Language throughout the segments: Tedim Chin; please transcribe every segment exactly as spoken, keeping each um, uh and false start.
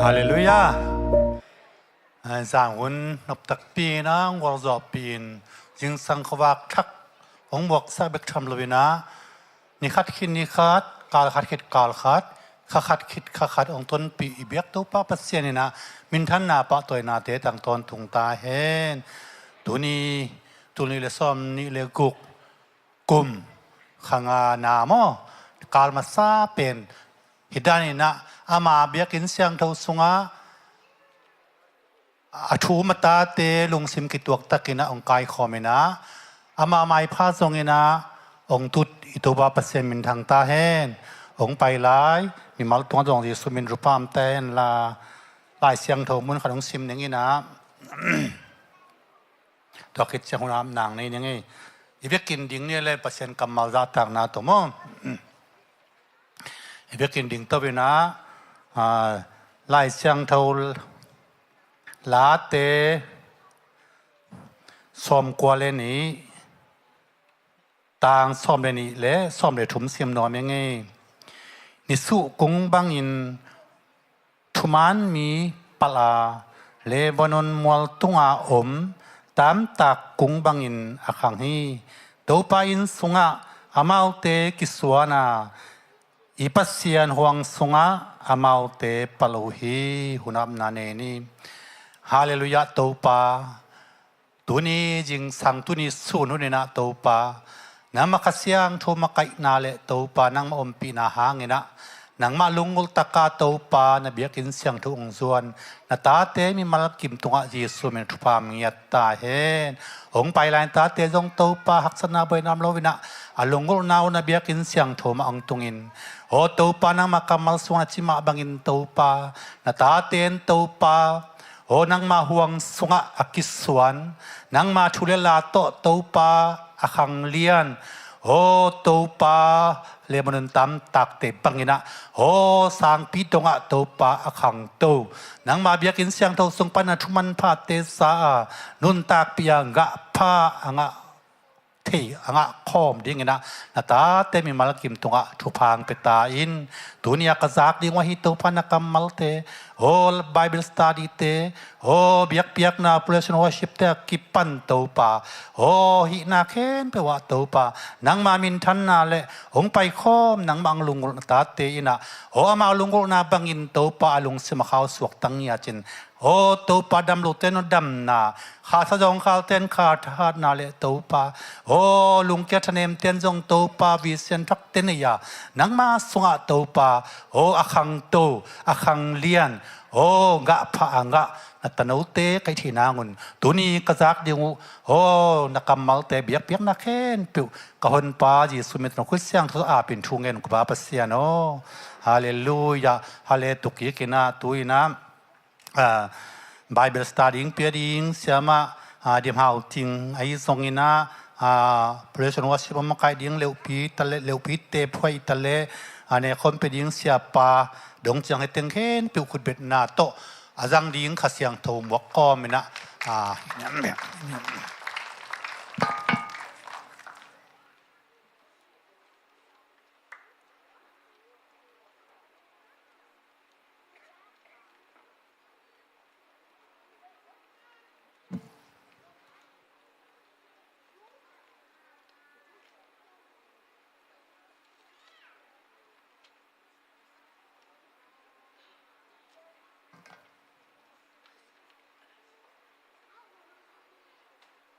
Halleluiah. Zan hun nop takpi in ah hong gualzawhpih in, zingsang khuavak thak hong muaksak bek tham lo in ah, ni khat khit ni khat, kal khat khit kal khat, kha khat khit kha khat hong tonpih i biak Topa Pasian in ah minthanna pahtawihnate tang tawntung ta hen. Tuni tul nih le sawm nih le guk kum kha nga na maw, kal masa pen hi dan in ah ama biakinn siangtho sungah a thu um a tate lungsim kituak takin ah hong kaikhawm in ah, ama maipha zongin ah hong tut i Topa Pasian minthang ta hen. Hong pai lai mimal tungah zong Jesuh min thupha om ta hen la. Lai Siangtho mun khat hong sim ning in ah, tua khit ciang hun ap nang nei ning ei. I biakinn ding ni le Pasian kammal zahtakna tawh maw. I biakinn ding to in ah, ah, Lai Siangtho Late sawmkua le nih, tang sawm le nih le sawm le thum sim nuam ing ei. Nisuh kung bangin thuman mi palh a, Lebanon mual tunga om tamtak kung bangin a khang hi. Topa inn sungah amaute kisuan a, i Pasian huang sungah amaute palh uh hi. Hun apna nei ni. Halleluiah Topa. Tuni zingsang, tuni sun hun in ah Topa, nangmah Kha Siangtho makaihna le Topa nangmah ompihna hangin ah Nangmah lunggulh taka Topa na biakinn siangtho hong zuan na tate mimal kim tungah Jesu min thupha hong ngiat ta hen. Hong pai lai na tate zong Topa haksatna buaina om lo in ah, a lunggulhna uh na biakinn siangtho mah hong tungin, aw Topa, nangmah kammal sungah na cih mah bangin Topa, na tate in Topa, aw nangmah huang sungah a kisuan, nangmah thu le la tawh Topa a khanglian, aw Topa, leiba nuntakte bangin ah, aw sangpi dongah Topa a khangto, nangmah biakinn siangtho sung pan a thu manphate za a, nuntakpih a gah pha a gah thei a gah khawm dingin ah, na tate mimal kim tungah thupha hong pia ta in. Tuni a ka zak ding uh ahi Topa na kammalte, aw Bible study te, aw biakpiakna praise and worship te a kipan Topa, aw hihna khempeuh ah Topa, nangmah minthanna le hong paikhawm, nangmah hong lunggulh na tate in ah, aw amau lunggulhna bangin Topa a lungsim a khau suak tang ngiat in, aw Topa, dam lote in aw damna, khahsa zawngkhalte in kha thahatna le Topa, aw lungkia thanemte in zong Topa, vision thakte nei a, nangmah sungah Topa, aw a khangto, a khanglian, aw gah pha a gah na tanote ka hih theih nangun, tuni ka zak ding uh, aw na kammalte biakpiakna khempeuh ka Honpa Jesu min tawh na khut siangtho a ap in thu ngen, ka Pa Pasian aw. Halleluiah. Hale tuk kik in ah, tu in ah, ah, Bible study ding pia ding siamah, ah, Dim Hau Ting ahi zongin ah, ah, praise and worship a makaih ding leuhpi ta le, leuhpi te phuai ta le, ah, nekhawm pia ding siapa dong ciang hi teng khempeuh khutbetna tawh a zang ding Kha Siangtho muak kawm in ah, ah,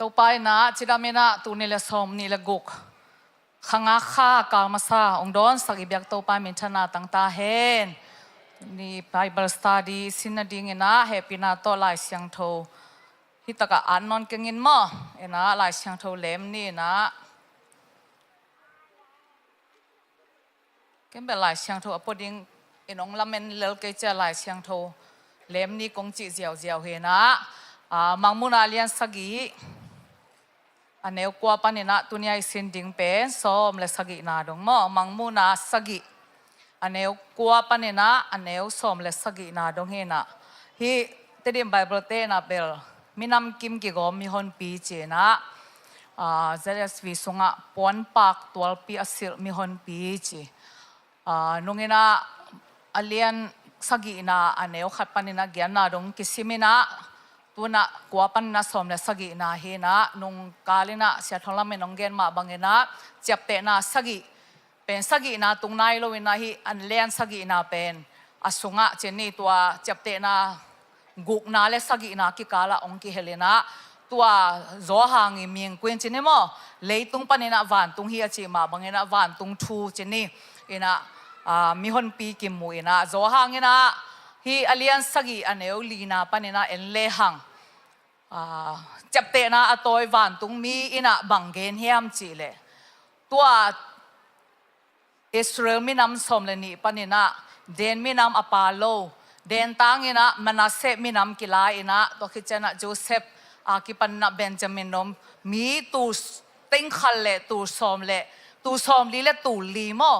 Topa in ah cidam in ah, tul nih le sawmnih le guk, kha nga kha kal masa hong dawnsak i biak Topa minthanna tang ta hen. Ni Bible study sin nadingin ah hehpihna tawh Lai Siangtho hi takah an nawn keng in maw. In ah Lai Siangtho lem ni in ah, ken bel Lai Siangtho a pua ding in hong lamen lel kei cia, Lai Siangtho lem ni kong cih ziauziau hi in ah, ah, Mangmuhna lian sagih, a neu kua panin ah tuni a i sin ding pen sawm le sagihna dong maw. Mangmuhna sagih, a neu kua panin ah a neu sawm le sagihna dong hi in ah, hih Tedim Bible te in ah bel minam kim kigawm mihonpi ci in ah, ah, Z S V sungah puanpak tualpi a silh mihonpi ci. Ah, nung in ah a lian sagihna a neu khat panin ah genna dong kisim in ah, tu in ah kua panin ah sawm le sagihna hi in ah, nung kal in ah Sia Thawng Lam in hong gen mah bangin ah ciaptehna sagih pen sagihna tung nai lo in ah, hih a lian sagihna pen a sungah ci ni, tua ciaptehna gukna le sagihna kikal ah hong kihel in ah, tua Zawhang i mingkui in ci ni maw, leitung panin ah vantung hi a cih mah bangin ah vantung thu ci ni. In ah, ah, mihonpi kimu in ah, Zawhang in ah hih a lian sagih a neu lina panin ah en lehang, ah, ciaptehna a tawi vantungmi in ah bang gen hiam cih leh, tua Israel minam sawm le nih panin ah Dan minam a pal lo, Dan tangin ah Manasseh minam kila in ah, tua khit ciang ah Joseph a kipan in ah Benjamin om, mi tul s-, teng khat le tul sawm le, tul sawmli le tul li maw,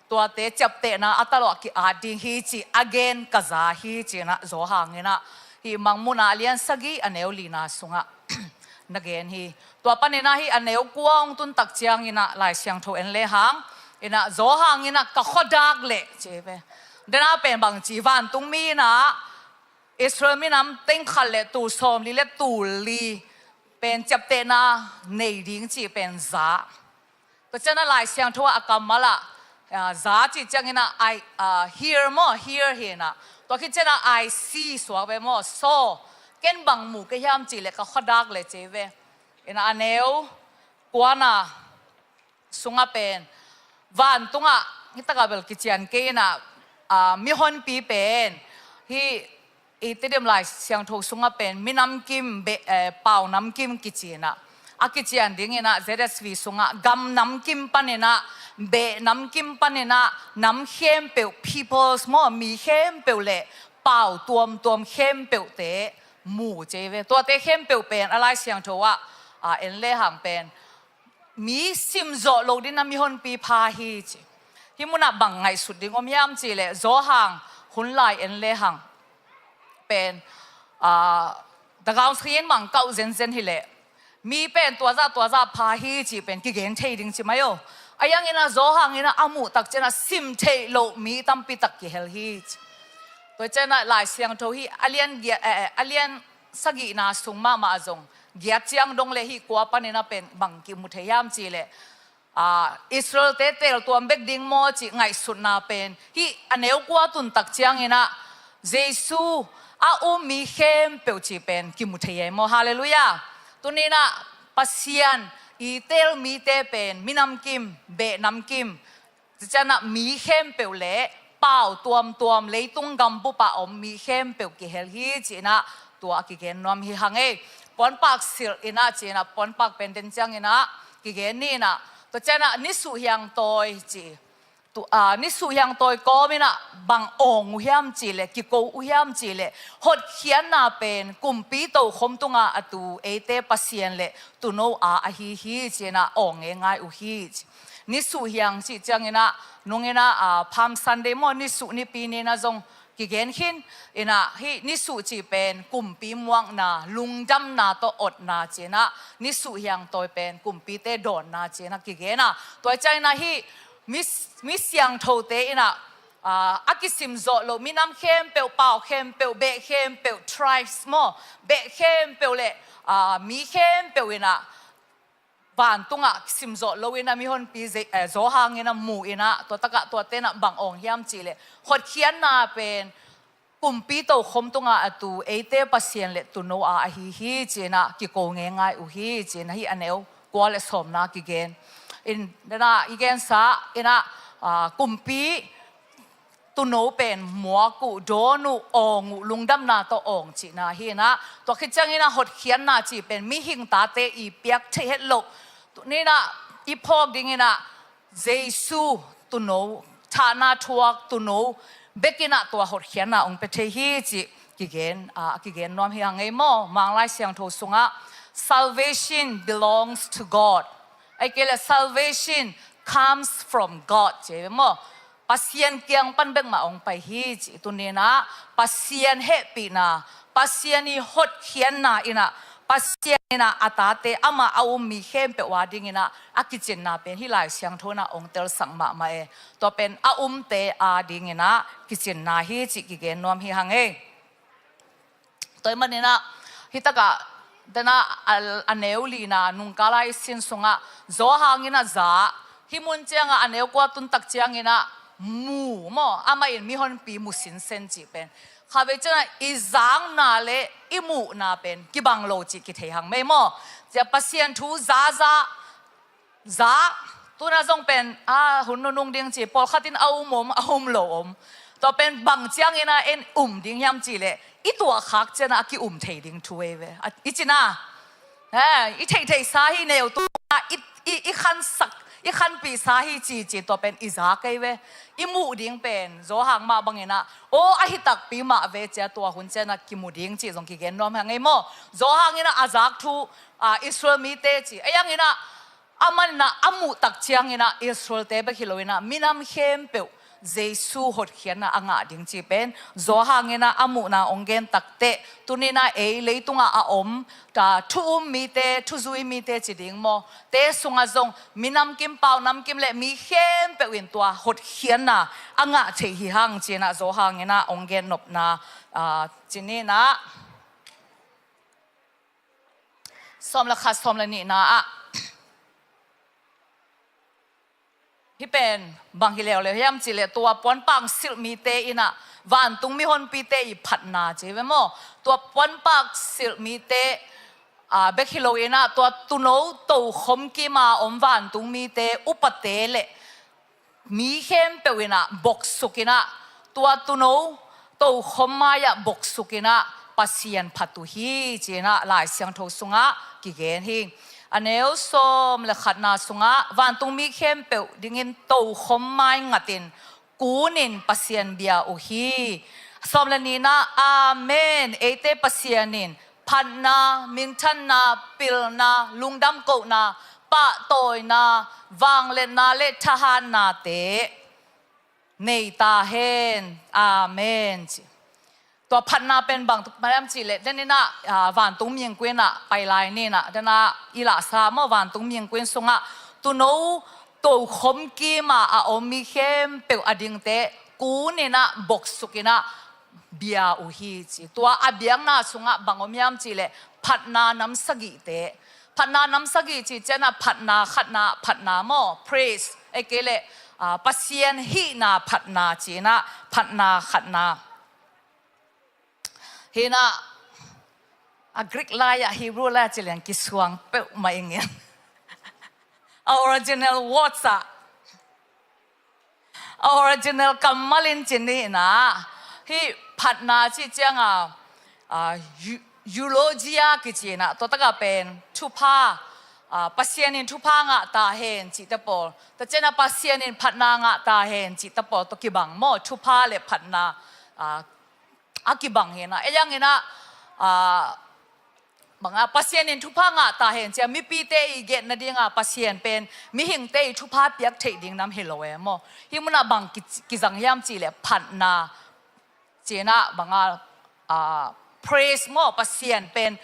tuate ciaptehna a talawh a ki-at ding hi cih a gen ka za hi ci in ah Zawhang in ah hih Mangmuhna a lian sagih a neu lina sungah na gen hi. Tua panin ah hih a neu kua hong tun tak ciangin ah Lai Siangtho en lehang, in ah Zawhang in ah ka khuadak leh ci ve. Dan ah pen bang ci, vantungmi in ah Israel minam teng khat le tul sawmli le tul li pen ciaptehna nei ding cih pen za. Tua ciang ah Lai Siangtho ah a kammal ah, ah, za cih ciangin ah, I, ah, hear maw, hear hi in ah. Tua khit ciang ah I see suak ve maw, saw. Ken bang mu ka hiam cih leh ka khuadak leh ci ve. In ah a neu kuana sungah pen vantungah hih takah bel kician kei in ah, Aa, mihonpi pen hih i Tedim Lai Siangtho sungah pen minamkim, beh, eh, pau namkim kici inah, a kician ding inah Z S V sungah gam namkim pan inah, beh namkim pan inah, nam khempeuh, peoples maw, mi khempeuh le pau tuamtuam khempeuhte mu ci ve. Tuate khempeuh pen a Lai Siangtho ah, aa, en lehang pen mi simzawh loh dingin a mihonpi pha hi ci. Hih munah bang ngaihsut ding om hiam cih leh, Johan hun lai en lehang pen, aa, tagaung sangin bang kauh zenzen hileh, mi pen tuazah tuazah pha hi cih pen kigen thei ding ci mai aw. A hiangin ah Johan in ah a muh tak ciangin ah sim theih loh mi tampi tak kihel hi ci. Tua ciangin ah Lai Siangtho hih a lian giat, eh, eh, a lian sagihna sung mahmah zong giat ciang dong le hih kua panin ah pen bang kimu thei hiam cih leh, aa, Israel-te teltuam bek ding maw cih ngaihsutna pen hih a neu kua tun tak ciangin ah Jesu a um mi khempeuh cih pen kimu thei hi maw. Halleluiah. Tuni inah Pasian i tel mite pen minamkim, beh namkim, tua ciangin ah mi khempeuh le pau tuamtuam, leitung gambup ah om mi khempeuh kihel hi ci inah tua a kigen nuam hi hang ei. Puanpak silh inah ci inah, puanpak pen den ciangin ah kigen ni inah, tua ciangin ah nisuh hiangtawi ci. Tu, aa, nisuh hiangtawi kawm inah bang awng uh hiam cih leh, kiko uh hiam cih leh, hotkhiatna pen kumpi tokhom tungah a tu eite Pasian le Tuuno aa ahi hi ci inah awng ngeingei uh hi ci. Nisuh hiang cih ciangin ah nung inah, aa, Palm Sunday maw, nisuh nipi ni inah zong kigen khin inah, hih nisuh cih pen kumpi muakna, lungdamna tawh otna ci inah, nisuh hiangtawi pen kumpite dawnna ci inah kigen a. Tua ciangin ah hih mi, mi siangthote inah, aa, a kisimzawh loh minam khempeuh, pau khempeuh, beh khempeuh, tribes maw, beh khempeuh le, aa, mi khempeuh inah vantungah simzawh lo inah mihonpi Ze-, eh, Johan inah mu inah, tua takah tuate inah bang awng hiam cih leh, hotkhiatna pen kumpi tokhom tungah a tu eite Pasian le Tuuno aa ahi hi ci inah kiko ngeingei uh hi ci inah hih a neu kua le sawmna kigen. In, den ah i gensa inah, aa, kumpi Tuuno pen muak uh, dawn uh, awng uh, lungdamna tawh awng cihna hi inah, tua khit ciangin ah hotkhiatna cih pen mihing tate i piak theih het loh, tuni inah i phawk ding inah Jesu Tuuno, thahna thuak Tuuno bek inah tua hotkhiatna hong pia thei hi cih kigen, aa, a kigen nuam hi hang ei maw. Manglai Siangtho sungah, "Salvation belongs to God." Ahih kei leh, "Salvation comes from God," ci ei ve maw. Pasian kiang pan bek mah hong pai hi ci. Tuni inah Pasian hehpihna, Pasian i hotkhiatna inah, Pasian inah a tate, amah a um mi khempeuh a ding inah a kicinna pen hih Lai Siangtho inah hong telsak mahmah e. Tua pen a umte a ding inah kicinna hi cih kigen nuam hi hang ei. Tua ahih manin ah hih takah, den ah a, a neu lina nungkala i sin sungah Johan in a za, hih mun ciangah a neu kua tun tak ciangin ah mu maw, amah in mihonpi mu sinsen cih pen, khatvei ciangah i zakna le i muhna pen kibang lo cih kithei hang mei maw. Cia Pasian thu za za, za, tuna zong pen, a, hun nunung ding ci, pawlkhat in a um om, a um lo om. Tua pen bang ciangin ah en um ding hiam cih leh, i tuahkhak ciangah a ki-um thei ding thu ei ve. A, i cina, eh, i theihtheihsa hi, neu tu, a, i, i, i khansak, i khanpihsa hi ci ci, tua pen i za kei ve. I muh ding pen Johan mah bangin ah, aw, ahi takpi mah ve cia, tua hun ciangah kimu ding cih zong kigen nuam hang ei maw. Johan in ah a zak thu, a, Israel mite ci, a, Johan in ah, aman ah a muh tak ciangin ah Israel-te bek hi loin ah minam khempeuh Jesu hotkhiatna a ngah ding cih pen Johan in ah a muhna hong gen takteh, tuni in ah ei leitungah a om, ta, thu um mite, thuzui mite ci ding maw, te sungah zong minam kim, pau nam kim le mi khempeuh in tua hotkhiatna a ngah thei hi hang ci-in ah Johan in ah hong gen nopna, a, ci-in ah. Sawm le khat, sawm le nihna ah, hih pen bang hi leuleu hiam cih leh, tua puanpak silh mite in ah vantung mihonpite i phatna ci ve maw. Tua puanpak silh mite, a, bek hi loin ah, tua tuuno tokhom kim a om vantung mite, upate le mi khempeuh in ah boksuk in ah, Tua tuuno tokhom mai-ah boksuk in ah Pasian phat uh hi, ci-in ah Lai Siangtho sungah kigen hi. A neu sawm le khatna sungah, vantungmi khempeuh dingin tokhom mai ngatin kunin Pasian bia uh hi. Sawm le nihna, Amen. Eite Pasian in phatna, minthanna, pilna, lungdam kohna, pahtawina, vangliatna le thahatnate nei ta hen. Amen, ci. Tua phatna pen bang tuk hiam cih leh, den in ah, ah, vantung mingkui in ah pai lai ni in ah, den ah i lahsa maw, vantung mingkui sungah tuuno tokhom kim a a om mi khempeuh a dingte kunin ah boksuk in ah bia uh hi, ci. Tua a biakna sungah bang om hiam cih leh, phatna nam sagihte. Phatna nam sagih cih ciangin ah phatna khatna, phatna maw, praise, ahih kei leh, ah, Pasian hihna phatna, ci-in ah phatna khatna. Hi in ah, a Greek lai-ah, Hebrew lai-ah ci leng kisuang peuhmah ing in. A original words ah, a original kammal in ci ni in ah, hih phatna cih ciangin, ah, eu-, eulogia kici in ah, tua takah pen thupha, ah, Pasian in thupha ngah ta hen cihte pawl, tua ciangin ah Pasian in phatna ngah ta hen cihte pawl tawh kibang maw, thupha le phatna, ah, a kibang hi in ah. Ei ang in ah, ah, bang a, Pasian in thupha ngah ta hen ci-a mipite i gen nading a Pasian pen mihingte i thupha piak theih ding nam hi lo e maw. Hih munah bang ki, kizang hiam cih leh phatna, ci-in ah bang a, ah, praise maw, Pasian pen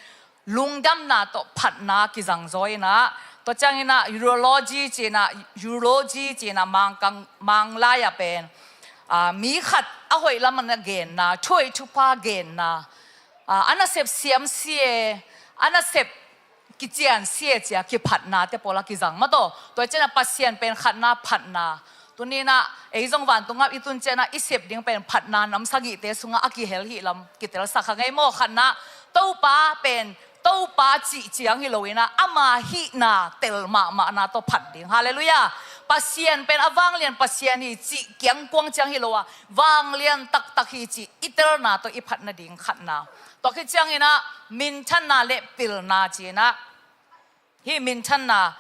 lungdamna tawh phatna kizang zaw in ah. Tua ciangin ah eulogy ci-in ah, eulogy ci-in ah Mangkang, Mang lai-ah pen, ah, mi khat a hoih lam a na genna, thu hoih thupha genna, ah, a nasep siam si e, a nasep kician si e ci-a kiphatnate pawl a kizang mah tawh. Tua ciangin ah Pasian pen khatna, phatna. Tuni in ah ei zong vantungah i tun ciangin ah i sep ding pen phatna nam sagihte sungah a kihel hi lam kitelsak kha ngei maw. Khatna, Topa pen Topa cih ciang hi lo in ah, ama hihna tel mahmahna tawh phat ding. Halleluiah. Pasian pen a vanglian Pasian hi cih kiangkuang ciang hi lo a, vanglian taktak hi cih i telna tawh i phat nading khatna. Tua khit ciangin ah minthanna le pilna ci-in ah, hih minthanna,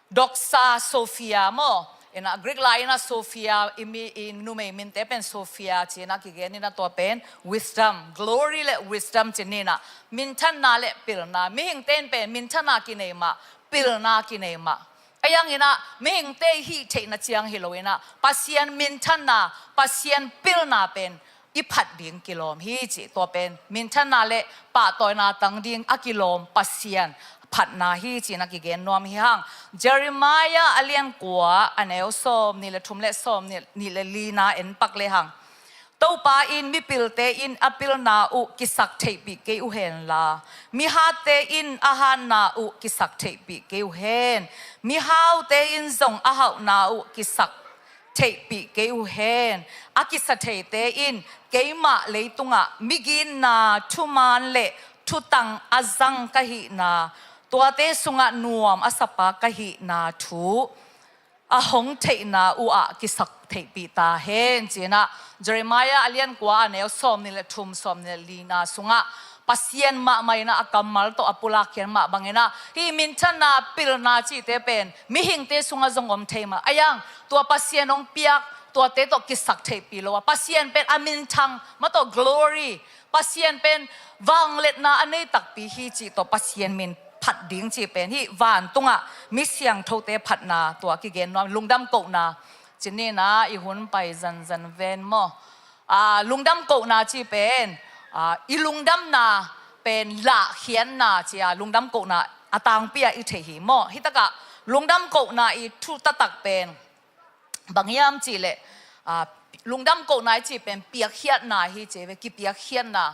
doxa Sophia maw, in ah Greek lai in ah Sophia, i mi, i numei minte pen Sophia ci-in ah kigen in ah, tua pen wisdom, glory le wisdom ci ni in ah, minthanna le pilna. Mihingte in pen minthanna kinei mah, pilna kinei mah. Ei ang in ah mihingte hih theihna ciang hi lo in ah, Pasian minthanna, Pasian pilna pen i phat ding kilawm hi, ci. Tua pen minthanna le pahtawina tang ding a kilawm Pasian phatna hi, ci-in a kigen nuam hi hang. Jeremiah a lian kua, a neu sawm nih le thum le sawm nih, nih le lina en pak le hang. Topa in, mipilte in a pilna uh kisak theihpih kei uh hen la, mihatte in a hatna uh kisak theihpih kei uh hen. Mihaute in zong a hauhna uh kisak theihpih kei uh hen. A kisa theite in keimah leitungah migitna, thuman le thutang a zang ka hihna, tuate sungah nuam a sapa ka hihna thu a hong theihna uh ah kisak theihpih ta hen, ci-in ah Jeremiah a lian kua, a neu sawm nih le thum, sawm nih le lina sungah Pasian mahmah in ah a kammal tawh a pulak khiat mah bangin ah, hih minthanna, pilna cihte pen mihingte sungah zong om thei mah. Ei ang, tua Pasian hong piak tuate tawh kisak theihpih lo a, Pasian pen a minthang mah tawh, glory, Pasian pen vangliatna a nei takpi hi cih tawh Pasian min phat ding cih pen hih vantungah mi siangthote phatna, tua kigen nuam, lungdam kohna. Ci ni in ah, i hun pai zanzan ven maw. Ah, lungdam kohna cih pen, ah, i lungdamna pen lahkhiatna ci-a lungdam kohna a tangpi-a i thei hi maw. Hih takah lungdam kohna i thu taktak pen bang hiam cih leh, ah, lungdam kohna i cih pen piakkhiatna hi ci ve, kipiakkhiatna.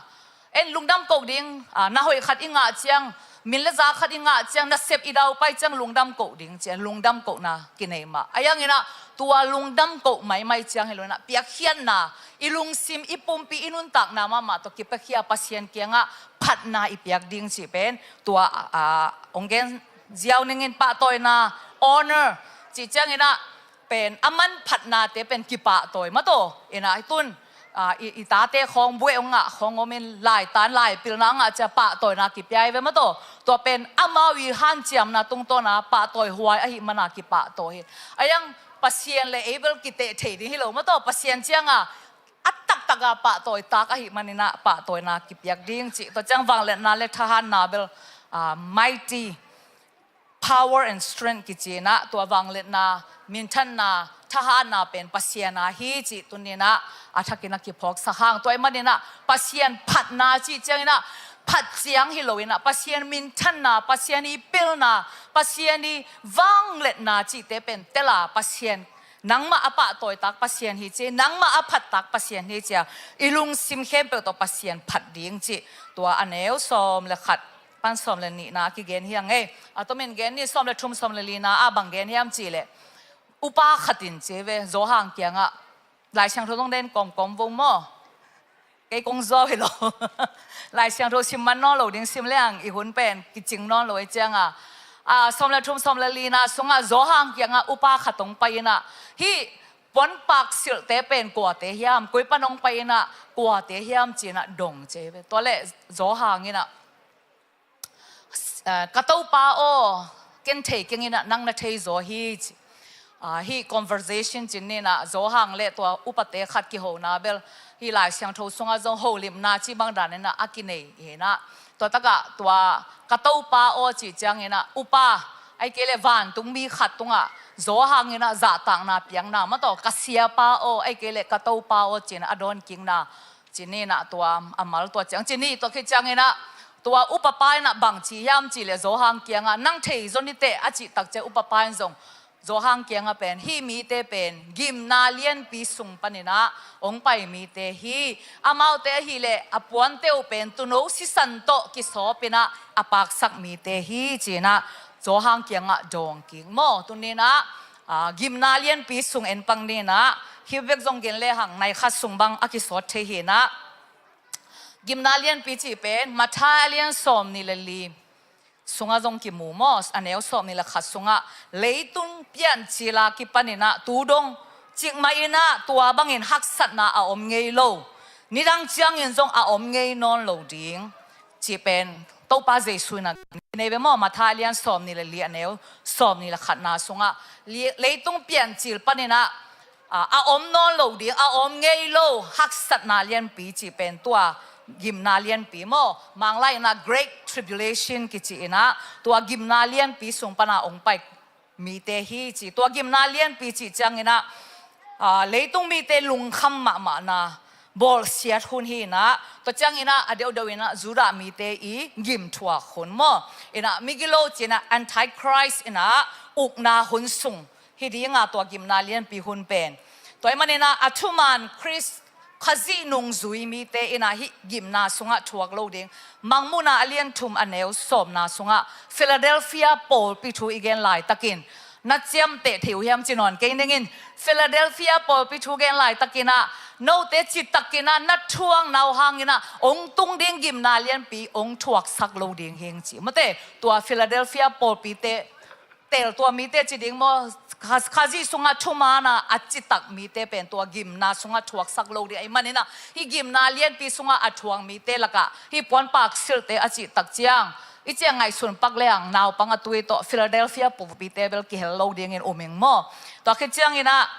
En lungdam koh ding, ah, na hoih khat i ngah ciang, min le za khat i ngah ciang, nasep i daupai ciang lungdam koh ding ci-a, lungdam kohna kinei mah. Ei ang in ah tua lungdam koh maimai ciang hi lo in ah, piakkhiatna, i lungsim, i pumpi, i nuntakna mahmah tawh kipiakhia Pasian kiangah phatna i piak ding cih pen tua, ah, hong gen ziau ning in, pahtawina, honor, cih ciangin ah pen a manphatnate pen kipahtawi mah tawh in ah, i tun i, i tate khawng buai hong ngah khawng om in, laitan laipilna ngah cia pahtawina kipia hi ve maw taw. Tua pen amau i hanciamna tungtawna pahtawi huai ahih mana kipahtawi hi. A iang Pasian le ei bel kiteh thei ding hi lo maw taw. Pasian cianga a taktak a pahtawi tak ahih maninah pahtawina kipiak ding cih. Tua ciang vangliatna le thahatna bel, ah, mighty power and strength kici inah, tua vangliatna, minthanna, thahatna pen Pasian a hi cih tuninah a thakin a kiphawksak hang. Tua ahih maninah Pasian phatna cih cianginah phat ciang hi loinah Pasian minthanna, Pasian i pilna, Pasian i vangliatna cihte pen tela Pasian nangmah a pahtawitak Pasian hi ci, nangmah a phattak Pasian hi cia i lungsim khempeuh tawh Pasian phat ding cih. Tua a neu sawm le khat pan sawm le nihna a kigen hiang ei. A tomin gen ni, sawm le thum, sawm le lina ah bang gen hiam cihleh, upa khatin ci ve, Zawhang kiangah, Lai Siangtho zong den kawmkawm vo maw. Kei kong zuau hi lo. Lai Siangtho sim man nawn lo ding, sim leng i hun pen kicing nawn lo ei cianga, a, sawm le thum, sawm le lina sungah Zawhang kiangah upa khat hong pai inah, hih puanpak silhte pen kuate hiam, koi pan hong pai inah kuate hiam cinah dong ci ve. Tua le Zawhang inah, ah, ka Topa aw, ken thei keng inah nang na thei zaw hi ci. Ah, hih conversation cin ninah Zawhang le tua upate khat kihona bel hih Lai Siangtho sungah zong holimna ci bang daninah a kinei hinah. Tua takah tua ka Topa aw cih cianginah upa, ahih kei le vantungmi khat tungah Zawhang inah zahtakna piakna maw taw, ka siapa aw, ahih kei le ka Topa aw cinah a dawn kikna. Ci ninah tua a mal tua ciang, ci ni tua khit cianginah tua upapa inah bang ci hiam cihleh Zawhang kiangah, nang thei zaw ni teh a cih tak ciang upapa in zong Zawhang kiangah pen, hih mite pen gimna lianpi sung paninah hong pai mite hi. Amaute ahileh a puante uh pen tuuno sisan tawh kisawpinah a paksak mite hi cinah Zawhang kiangah dawng kik maw. Tuninah, ah, gimna lianpi sung en pang ninah, hih bek zong gen lehang nai khat sung bang a kisawt thei hinah. Gimna lianpi cih pen Matthai a lian sawm nih le li sungah zong kimu maw, a neu sawm nih le khat sungah, leitung piancil a kipaninah tu dong cikmah inah tua bangin haksatna a om ngei lo, nidang ciangin zong a om ngei nawn lo ding cih pen Topa Jesu inah nei ve maw. Matthai a lian sawm nih le li a neu sawm nih le khatna sungah, li-, leitung piancil paninah, a, a om nawn lo ding, a om ngei lo haksatna lianpi cih pen tua gimna lianpi maw. Manglai inah Great Tribulation kici inah tua gimna lianpi sung pana hong pai mite hi ci. Tua gimna lianpi cih cianginah, a, leitung mite lungkham mahmahna bawlsiat hun hi inah, tua cianginah a deuhdeuh inah Judah mite i gimthuak hun maw. Inah migilo cinah Antichrist inah ukna hun sung hi dinga tua gimna lianpi hun pen. Tua ahih maninah a thuman Khrist Khazih nungzui mite inah hih gimna sungah thuak lo ding. Mangmuhna a lian thum a neu sawmna sungah Philadelphia pawlpi thu i gen laitakin, na ciamteh thei uh hiam ci nawn kei ningin. Philadelphia pawlpi thu gen laitakinah note citakinah na thuakna uh hanginah hong tung ding gimna lianpi hong thuaksak lo ding hing ci. Mate, tua Philadelphia pawlpite tel tua mite ci ding maw, Kha-, Khazih sungah thumaana a citak mite pen tua gimna sungah thuaksak lo ding ahih maninah, hih gimna lianpi sungah a thuak mite lakah hih puanpak silhte a cihtak ciang, i ciang ngaihsun pak lehang naupang a tui tawh Philadelphia pawlpite bel kihel lo dingin um ing maw. Tua khit cianginah,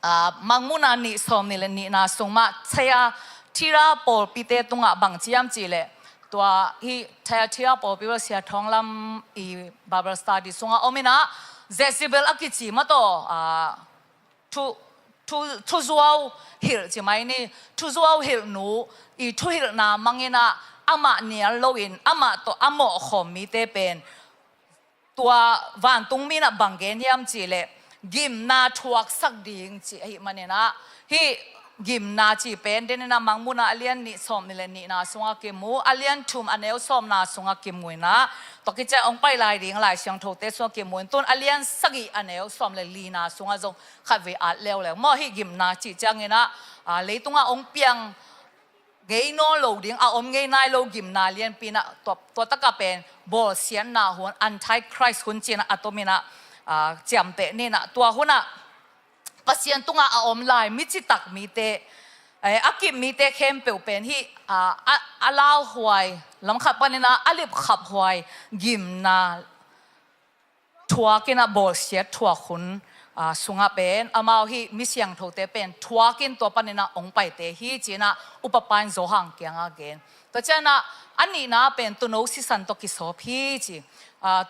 ah, Mangmuhna nih sawm nih le nihna sung mah Thyatira pawlpite tungah bang ci hiam cihleh, tua hih Thyatira pawlpi bel Sia Thawng Lam i Bible study sungah om inah, Jezebel a kici mataw, ah, thu, thu, thuzuau hilh ci mai ni, thuzuau hilhnu i thuhilhna manginah amah nial loin amah tawh a mawhkhawm mite pen tua vantungmi inah bang gen hiam cihleh, gimna thuaksak ding ci ahih maninah, hih gimna cih pen deninah Mangmuhna a lian nih sawm nih le nihna sungah kimu, a lian thum a neu sawmna sungah kimu inah, tua khit ciang hong pai lai ding Lai Siangthote sungah kimu in, tun a lian sagih a neu sawm le lina sungah zong khatvei at leuleu maw. Hih gimna cih cianginah, aa, leitungah hong piang ngei nawn lo ding, a om ngei nai lo gimna lianpi inah, tua, tua takah pen bawlsiatna hun, Antichrist hun ci inah a tominah, aa, ciamteh ninah, tua hunah Pasian tungah a om lai mi citak mite eh, a kip mite khempeuh pen hih, ah, a, a lauhuai, lamkhat panin ah a lipkhaphuai gimna thuak in ah bawlsiat thuak hun, ah, sungah pen amau hih mi siangthote pen thuak in tua panin ah hong paite hi ci-in ah upa pa in Johan kiangah gen. Tua ciangin ah a nihna pen tuuno sisan tawh kisawp hi ci. Ah,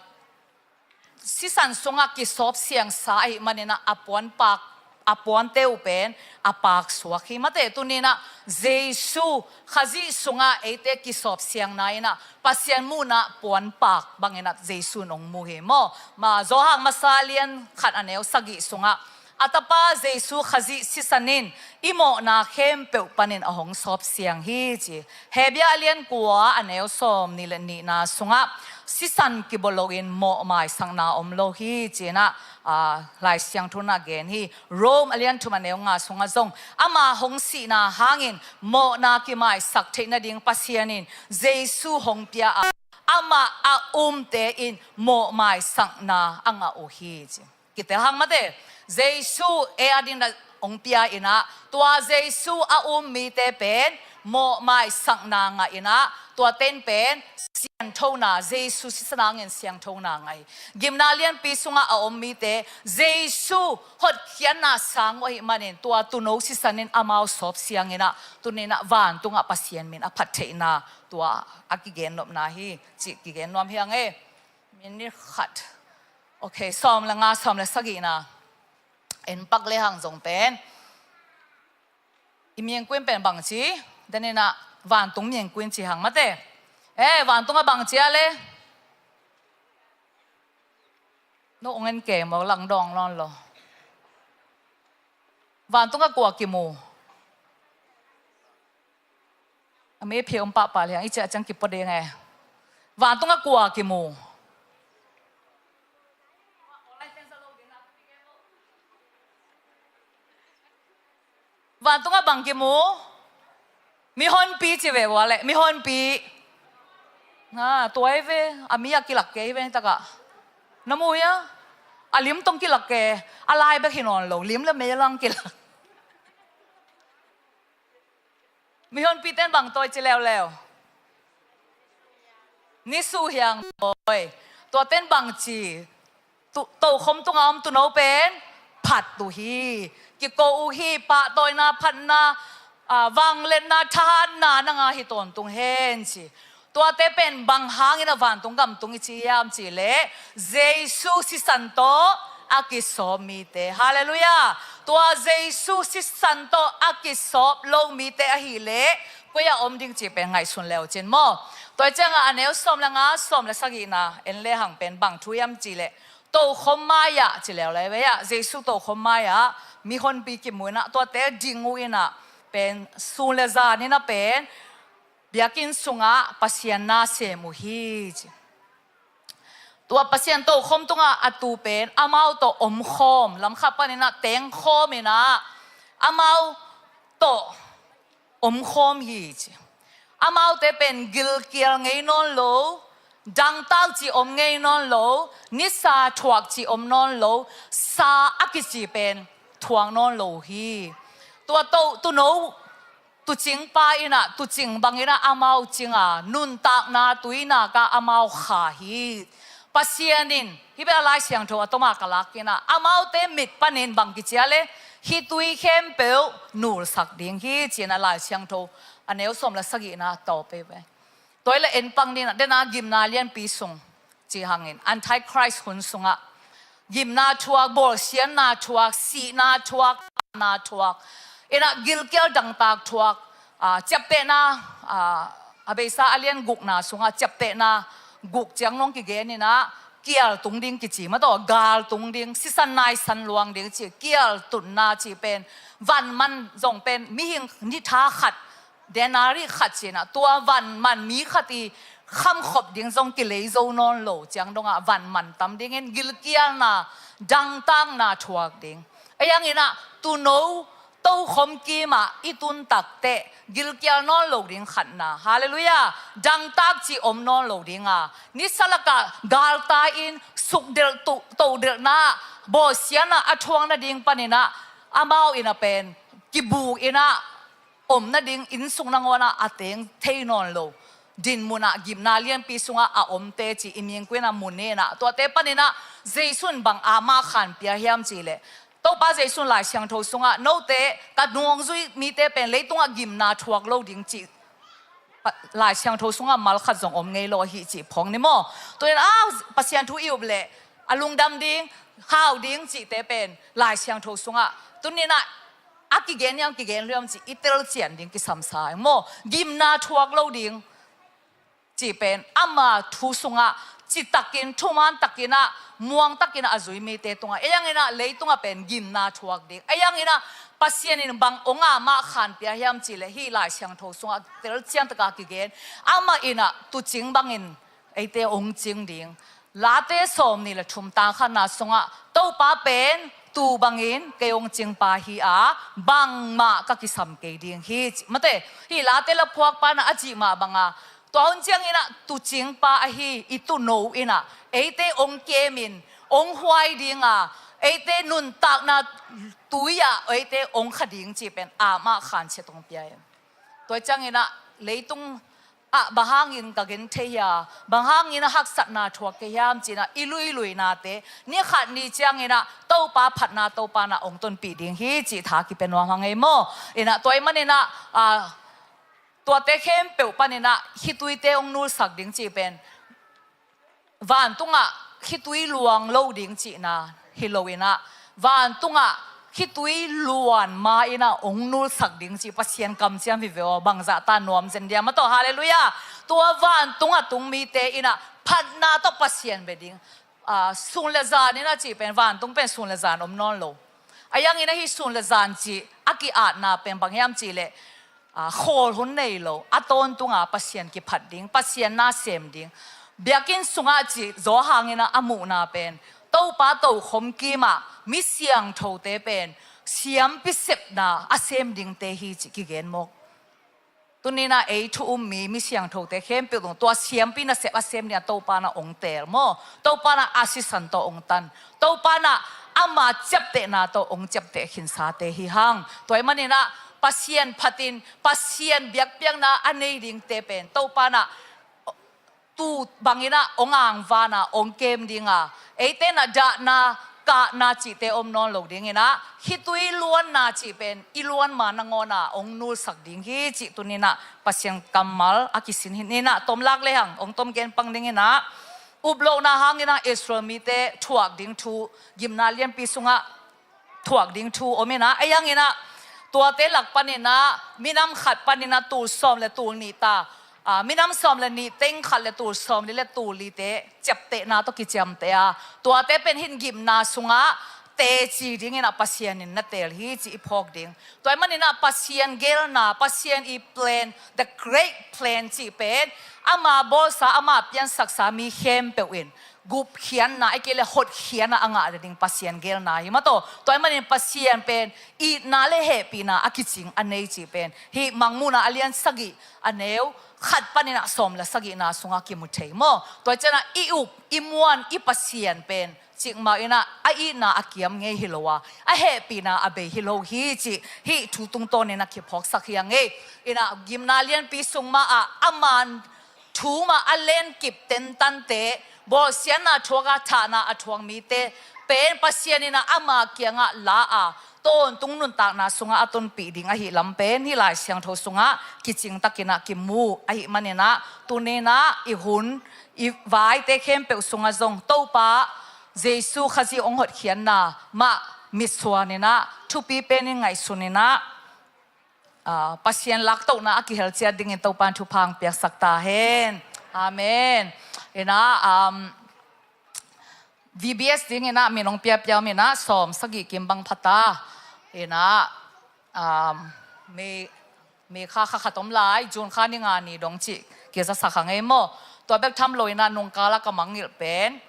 sisan sungah kisawp siangsa ahih manin ah a puanpak, a puante uh pen a paksuak hi. Mate, tuni-in ah Jesu Khazih sungah eite kisawp siangna in ah Pasian muhna puanpak bangin ah Jesu in hong mu hi maw. Ma, Johan masa lian khat a neu sagih sungah a Tapa Jesu Khazih sisan in i mawhna khempeuh panin a hong sawp siang hi ci. Hebru a lian kua a neu sawmnih le nihna sungah sisan kibawl loin mawh maisakna om lo hi ci-in ah, ah, Lai Siangtho in ah gen hi. Rom a lian thum a neu nga sungah zong ama hong sihna hangin mawhna kimaisak theih nading Pasian in Jesu hong pia a, amah a umte in mawh maisakna a ngah uh hi ci. Kitel hang mate, Jesu ei adingin ah hong pia in ah, tua Jesu a um mite pen mawh maisakna ngah in ah, tua ten pen siangthona, Jesu sisan hangin siangthona ngah hi. Gimna lianpi sungah a om mite Jesu hotkhiatna sang uh ahih manin tua tuuno sisan in amau sawp siang in ah, tuni-in ah vantungah Pasian min a phat theihna tua a kigen nopna hi cih kigen nuam hi hang e. Minute khat. Ok, sawm le nga, sawm le sagihna. En pak le hang zong pen. I myiengkui in pen bangci, den in ah vantung myiengkui in ci hang mate. Eh, vantungah bangci a le. No ong en ke maw, langdawng nawn lo. Vantungah kua kimu? A mi phe om pahpah liang, i ciah ciang kipua ding e. Vantungah kua kimu? Vantungah bang kimu? Mihonpi ci ve ua le, mihonpi. Ha, tua hi ve, a mi a kilak ke hi ve, takah. Na mu hia? A lim tong kilak ke, a lai bek hi nawn lo, lim le mei lang kilak. Mihonpi ten bang tawi ci leuleu? Nisuh hiang tawi. Tua ten bang ci? Tu-, tokhom tungah om tuuno pen phat uh hi. Kiko uh hi, pahtawina, phatna, ah, vangliatna, thahatna na ngah hi tawntung hen ci. Tuate pen bang hangin a vantung gam tung i ci hiam cih leh, Jesu sisan tawh a kisawp mite. Halleluiah. Tua Jesu sisan tawh a kisawp lo mite ahih leh koi-ah om ding cih pen ngaihsun le uh cin maw. Tua ciangah a neu sawm le nga, sawm le sagihna en le hang pen bang thu hiam cih leh, tokhom mai-ah ci leuleu vei-ah, Jesu tokhom mai-ah mihonpi kimu in ah, tuate ding uh in ah pen sun le zan in ah pen biakinn sungah Pasian na sem uh hi ci. Tua Pasian tokhom tungah a tu pen amau tawh omkhawm, lamkhat panin ah tengkhawm in ah amau tawh omkhawm hi ci. Amaute pen gilkial ngei nawn lo, dangtak cih om ngei nawn lo, nisa thuak cih om nawn lo, sa a kici pen thuak nawn lo hi. Tua to, tuuno tuucing pa in ah, tuucing bangin ah amau cing a, nuntakna tuinak ah amau kha hi. Pasian in, hih bel a Lai Siangtho a tom a ka lak in ah, amaute mit panin bang kici a le, hih tui khempeuh nulsak ding hi ci-in a Lai Siangtho a neu sawm le sagihna tawp hi ve. Tua hi leh en pak ni in ah, den a gimna lianpi sung cih hangin, Antichrist hun sungah gimna thuak, bawlsiatna thuak, sihna thuak, na thuak, in ah gilkial dangtak thuak, ah, ciaptehna, ah, a beisa a lian gukna sungah ciaptehna guk ciang nong kigen in ah, kial tung ding kici mah tawh, gal tung ding, sisan naisan luang ding ci, kial tunna cih pen, van man zong pen, mihing nitha khat, denari khat ci-in ah, tua van man mi khat i khamkhop ding zong kilei zo nawn lo ciang dongah van man tam dingin gilkialna, dangtakna thuak ding. A yang in ah tuuno tokhom kimah i tun takteh gilkial nawn lo ding khatna. Halleluiah. Dangtak cih om nawn lo ding a, nisa lakah galtai-in sukdelh tu-, todelhna, bawlsiatna a thuak nading panin ah amau in ah pen kibuk in ah om nading innsung nangawnah a teng thei nawn lo dinmunah gimna lianpi sungah a omte ci i mingkuinah mu ni inah, tuate paninah Jesu in bang amah khan pia hiam cihleh, Topa Jesu in Lai Siangtho sungah note ka nuangzui mite pen leitungah gimna thuak lo ding cih Lai Siangtho sungah mal khat zong om ngei lo ahi cih phawk ni maw? Tunin a Pasian thu i up leh a lungdam ding, hau ding cihte pen Lai Siangtho sungah tuninah a kigen hiam kigen lo hiam cih i telcian ding kisam sa ing maw? Gimna thuak lo ding cih pen ama thu sungah citakin, thuman takinah, muang takinah a zui mite tungah ei ang inah leitungah pen gimna thuak ding. Ei ang inah Pasian in bang ong amah khan pia hiam cihleh hih Lai Siangtho sungah telcian takah kigen, amah inah tuucing bangin eite ong cing ding. Late sawmnih le thum tang khatna sungah Topa pen tuu bangin kei ong cingpa hi a, bangmah ka kisam kei ding hi ci. Mate, hih Late laphuakpa inah a cih mah banga tua hun cianginah tuucingpa ahi i tuuno inah eite ong kemin, ong huai dinga, eite nuntakna tui-ah eite ong kha ding cih pen amah khansiat ong pia in. Tua cianginah leitung ah bang hangin ka gen thei hia, bang hangin a haksatna thuak kei hiam cinah i luiluinate ni khat ni cianginah Topa phatna Topa inah ong tonpih ding hi cih tha kipia nuam hang ei maw? Inah tua i maninah a, tuate khempeuh paninah khituite ong nulsak ding cih pen vantungah khitui luang lo ding cihna hi loinah, vantungah khitui luan ma inah ong nulsak ding cih Pasian kamciam hi ve aw, bangzah ta nuam zen diam a tawh, halleluiah. Tua vantungah tung mite inah phatna tawh Pasian bia ding. A, sun le zan inah cih pen vantung pen sun le zan om nawn lo. Ei ang inah hih sun le zan cih a ki-atna pen bang hiam cihleh a, khawl hun nei lo, a tawntunga Pasian kiphat ding, Pasian na sem ding. Biakinn sungah cih zaw hanginah a muhna pen Topa tokhom kimah mi siangthote pen siampi sepna a sem dingte hi cih kigen mawk. Tuninah ei thu um mi, mi siangthote khempeuh tung tua siampi nasep a sem dingah Topa inah ong teel maw? Topa inah a sisan tawh ong tan. Topa inah ama ciaptehna tawh ong ciapteh khinsate hi hang. Tua i maninah Pasian phatin Pasian biakpiakna a nei dingte pen Topa inah tuu banginah ong angvana ong kem dinga, eite inah dahna kahna cihte om nawn lo dinginah khitui luanna cih pen i luan ma nangawna ong nulsak ding hi cih tuninah Pasian kammal a kisin hi ninah, tomlak lehang ong tom gen pang dinginah, uplohna hanginah Israel mite thuak ding thu gimna lianpi sungah thuak ding thu om inah, ei ang inah tuate lak paninah minam khat paninah tul sawm le tul nih ta, a, minam sawm le nih teng khat le tul sawmli le tul lite ciaptehna tawh kiciamteh a, tuate pen hih gimna sungah teci dinginah Pasian in na teel hi cih i phawk ding. Tua i maninah Pasian gelna, Pasian i plan, the great plan cih pen ama bawlsa, ama piansaksa mi khempeuh in gupkhiatna, ei kei le hotkhiatna a ngah ding Pasian gelna hi mataw. Tua i manin Pasian pen itna le hehpihna a kicing a nei cih pen hih Mangmuhna a lian sagih a neu khat paninah sawm le sagihna sungah kimu thei maw? Tua cianah i up, i muan, i Pasian pen cikmah inah a itna a kiam ngei hi lo a, a hehpihna a bei hi lo hi cih hih thu tungtawnin a kiphawksak hi a ngei. Inah gimna lianpi sung mah ah a man thu mah a lenkip tentante, bawlsiatna thuak a, thahna a thuak mite pen Pasian inah ama kiangah la a, tawntung nuntakna sungah a tonpih ding ahi lam pen hih Lai Siangtho sungah kicing takinah kimu ahi maninah tuninah i hun i vaite khempeuh sungah zong Topa Jesu Khazih hong hotkhiatna mah mitsuaninah thupi penin ngaihsuninah, a, Pasian laktohna a kihel ciat dingin Topa in thupha hong piaksak ta hen. Amen. Inah, um, V B S dinginah min hong piapia om inah sawm sagih kim bang pha ta. Inah, um, mi, mi kha kha khat om lai, June kha ni nga ni dong cih kizasak a ngei maw? Tua bek tham lo inah nungkala ka mangngilh pen,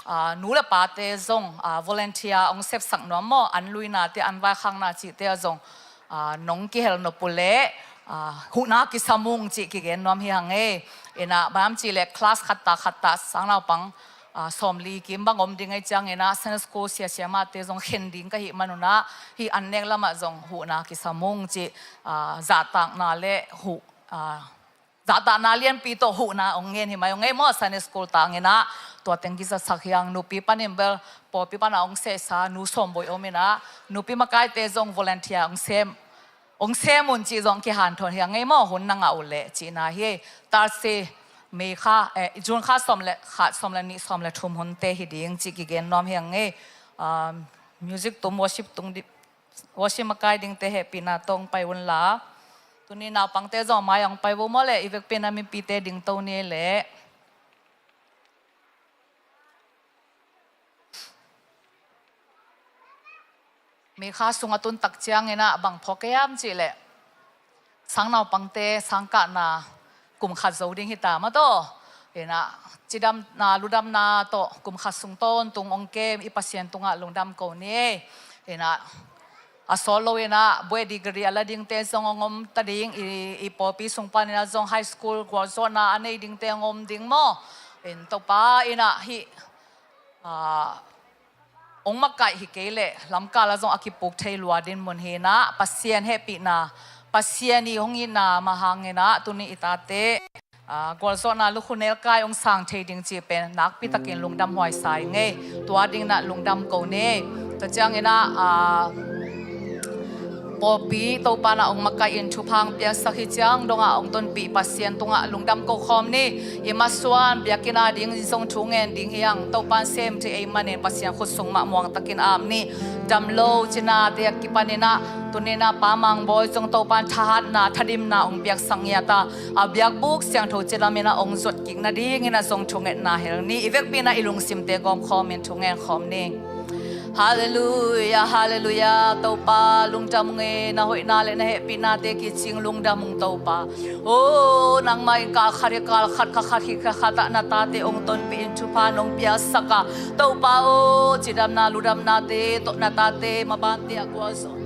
a, nu le pate zong, a, volunteer hong sepsak nuam maw? An luinate, an vaikhakna cihte ah zong, a, nong kihel nop uh leh, a, huhna kisam ung cih kigen nuam hi hang ei. Inah bang hiam cihleh class khat ta khat ta sang naupang ah, sawmli kim bang om ding ahih ciangin ah, Sunday school sia siamahte zong khen ding ka hih manun ah, hih an nek lamah zong huhna kisam ung cih, ah, zahtakna le huh, ah, zahtakna lianpi tawh huhna hong ngen hi mai ung ei maw, Sunday school tangin ah. Tua teng kizatsak hi hang. Nupi panin bel pawlpi panah hong sehsa nu Sawmbawi om in ah, nupi makaite zong volunteer hong sem, hong sem un cih zong kihanthawn hi hang ei maw, hun na ngah uh leh cihna hi. Thursday, May kha, eh, June kha sawm le khat, sawm le nih, sawm le thum hunte hi ding cih kigen nuam hi hang ei. Ah, music tum, worship tung di, worship makai dingte hehpihna tawh hong pai un la. Tuni naupangte zong a mai-ah hong pai vo maw leh, i vekpi-in ah mipite dingto ni leh. May kha sung a tun tak ciangin ah bang phawk hiam cih leh, sang naupangte sang kahna kum khat zo ding hi ta maw taw. In ah, cidamna ludamna tawh kum khat sung tawntung hong kem i Pasian tungah lungdam ko ni. In ah, a sawt lo in ah buai degree a la dingte zong hong om ta ding, i, i pawlpi sung panin ah zong high school gualzawhna a nei dingte hong om ding maw. In Topa in ah hih, ah, hong makaih hi kei leh lamkal ah zong a kipuk thei lua dinmun hi in ah, Pasian hehpihna, Pasian i hong itna mah hangin ah tuni i tate, ah, gualzawhna lukhu nelkai hong sang thei ding cih pen nakpi takin lungdam huai sa ing ei. Tua dingin ah lungdam ko ni. Tua ciangin ah, ah, pawlpi Topa in ah hong makaih in thupha hong piaksak hi ciang dongah hong tonpih Pasian tungah lungdam ko khawm ni. I masuan biakinn a ding zong thu ngen ding hi hang. Topa in sem thei ahih manin Pasian khut sung mah muang takin ap ni. Dam lo cinate a kipanin ah tuni in ah Pa Mang Bawi zong Topa in thahatna, thadimna hong piaksak ngiat a, a biakbuk siangtho cidamin ah hong zot kik nadingin ah zong thungetna hel ni. I vekpi-in ah i lungsimte gawmkhawmin thungen khawm ni. Halleluia, halleluia. Topa lungdam ung ei, na hoihna le na hehpihnate kicing lungdam ung Topa. O, nangmah in kal khat hi kal khat, kha khat hi kha khat ah na tate hong tonpih in thupha nong piaksak a, Topa o, cidamna ludamnate tawh na tate mabante a gualzawh hong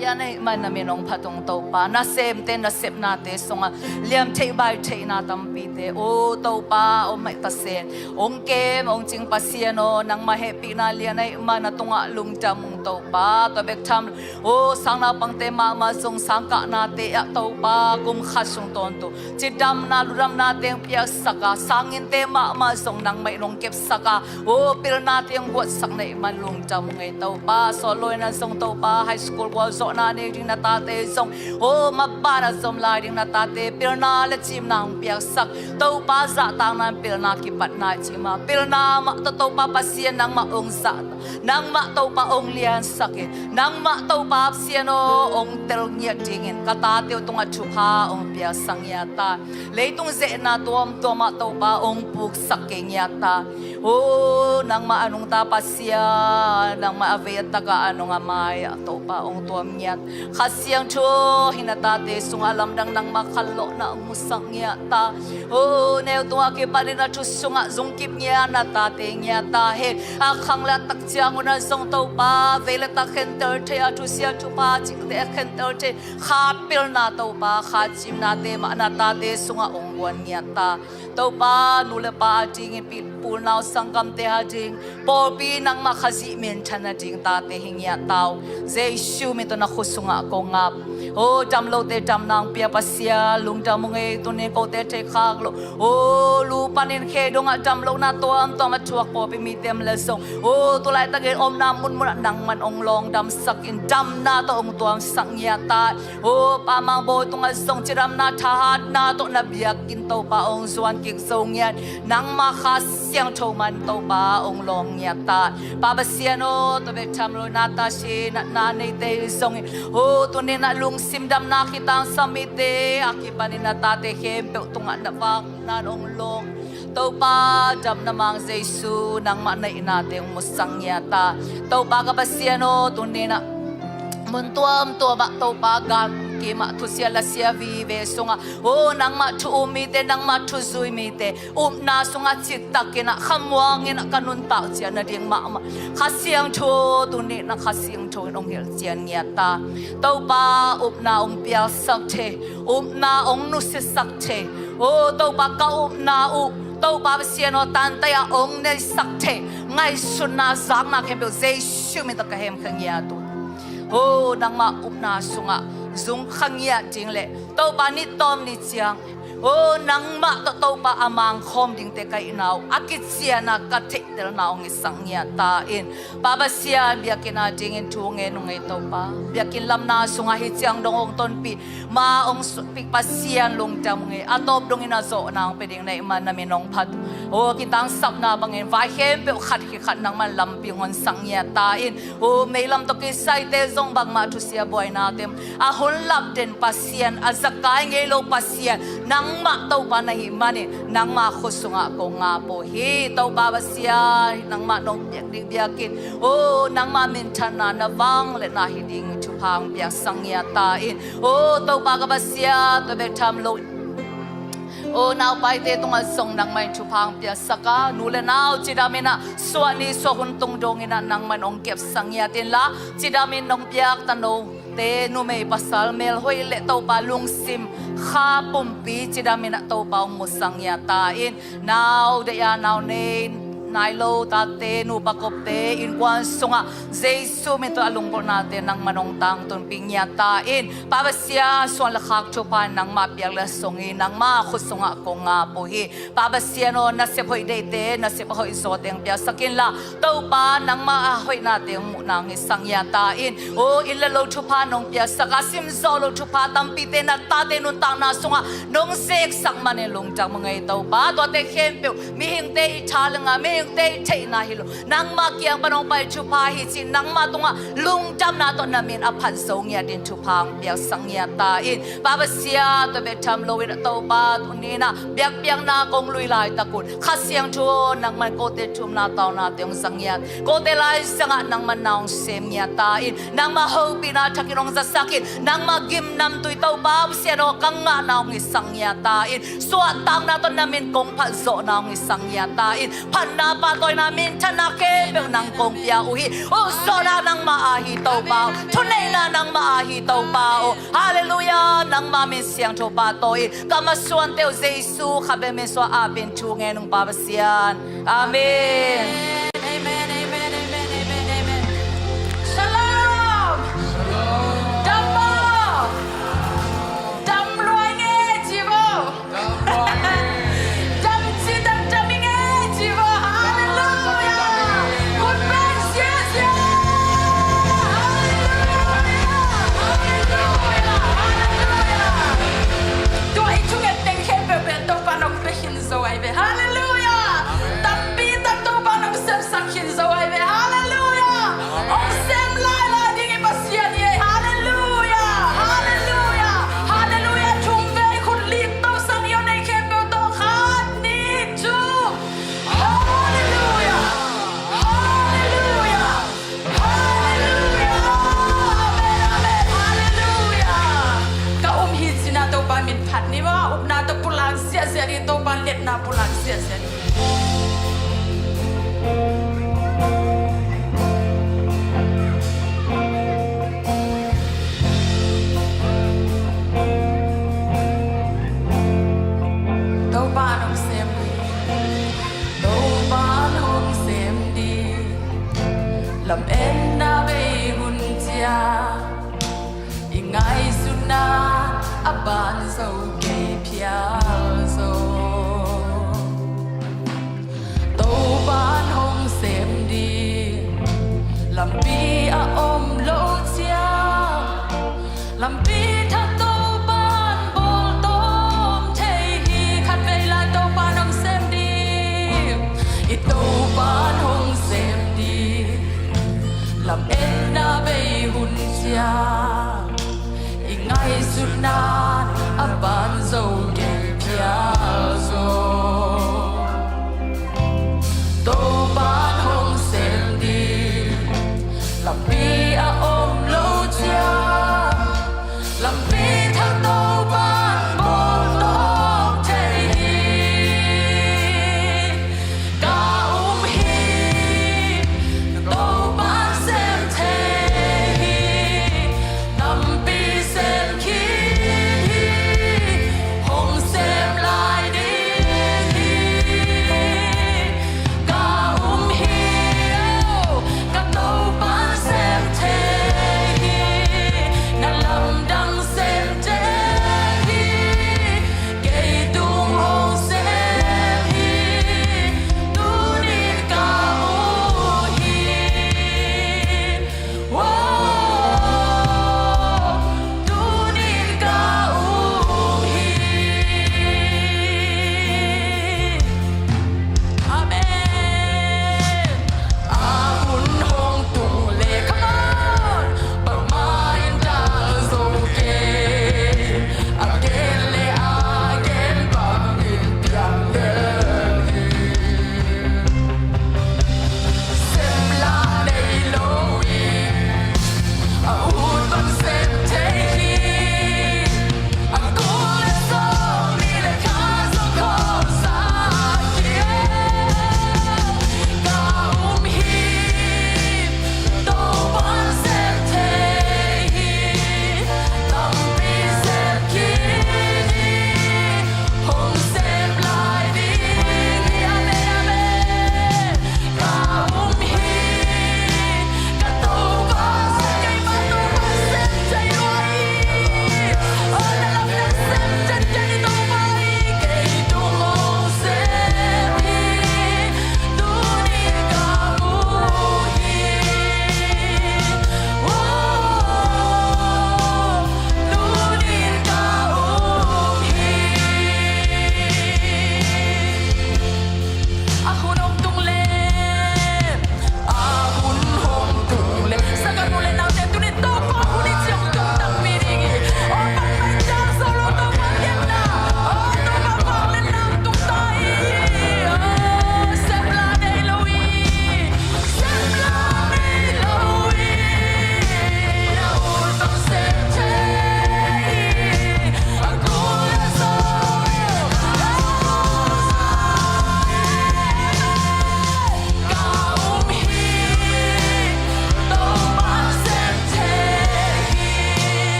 pia na hih man na min hong phat ung Topa. Nasemte nasepnate sungah liam theih bai theihna tampite, o Topa, om mah ta sen hong kem hong cing Pasian aw, nangmah hehpihna lian ahih man na tungah lungdam ung Topa. Tua bek tham lo, o, sang naupangte mahmah zong sang kahnate ah Topa kum khat sung tawntung cidamna ludamnate hong piaksak a, sanginnte mahmah zong nangmah in hong kepsak a, o, pilnate hong guatsak na hih man lungdam ung ei Topa. Sawt lo in ah zong Topa high school gualzawhna nei ding na tate zong, o, maban a zom lai ding na tate pilna le cimna hong piaksak. Topa zahtakna in pilna kipatna i cih mah, pilna mah tawh Topa Pasian nangmah hong zahtak, nangmah Topa hong liansak in, nangmah Topa Pasian aw hong tel ngiat dingin ka tate uh tungah thupha hong piaksak ngiat ta. Leitung zehna tuamtuam ah Topa hong puksak kei ngiat ta. O, nangmah a nungta Pasian, nangmah a vei a tak ah a nung a mai ah Topa hong tuam ngiat. Kha Siangtho in na tate sungah lamdang nangmah khanlawhna hong musak ngiat ta. O, neu tungah kipanin na thu sungah zungkip ngiat na tate ngiat ta hen. A khang le a tak ciangun ah zong Topa vei le tak khentel thei a, thusia thupha cingte a khentel thei kha pilna Topa, kha cimnate mah na tate sungah hong guan ngiat ta. Topa nu le pa a dingin, pi, pu nau sanggamte a ding, pawlpi nangmah Khazih minthan a ding tate hi ngiat ta uh. Jesu min tawh na khut sungah kong ap. O, dam lote damna hong pia Pasian lungdam ung ei, tuni kote thei khak lo. O, lu panin khe dongah dam lohna tuamtuam a thuak pawlpi mite om leh zong, o, tu laitakin omna munmunah nangman hong lawngdamsak in damna tawh hong tuamsak ngiat ta. O, Pa Mang Bawi tungah zong cidamna thahatna tawh na biakinn Topa hong zuan kik zo ngiat. Nangmah Kha Siangtho man Topa hong lawng ngiat ta. Pa Pasian aw, tua bek tham lo in ah Tashi natna neite hi zongin, o, tuni in ah lungsim damna khitangsa mite a kipanin na tate khempeuh tungah na vakna in hong lawng. Topa damna Mang Jesu nangmah na hihnate hong musak ngiat ta. Topa ka Pasian aw, tuni in ah mun tuamtuam ah Topa gal kim ah thusia lasia vive sungah, o, nangmah thu um mite, nangmah thu zui mite upna sungah cittakin ah khamuangin ah ka nuntak ciat nading mahmah Kha Siangtho, tuni in ah Kha Siangtho in hong hilhcian ngiat ta. Topa upna hong pialsak thei, upna hong nusiasak thei, o, Topa ka upna uh Topa Pasian aw, tantai a ong neisak thei ngaihsutna, zakna khempeuh Jesu min tawh ka hemkhia ngiat uh. O, nangmah upna sungah zungkhia ngiat ding le Topa ni tawm ni ciang, o, nangmah tawh Topa a mangkhawm dingte ka hihna uh a kician a ka theihtelna hong hisak ngiat ta in. Pa Pasian, biakinn a dingin thu ngen ung ei Topa. Biakinn lamna sungah hi ciang dong hong tonpih, ma hong sutpih Pasian lungdam ung ei. A tawp dongin a zawhna hong pia ding na hih man na min hong phat. O, kitangsapna bangin vai khempeuh khat khit khat nangman lampi hong honsak ngiat ta in. O, meilam tawh kisaite zong bangmah thusia buainate a hun lap den Pasian, a zakai ngei lo Pasian, nangmah Topa na hih manin nangmah khut sungah kong ngap uh hi. Topa Pasian, nangmah nong piak ding biakinn, o, nangmah minthanna na vangliatna hi ding thupha hong piaksak ngiat ta in. O, Topa ka Pasian, tua bek tham lo, o, naupaite tungah zong nangmah in thupha hong piaksak a, nu le nau cidamin ah suah ni suah hun tung dongin ah nangmah in hong kepsak ngiat inla, cidamin nong piak tanote, numei pasal melhoih le Topa lungsim kha pumpi cidamin ah Topa hong musak ngiat ta in. Nau deih a nau nei nai lo tate, nupa kopte innkuan sungah Jesu min tawh a lunggulhnate nangmah in hong tangtunpih ngiat ta in. Pa Pasian, suan le khak thupha in nangmah piak le sung hi, nangmah khut sungah kong ngap uh hi. Pa Pasian aw, nasep hoih deihte, nasep a hoih zawte hong piaksak inla, Topa, nangmah a hoihnate hong muhna hong hisak ngiat ta in. O, inn le lo thupha nong piaksak a, simzawh loh thupha tampite na tate nuntakna sungah nong zeksak manin lungdam ung ei Topa. Tuate khempeuh mihingte i thalenga, mihingte i theihna hi lo, nangmah kiang pan hong pai thupha hi cih nangmah tungah lungdamna tawh na min a phat zo ngiat ding thupha hong piaksak ngiat ta in. Pa Pasian, tua bek tham loin ah Topa, tuni in ah biakpiakna kong lui laitak un Kha Siangtho nangman kote thumna taunate hong za ngiat, kote laizangah nangman na hong sem ngiat ta in. Nangmah hopihna thakin hong zasak in, nangmah gimnamtui Topa Pasian aw, ka ngahna hong hisak ngiat ta in. Suahtakna tawh na min kong phatzawhna hong hisak ngiat ta in. Phatna, pahtawina, minthanna khempeuh nang kong pia uh hi. Ukzawhna nangmah a hi Topa aw, thuneihna nangmah a hi Topa aw. Halleluiah. Nangmah min siangtho pahtawi in, ka masuante uh Jesu khat bek min suang apin thu ngen ung Pa Pasian. Amen. Amen, amen, amen, amen, amen. Shalom. Dam maw? Dam luai nge ci vo. Dam ci, dam, dam i nge ci vo. Halleluiah. Khut beng ziazia. Halleluiah. Halleluiah. Halleluiah. Tua i thunget teng khempeuh pen Topa nong pia khin zo ai ve. Halleluiah. Tampi tak Topa nong sepsak khin zo ai ve. Halleluiah. Hong sem lailai ding i Pasian hi ei. Halleluiah. Halleluiah. Halleluiah. Thum vei khut lik tosan i aw, nei khempeuh tawh khat, nih, thum. Halleluiah. Halleluiah. Halleluiah. Amen, amen. Halleluiah. Ka um hi cih na Topa min phat ni maw, upna tawh pulak ziahziah ni, Topa liatna pulak ziahziah ni. Topa nong sem ni. Topa hong sem ding, lametna bei hun ciang, i ngaihsutna a ban zo kei phial zo. Topa hong sem ding, lampi a om lo ciang, lampi thak Topan bawl tawm thei hi. Khatvei lai Topan hong sem ding, i Topan hong sem ding. Lametna bei hun ciang, i ngaihsutna a ban zo kei phial zo. Topan hong sem ding, lampi a om lo ciang, lampi thak Topan bawl tawm thei hi. Ka um hi, Topan sem thei hi. Tampi sem khin hi, hong sem lai ding hi.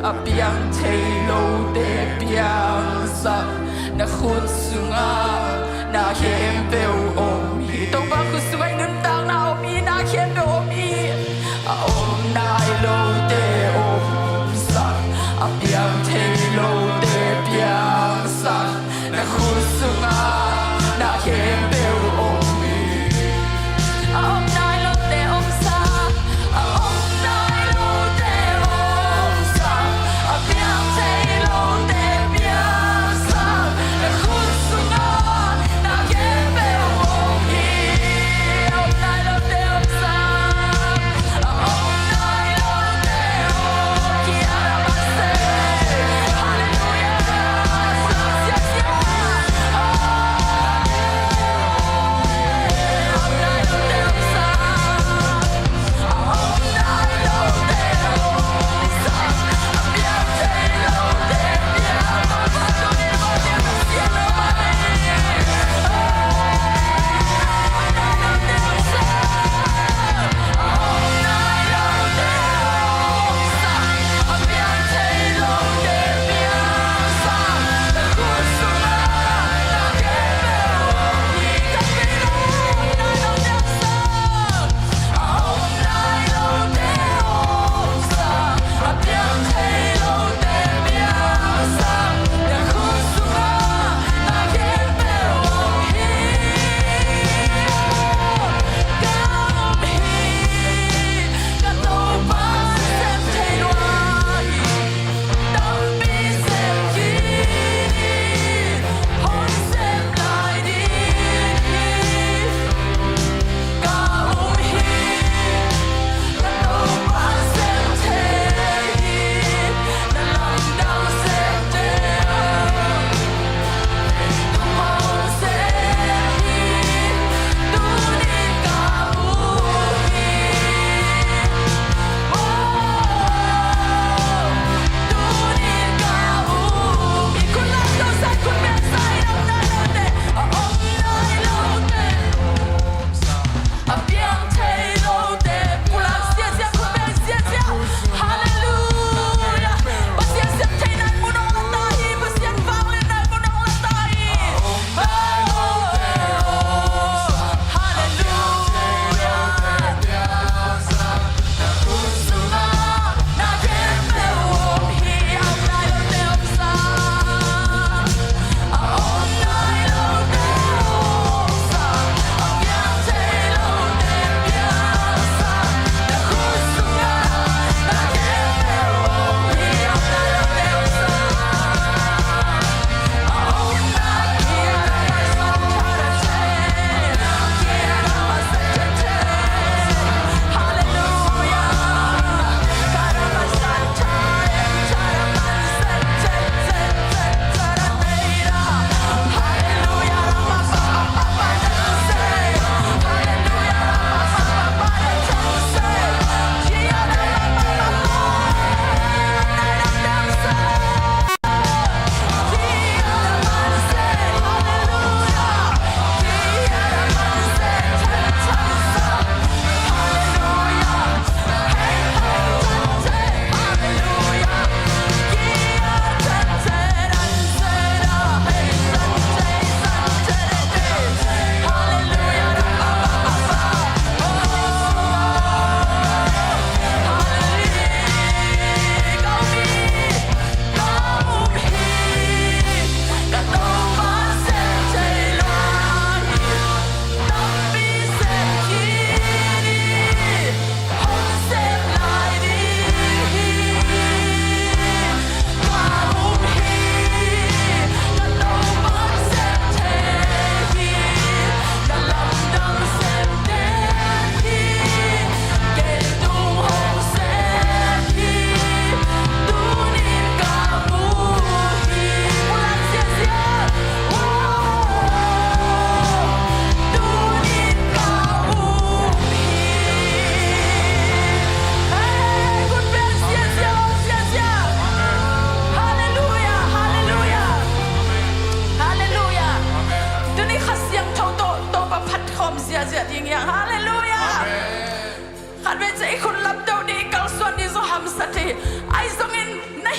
A piang thei lote piangsak, na khut sungah na khempeuh om hi. Topa khut sungah i nuntakna om hi, na khempeuh om hi. A om nai lote omsak, a piang thei lote piangsak, na khut sungah na khempeuh om hi. A om nai lote omsak, a om nai lote omsak, a piang thei lote piangsak, na khut sungah na khempeuh om hi. A om nai lote omsak. Halleluiah. Tuni Kha Siangtho tawh Topa phat khawm ziahziah ding hi hang. Halleluiah. Amen. Khatvei ciang i khut lamto ding, i kalsuan ding zong hamsa thei hi. Ahi zongin na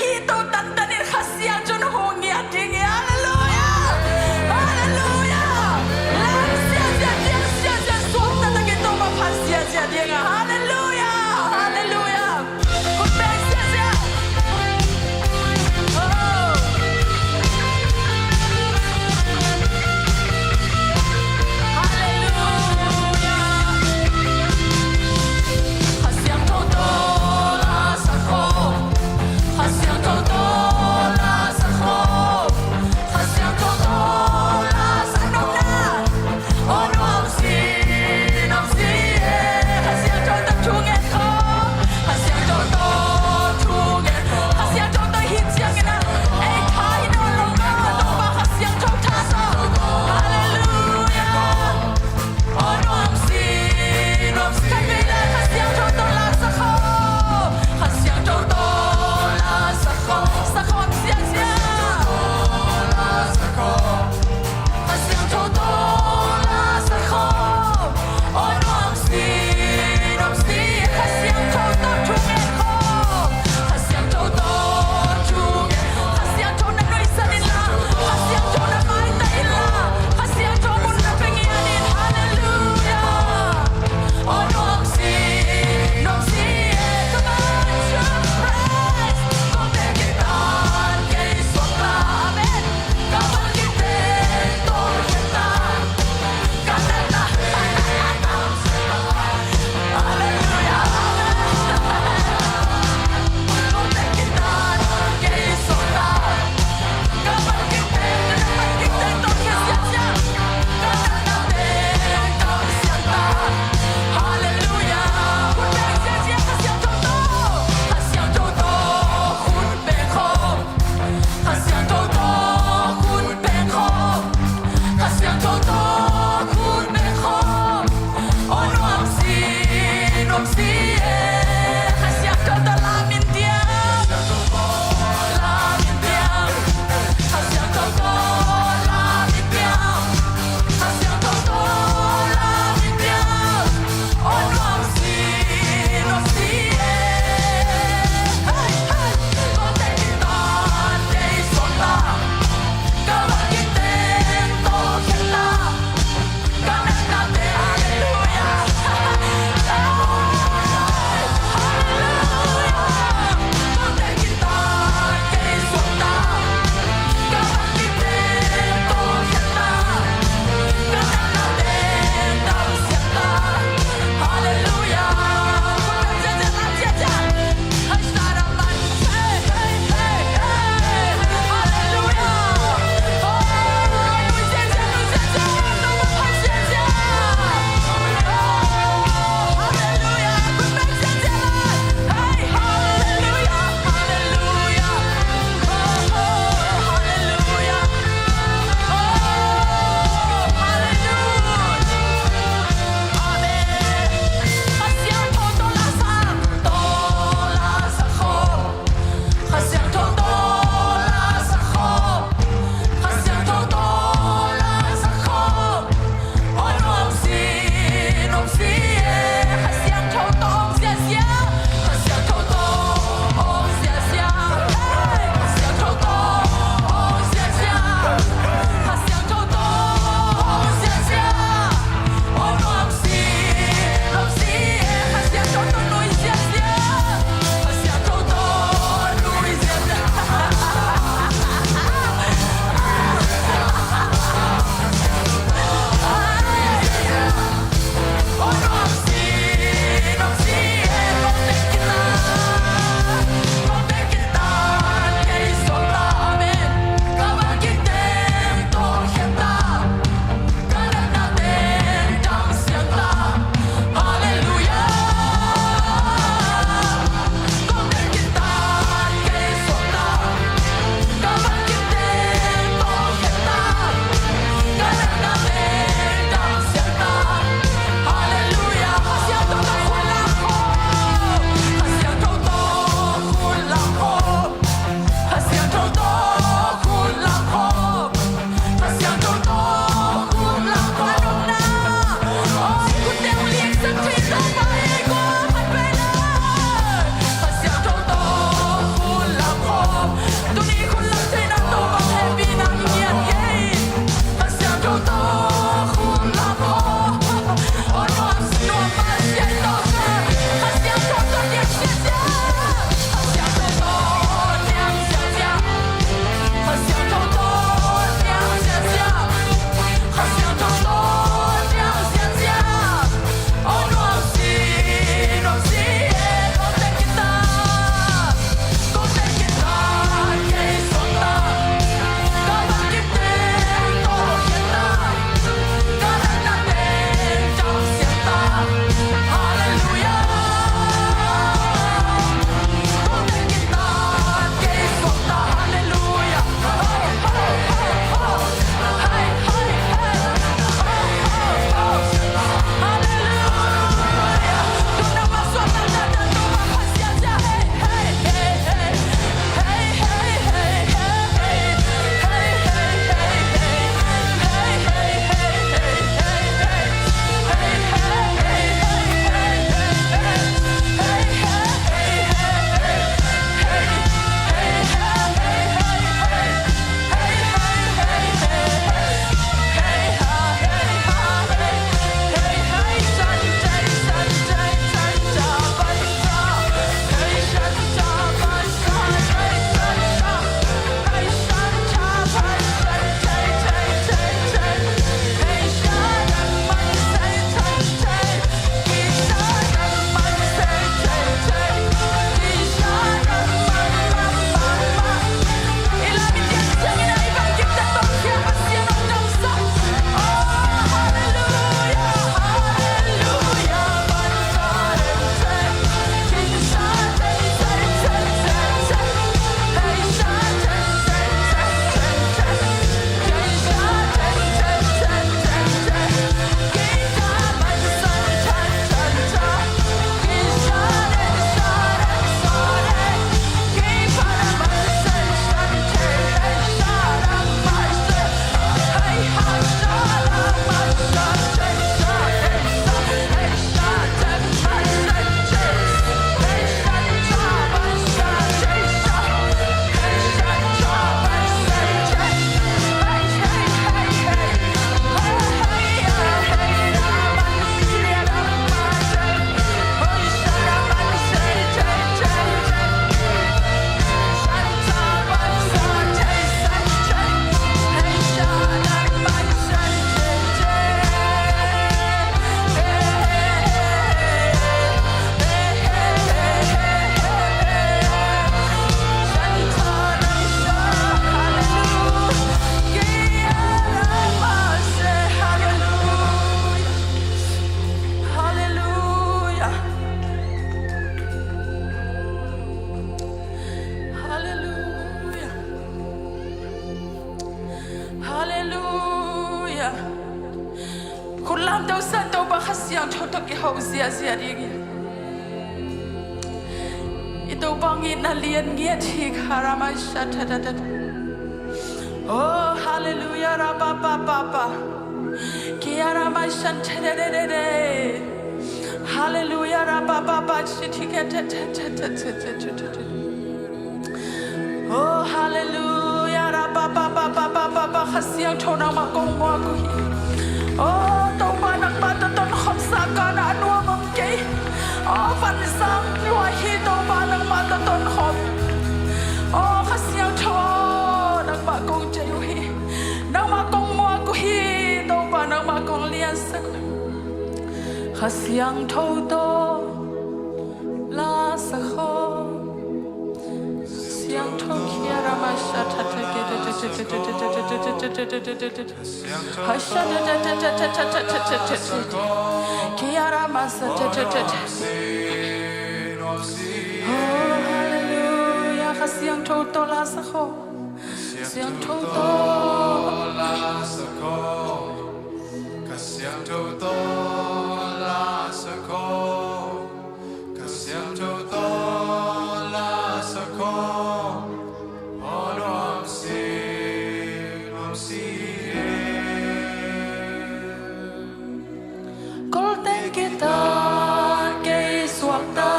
Topa, Topa Kha Siangtho tawh kiho ziahziah ding hi. I Topa ngitna lian ngiat hi. Kha ra mai sha tha tha tha. Oh, hallelujah, ra pa pa pa pa. Kia ra mai shan te de de de de. Hallelujah, ra pa pa pa chi ti ke te te te te te te te te. Oh, hallelujah, ra pa pa pa pa pa pa pa. Kha Siangtho nangmah kong muak uh hi. Oh, Topa nangmah tawh tonkhawm sa ka na a nuam om kei. Oh, van sang lua hi Topa nangmah tawh tonkhawm. Oh, Kha Siangtho nangmah kong thei uh hi. Nangmah kong muak uh hi. Topa nangmah kong liansak uh hi. Kha Siangtho tawh la sa khawm. Siangtho kia ra ma sha tha tha ke te te te te te. Ha sha tha tha tha tha tha tha tha tha. Kia ra ma sha tha tha tha tha. Oh, hallelujah. Kha Siangtho tawh la sa khawm. Siangtho tawh la sa khawm. Kha Siangtho tawh la sa khawm. Kha Siangtho tawh la sa khawm. Aw nuam si, nuam si e. Kol teng kitat kei suakta,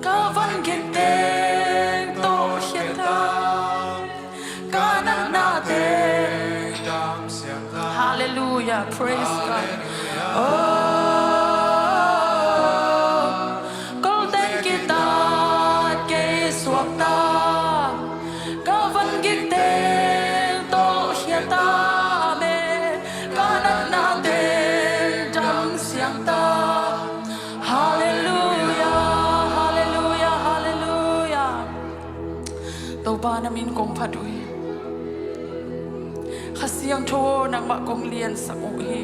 ka van gik teng tawh khiata. Ka natna teng dam siang ta. Hallelujah, praise God. Oh, kol teng kitat kei suakta, ka van gik teng tawh khiata. Amen. Ka natna teng dam siang ta. Hallelujah, hallelujah, hallelujah. Topa na min kong phat uh hi. Kha Siangtho nangmah kong liansak uh hi.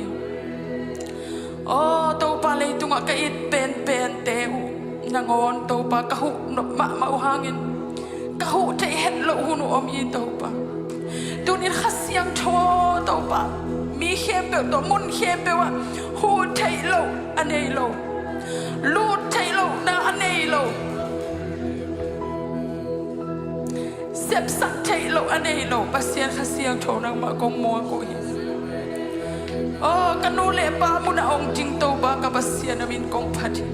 Aw Topa, leitungah ka it penpente uh nangawn Topa ka huh nop mahmah uh hangin ka huh theih het loh hun uh om hi Topa. Tunin Kha Siangtho Topa, mi khempeuh tawh mun khempeuh ah huh theih loh a nei lo, lut theih lohna a nei lo, sepsak theih loh a nei lo Pasian Kha Siangtho nangmah kong muak uh hi. Aw ka nu le pa munah hong ding Topa ka Pasian na min kong phat hi.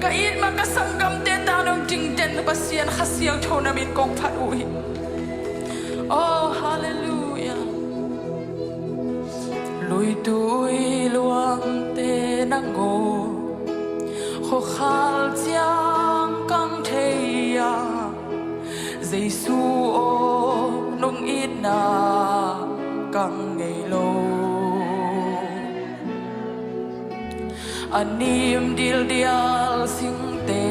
Ka it mah ka sanggamte tangah hong ding den Pasian Kha Siangtho na min kong phat uh hi. Aw hallelujah. Luitui luangte nangawn khuakhal ciang kang thei a, Jesu aw nong itna kang ngei lo. A nim dildial singte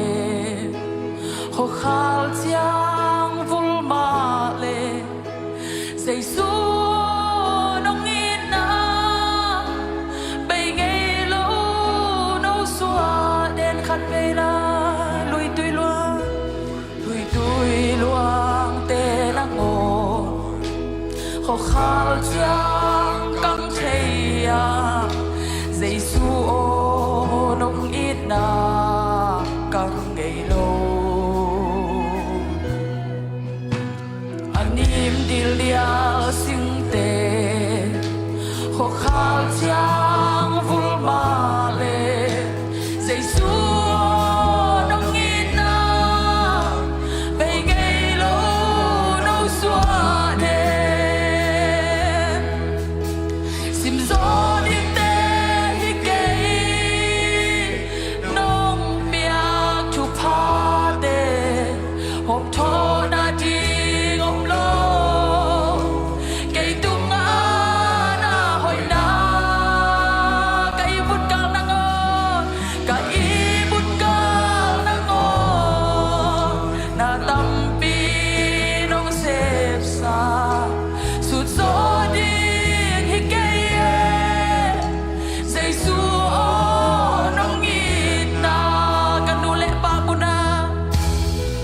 khuakhal ciang vul mah le, Jesu nong itna bei ngei lo. No suah den khat bei la. Luitui luang, luitui luangte nangawn khuakhal ciang kang thei a, Jesu aw nong itna kang ngei lo. A nim dildial singte khuakhal ciang vul mah le, Jesu aw nong itna bei ngei lo. No suah den. Simzaw dingte hi kei, nong piak thuphate hawmthawhna ding om lo. Kei tungah na hoihna, ka ihmut kal nangawn, ka ihmut kal nangawn na tampi nong sepsa. Sutzaw ding hi kei e, Jesu aw nong itna. Ka nu le pa munah,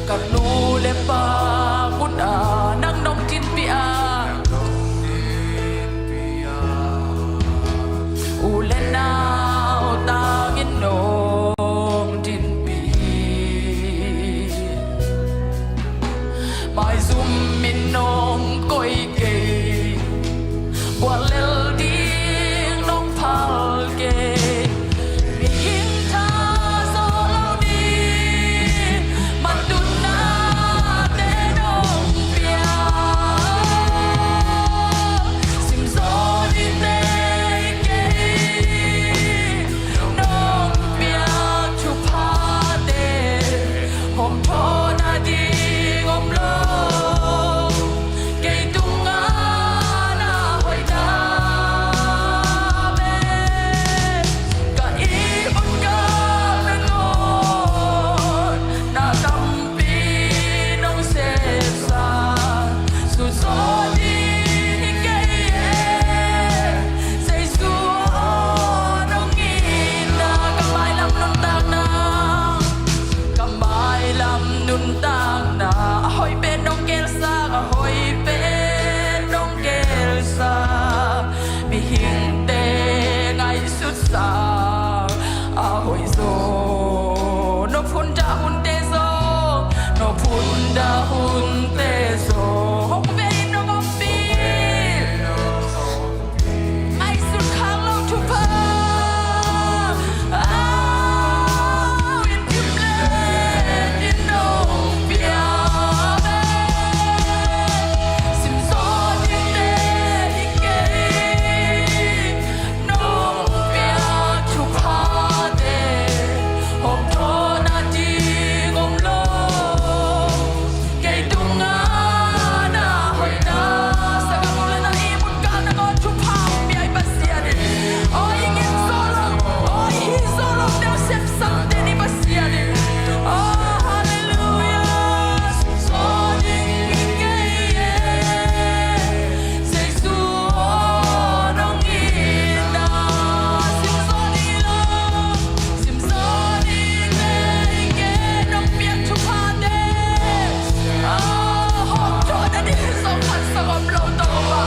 ka nu le Maizum in nong koih kei, kua lel ding nong phal kei. Mihing tha zo lo ding, mantunna te nong pia. Sim zaw ding te kei, nong piak thuphate hawmthawh nading om lo. Kei tungah na hoihna bek, ka ihmun kal nangawn na tampi nong sepsa. Sut zaw ding hi kei e, Jesu aw nong itna. Ka mailam nuntakna, ka mailam nuntakna, a hoih pen nong gelsak, a hoih pen nong gelsak. Mihingte ngaihsutsak a hoih zaw, no phunda hunte zaw, no phunda hunte zaw. Hong vei nong ompih, ngaihsut khak lo thupha, au in thim le in nong pia ve. Sim zaw ding te hi kei, nong piak thuphate hawmthawh nading om lo. Kei tungah na hoihna, sa ka mu le na ihmun kal nangawn thupha hong pia i Pasian in, aw i ngim zo lo, aw i hi zo lo, neu sepsakte ni Pasian in. Aw, halleluiah. Zaw ding hi kei e, Jesu aw nong itna. Sim zaw ding lo, sim zaw ding te hi kei, nong piak thuphate, aw, hawmthawh nading zong khat zong om lo Topa.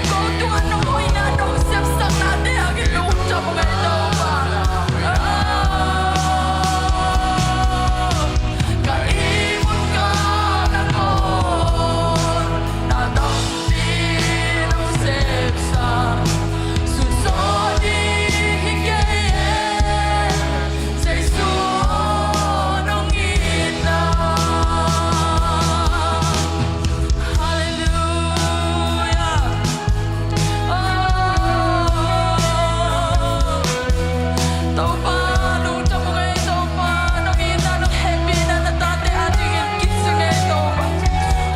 Ko tungah nong hoihna, nong sepsaknate hangin lungdam ung ei Topa. Aw, ka ihmun kal nangawn na tampi nong sepsa. Sut zaw ding hi kei e, Jesu aw nong itna. Halleluiah. Topa, lungdam ung ei Topa, nong itna, nong hehpihna na tate adingin kicing ei Topa.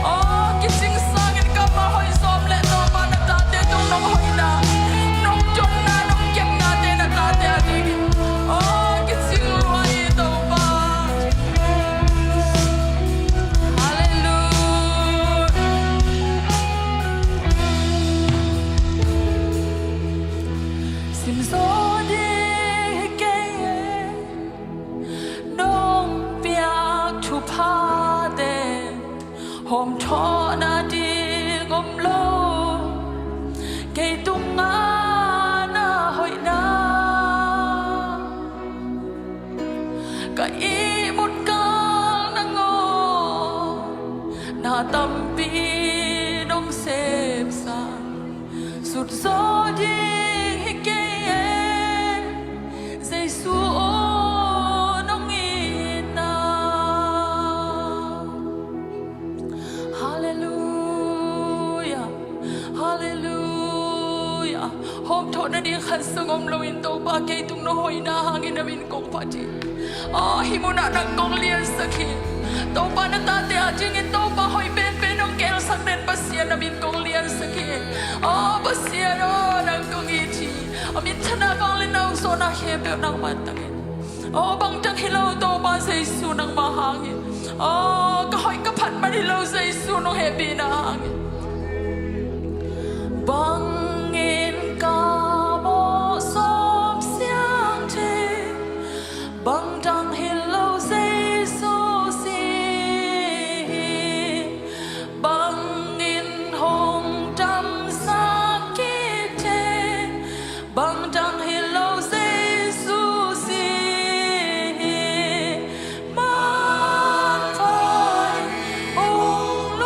Aw, kicing sangin kammal hoih zawm leh Topa, na tate tung nong hoihna, nong donna, nong kepnate na tate adingin, aw, kicing lua hi Topa. Halleluiah. Sim zaw ding hi kei e, nong piak thuphate hawmthawh nading om lo. Kei tungah na hoihna, ka ihmun kal nangawn na tampi nong sepsa. Sut zaw ding hi kei e, Jesu aw nong itna. Halleluiah. Halleluiah. Hawmthawh nading khat zong om loin Topa, kei tung nong hoihna hangin na min kong phat hi. Aw, hih munah nang kong liansak hi. Topa, na tate adingin Topa, hoih penpen nong gelsak den Pasian, na min kong liansak hi. Aw Pasian aw, nang kong it hi. A minthanna, vangliatna, auzawhna khempeuh nangmah tangin. Aw, bangdang hi lo Topa Jesu nangmah hangin. Aw, ka hoih ka phat man hi lo Jesu nong hehpihna hangin. Bangin ka mawh sawm siang thei, bangdang hi lo Jesu si hi. Bangin hong damsak kik thei, bangdang hi lo Jesu si hi. Manpha in hong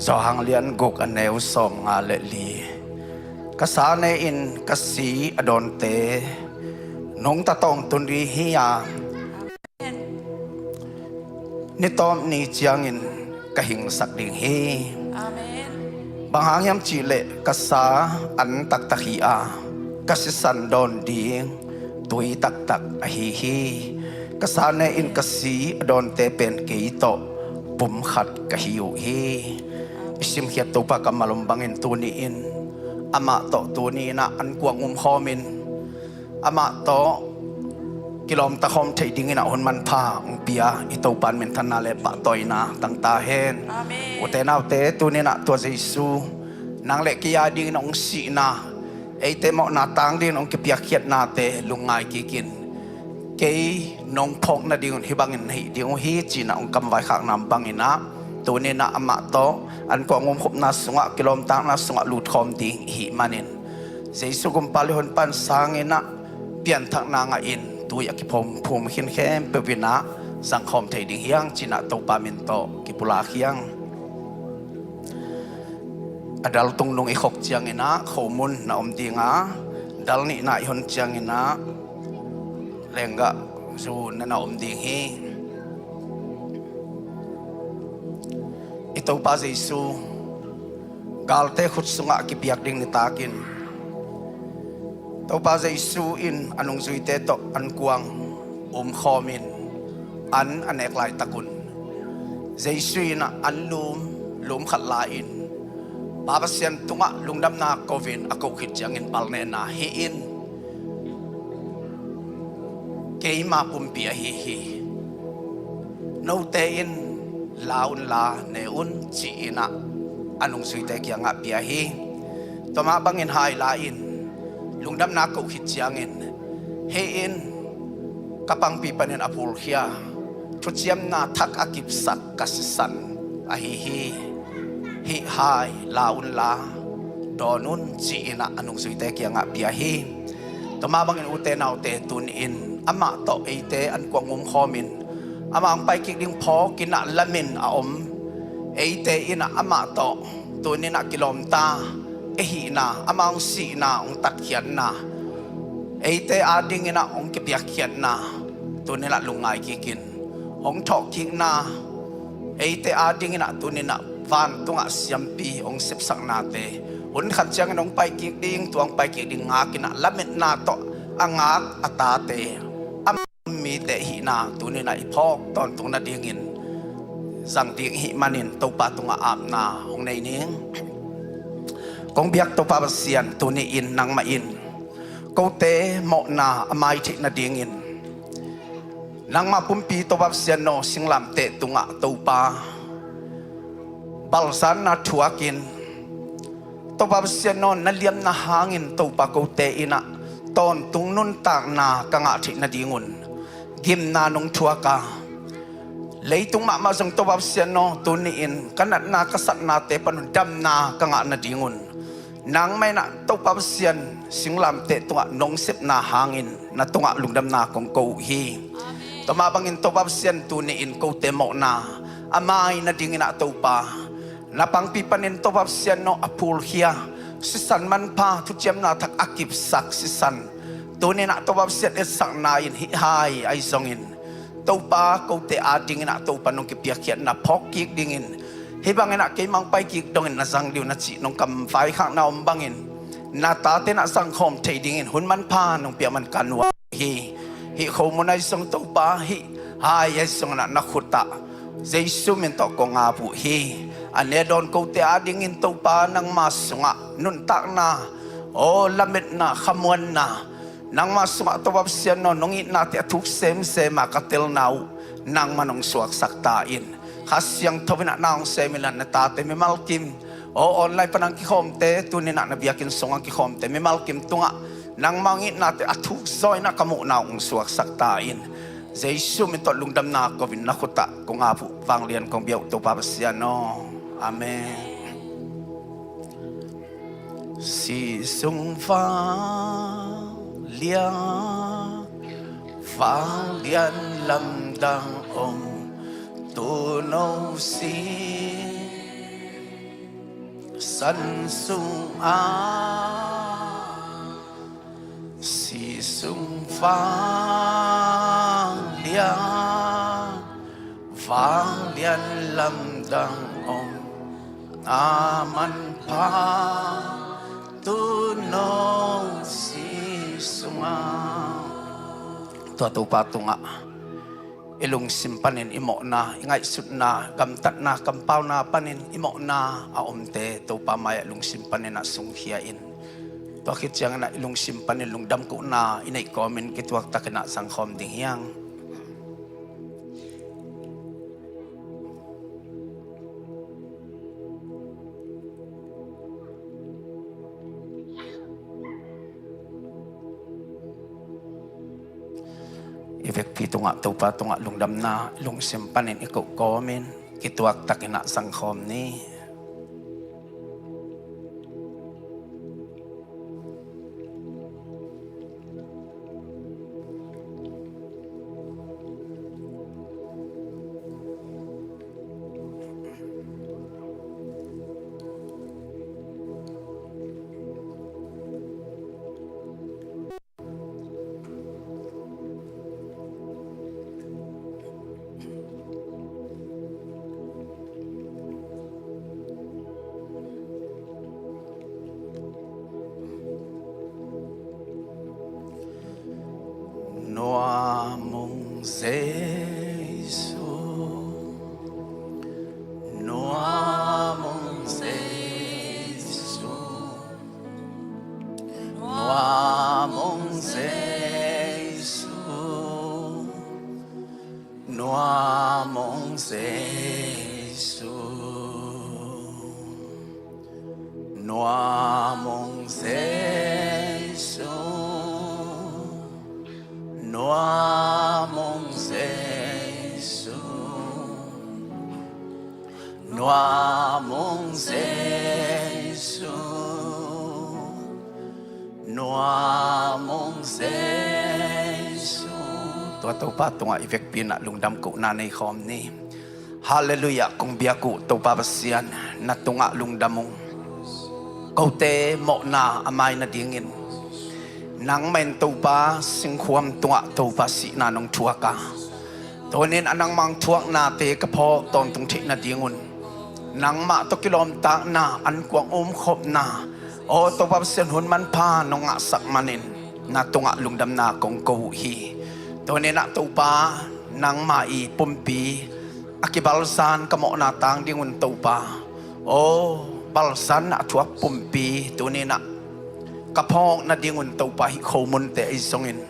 Johan lian guk, a neu sawm nga le li. Ka sa ne in ka si a dawnte nungta tawng tun ding hi a, ni tawp ni ciangin ka hingsak ding hi. Amen. Bang hang hiam cihleh ka sa an taktak hi a, ka sisan dawn ding tui taktak ahi hi. Ka sa ne in ka si a dawnte pen kei tawh pum khat ka hi uh hi. I simkhiat Topa kammal om bangin tuni-in amah tawh tuni-in ah an kuang umkhawmin amah tawh kilawmta khawm thei dingin ah hun manpha hong pia i Topa in minthanna le pahtawina tangta hen. Amen. Ute naute, tuni-in ah tua Jesu nang le kei a dingin hong sihna, eite mawhna tang dingin hong kipiakkhiatnate lungngai kikin, kei nong phawk nadingun hih bangin na hih ding uh hi, ci-in ah hong kamvaikhakna bangin ah tuni-in ah amah tawh an kuang umkhupna sungah, kilawmtatna sungah lutkhawm ding i hih manin, Jesu Gumpa le Honpa in sangin ah pianthakna ngahin tui a kiphumphum khin khempeuh in ah zangkhawm thei ding hi hang, ci-in ah Topa min tawh kipulak hi hang. A dal tungnung i khok ciangin ah khomun na om ding a, dal nihna i hon ciangin ah lenggah zu na na om ding hi. I Topa Jesu galte khut sungah a kipiak ding nitakin Topa Jesu in a nungzuite tawh an kuang umkhawmin an a nek laitakun, Jesu in ah an lum, lum khat la-in Pa Pasian tungah lungdamna ko-in a ko khit ciangin palnehna hih in keima pumpi ahi hi. Note in la unla ne un, ci-in ah a nungzuite kiangah pia hi. Tua mah bangin hai la-in lungdamna ko khit ciangin, hih in ka pangpi panin a phulkhia thuciamna thak a kipsak ka sisan ahi hi. Hih hai la unla dawn un, ci-in ah a nungzuite kiangah pia hi. Tua mah bangin ute naute, tuni-in amah tawh eite an kuang umkhawmin amah hong paikik ding phawkin ah lamin a om eite in ah amah tawh tuni-in ah kilawmta i hihna, amah hong sihna, hong tatkhiatna, eite adingin ah hong kipiakkhiatna tuni-in ah lungngai kikin, hong thawhkikna, eite adingin ah tuni-in ah vantungah siampi hong sepsaknate, hun khat ciangin hong paikik ding, tua hong paikik ding ngakin ah lametna tawh a ngak a tate, a mite hihna tuni-in ah i phawk tawntung nadingin zang ding i hih manin Topa tungah apna hong nei ning. Kong biak Topa Pasian, tuni-in nangmah in kote mawhna a mai theih nadingin, nangmah pumpi Topa Pasian aw, singlamteh tungah Topa balzanna thuakin, Topa Pasian aw, na liamna hangin Topa kote in ah tawntung nuntakna ka ngah theih nadingun gimna nong thuak a, leitung mahmah zong Topa Pasian aw, tuni-in ka natna ka satnate panun damna ka ngah nadingun nangmah in ah Topa Pasian singlamteh tungah nong sepna hangin na tungah lungdamna kong ko uh hi. Amen. Tua mah bangin Topa Pasian, tuni-in kote mawhna a mai nadingin ah Topa, na pangpi panin Topa Pasian aw, a phulkhia sisan manpha thuciamna thak a kipsak sisan tuni-in ah Topa Pasian etsakna in hih hai ahi zongin Topa kote adingin ah Topa nong kipiakkhiatna phawk kik dingin, hih bangin ah keimah hong paikik dongin na zang ding uh na cih nong kamvaikhakna om bangin na tate in ah zangkhawm thei dingin hun manpha nong piak man ka nuam hi. Hih khomun ahi zong Topa, hih hai ahi zongin ah na khutah Jesu min tawh kong ap uh hi. A ne dawn kote adingin Topa nangma sungah nuntakna, aw, lametna, khamuanna, nangma sungah Topa Pasian aw, nong itnate a thuk semsem a ka telna uh nangmah nong suaksak ta in. Kha Siangtho in ah na hong sem inla na tate mimalkim, aw, online pan hong kikhawmte, tuni-in ah na biakinn sung hong kikhawmte mimalkim tungah nangmah hong itnate a thuk zaw in ah ka muhna uh hong suaksak ta in. Jesu min tawh lungdamna ko-in na khutah kong ap uh, vanglian kong bia uh Topa Pasian aw. Amen. Sih sung vanglian, vanglian lamdang om, tuuno sih San sungah si sung vanglian, vanglian lamdang om a manpha, tu nong si sungah. Tua Topa tungah i lungsim panin i mawhna, i ngaihsutna, gamtatna, kampauna panin i mawhna a omte Topa mai-ah lungsim panin ah sungkhia in. Tua khit ciangin ah i lungsim panin lungdam kohna i neih kawmin kituaktakin ah zangkhawm ding hi hang. I vekpi tungah Topa tungah lungdamna lungsim panin i koh kawmin kituaktakin ah zangkhawm ni. Nuam ung Jesu, nuam ung Jesu, nuam ung Jesu, nuam ung Jesu. Nuam ung Jesu, nuam ung Jesu, nuam ung Jesu, nuam ung Jesu. Tua Topa tungah i vekpi in ah lungdam kohna nei khawm ni. Halleluiah, kong biak uh Topa Pasian, na tungah lungdam ung. Kote mawhna a mai nadingin nangmah in Topa singkhuam tungah Topa sihna nong thuak a, tunin a nangmah thuaknate ka phawk tawntung theih nadingun nangmah tawh kilawmtatna, ankuang umkhopna, aw Topa Pasian, hun manpha nong ngahsak manin na tungah lungdamna kong ko uh hi. Tunin ah Topa, nangmah i pumpi a kibalzan ka mawhna tang dingun Topa, aw balzanna a thuak pumpi tunin ah ka phawk nadingun Topa, hih khomunte ahi zongin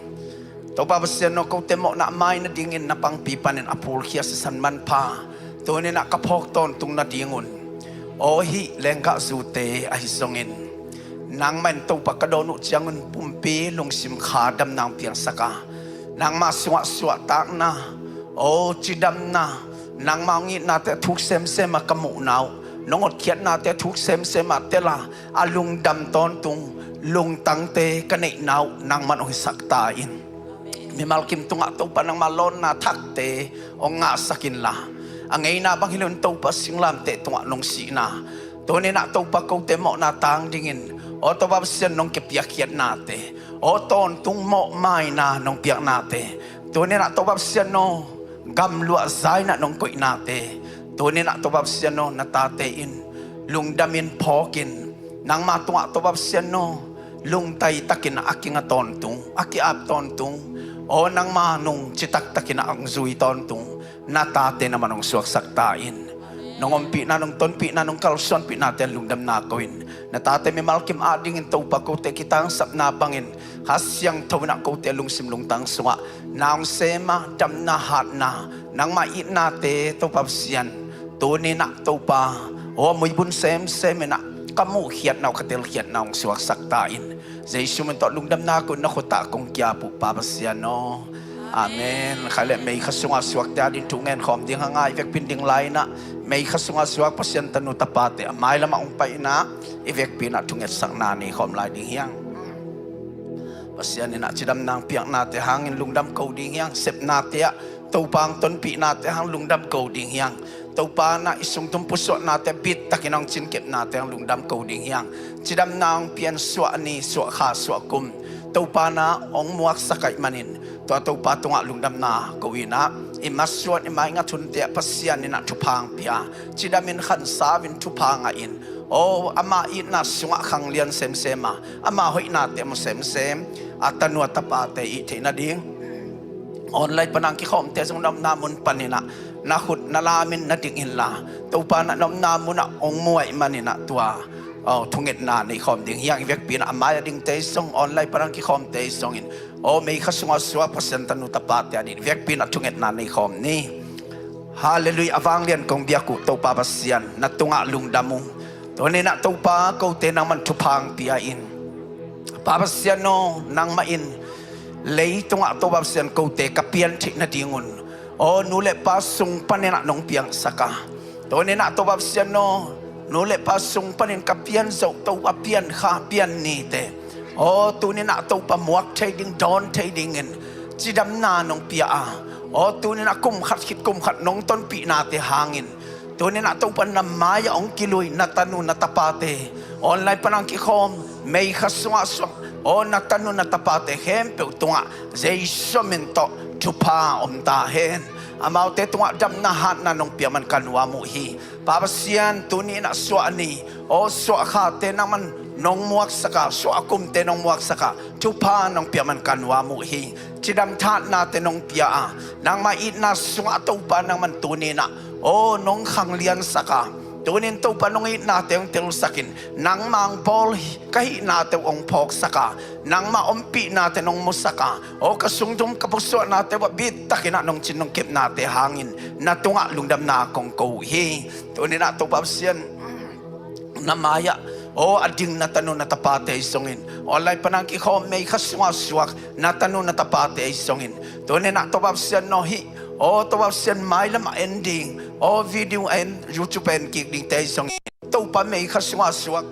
Topa Pasian aw, kote mawhna a mai nadingin na pangpi panin a phulkhia sisan manpha tunin ah ka phawk tawntung nadingun, aw hih lenggahzute ahi zongin nangmah in Topa ka dawn uh ciangun pumpi lungsim kha damna hong piangsak a, nangmah sungah suahtakna, aw cidamna, nangmah hong itnate a thuk semsem a ka muhna uh, nong hotkhiatnate a thuk semsem a tel a, a lungdam tawntung lungtangte ka neihna uh nangmah hong hisak ta in. Mimal kim tungah Topa nangmah lawnna thakte hong ngahsak inla, a ngeina bang hi loin Topa singlamteh tungah nong sihna, tunin ah Topa kote mawhna tang dingin aw Topa Pasian nong kipiakkhiatnate, aw tawntung mawhmaina nong piaknate, tunin ah Topa Pasian aw gamluah zainah nong koihnate, tunin ah Topa Pasian aw na tate in lungdamin phawkin, nangma tungah Topa Pasian aw lungtaitakin a kinga tawntung, a ki-ap tawntung, aw nangma nung citaktakin a hong zui tawntung na tate na man hong suaksak ta in. Nong ompihna, nong tonpihna, nong kalsuanpihnate lungdamna ko in, na tate mimal kim adingin Topa kote kitangsapna bangin Kha Siangtho in ah kote lungsim lungtang sungah na hong sem a, damna hatna, nangmah itnate Topa Pasian, tunin ah Topa aw muibun semsem in ah ka muhkhiatna uh, ka telkhiatna uh hong suaksak ta in. Jesu min tawh lungdamna ko in na khut ah kong ki-ap uh Pa Pasian aw. Amen. Khaile mei kha sunga suakte ading thu ngen khawm ding hang a, i vekpi in ding lai in ah mei kha sunga suak Pasian tanu tapate a mailamah hong pai in ah i vekpi in ah thungetsakna nei khawm lai ding hi hang. Pasian in ah cidamna hong piaknate hangin lungdam ko ding hi hang. Sepnate ah Topa hong tonpihnate hang lungdam ko ding hi hang. Topa na i sungtum pusuahnate bit takin hong cinkepnate hong lungdam ko ding hi hang. Cidamna hong pian suah ni, suah kha, suah kum, Topa na hong muaksak ahih manin, tua Topa tungah lungdamna ko in ah, i masuan i maingat hunte ah Pasian in ah thupha hong pia, cidamin khansau in thupha ngah in, aw, ama itna sungah khanglian semsem a, ama hoihnate mu semsem a tanu a tapate i theih nading, online pan a hong kikhawmte zong na omna mun panin ah na khut na lamin na ding inla, Topa na omna munah hong mu ahih manin ah tua, aw, thungetna nei khawm ding hi hang. I vekpi in ah a mai-a dingte zong, online pan a hong kikhawmte zongin, aw, meikha sungah suak Pasian tanu tapate a ding i vekpi in ah thungetna nei khawm ni. Halleluiah. A vanglian kong biak uh Topa Pasian, na tungah lungdam ung. Tuni in ah Topa, kote nangman thupha hong pia in, Pa Pasian aw, nangmah in leitungah Topa Pasian kote ka pian theih nadingun, aw, nu le pa sung panin ah nong piangsak a, tuni in ah Topa Pasian aw, nu le pa sung panin ka pian zawh Topa, pian kha, pian nite, aw, tuni in ah Topa muak thei ding, dawn thei dingin cidamna nong pia a, aw, tuni in ah kum khat khit kum khat nong tonpihnate hangin, tuni in ah Topa na mai-ah hong kilui na tanu na tapate, online pan a hong kikhawm, meikha sungah suak, aw, na tanu na tapate khempeuh tungah Jesu min tawh thupha om ta hen. Amaute tungah damna hatna nong pia man ka nuam uh hi. Pa Pasian, tuni in ah suah ni, aw, suah khate nangman nong muaksak a, suah kumte nong muaksak a, thupha nong pia man ka nuam uh hi. Cidam thahatnate nong pia a, nangmah itna sungah Topa nangman tuni in ah, aw, nong khangliansak a, tuni in Topa nong itnate hong telsak in, nangmah hong bawl ka hihnate uh hong phawksak a, nangmah ompihnate nong musak a, aw, ka sungtum ka pusuahnate uh ah bit takin ah nong cin nong kepnate hangin na tungah lungdamna kong ko uh hi. Tuni in ah Topa Pasian, na mai-ah, aw, a ding na tanu na tapate ahi zongin, online pan a hong kikhawm, meikha sungah suak na tanu na tapate ahi zongin, tuni in ah Topa Pasian aw, hih, aw, Topa Pasian mailam a en ding, aw, video a en, YouTube a en kik dingte ahi zongin, Topa meikha sungah suak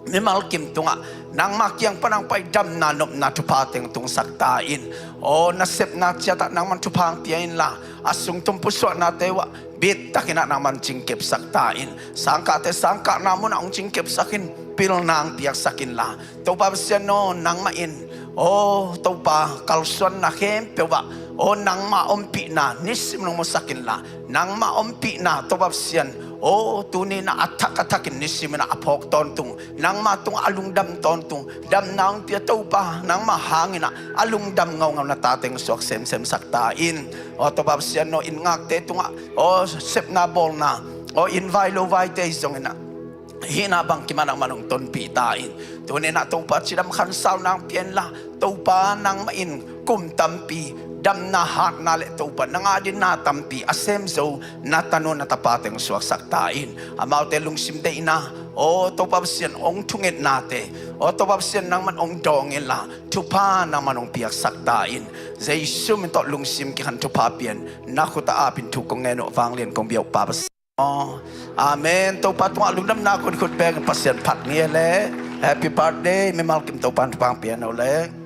mimal kim tungah nangmah kiang pan a hong pai damna nopna thupha teng tungsak ta in. Aw, na sepna ciatah nangman thupha hong pia inla, a sungtum pusuahnate uh ah bit takin ah nangman cingkepsak ta in. Sangkahte sangkahna munah hong cingkepsak in, pilna hong piaksak inla, Topa Pasian aw, nangmah in, aw, Topa, kalsuanna khempeuh ah, aw, nangmah ompihna nisim nong musak inla, nangmah ompihna Topa Pasian, aw, tuni in ah a thak a thakin nisim in ah a phawk tawntung, nangmah tungah a lungdam tawntung, damna hong pia Topa, nangmah hangin ah a lungdam ngaungau na tate hong suak semsemsak ta in. Aw, Topa Pasian aw, inn ngakte tungah, aw, sepna bawlna, aw, inn vai lo vaite ahi zongin ah, hihna bangkim ah nangman hong tonpih ta in. Tuni in ah Topa, cidam khansauna hong pia inla, Topa, nangmah in kum tampi damna hatna le, Topa, na ngah ding na tampi a sem zo na tanu na tapate hong suaksak ta in. Amaute lungsim deihna, aw, Topa Pasian, hong thungetnate, aw, Topa Pasian, nangman hong dawng inla, thupha nangman hong piaksak ta in. Jesu min tawh lungsim kikhan thupha pian na khut ah apin thu kong ngen uh, vanglian kong biak uh Pa Pasian. Amen. Topa tungah lungdamna kong khut beng, Pasian phat ni e le. Happy birthday. Mimal kim Topa in thupha hong pia hen aw le.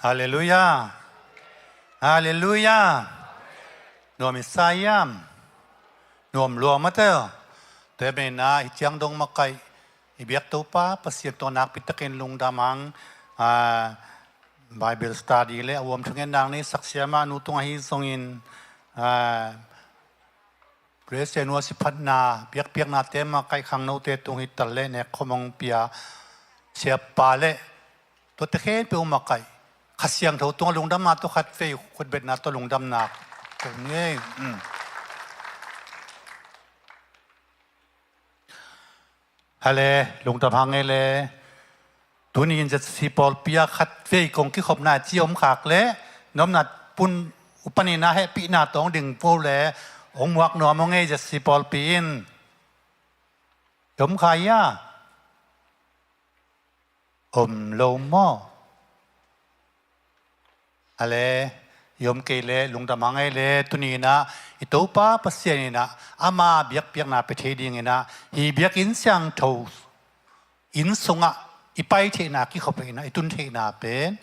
Halleluiah. Halleluiah. Nuam i sa hiam? Nuam lua mah teh. Tua ahih manin ah hih ciang dong makaih i biak Topa Pasian tungah nakpi takin lungdam hang. Ah, Bible study le a uam thungetna nei sak siam a, nu tung ahi zongin, ah, Grace Noah siphatna biakpiaknate makaih khangnote tung hi tal le nek khawm hong pia siapa le tuate khempeuh makaih Kha Siangtho tungah lungdamna tawh khatvei khutbetna tawh lungdamna kong nei. Mm. Hale, lungdam hang ei le. Tuni in Z C C pawlpi ah khat vei kong kikhopna ci om khak le, nomna pun upanin ah hehpihna tawng ding po le, ong muak nuam ong ei Z C pawlpi in. Om kha ia? Om lo maw? Hale, i om kei le lungdam hang ei le. Tuni in ah i Topa Pasian in ah ama biakpiakna pia thei dingin ah, hi biakinn siangtho inn sungah i pai theihna, kikhop theihna, i tun theihna pen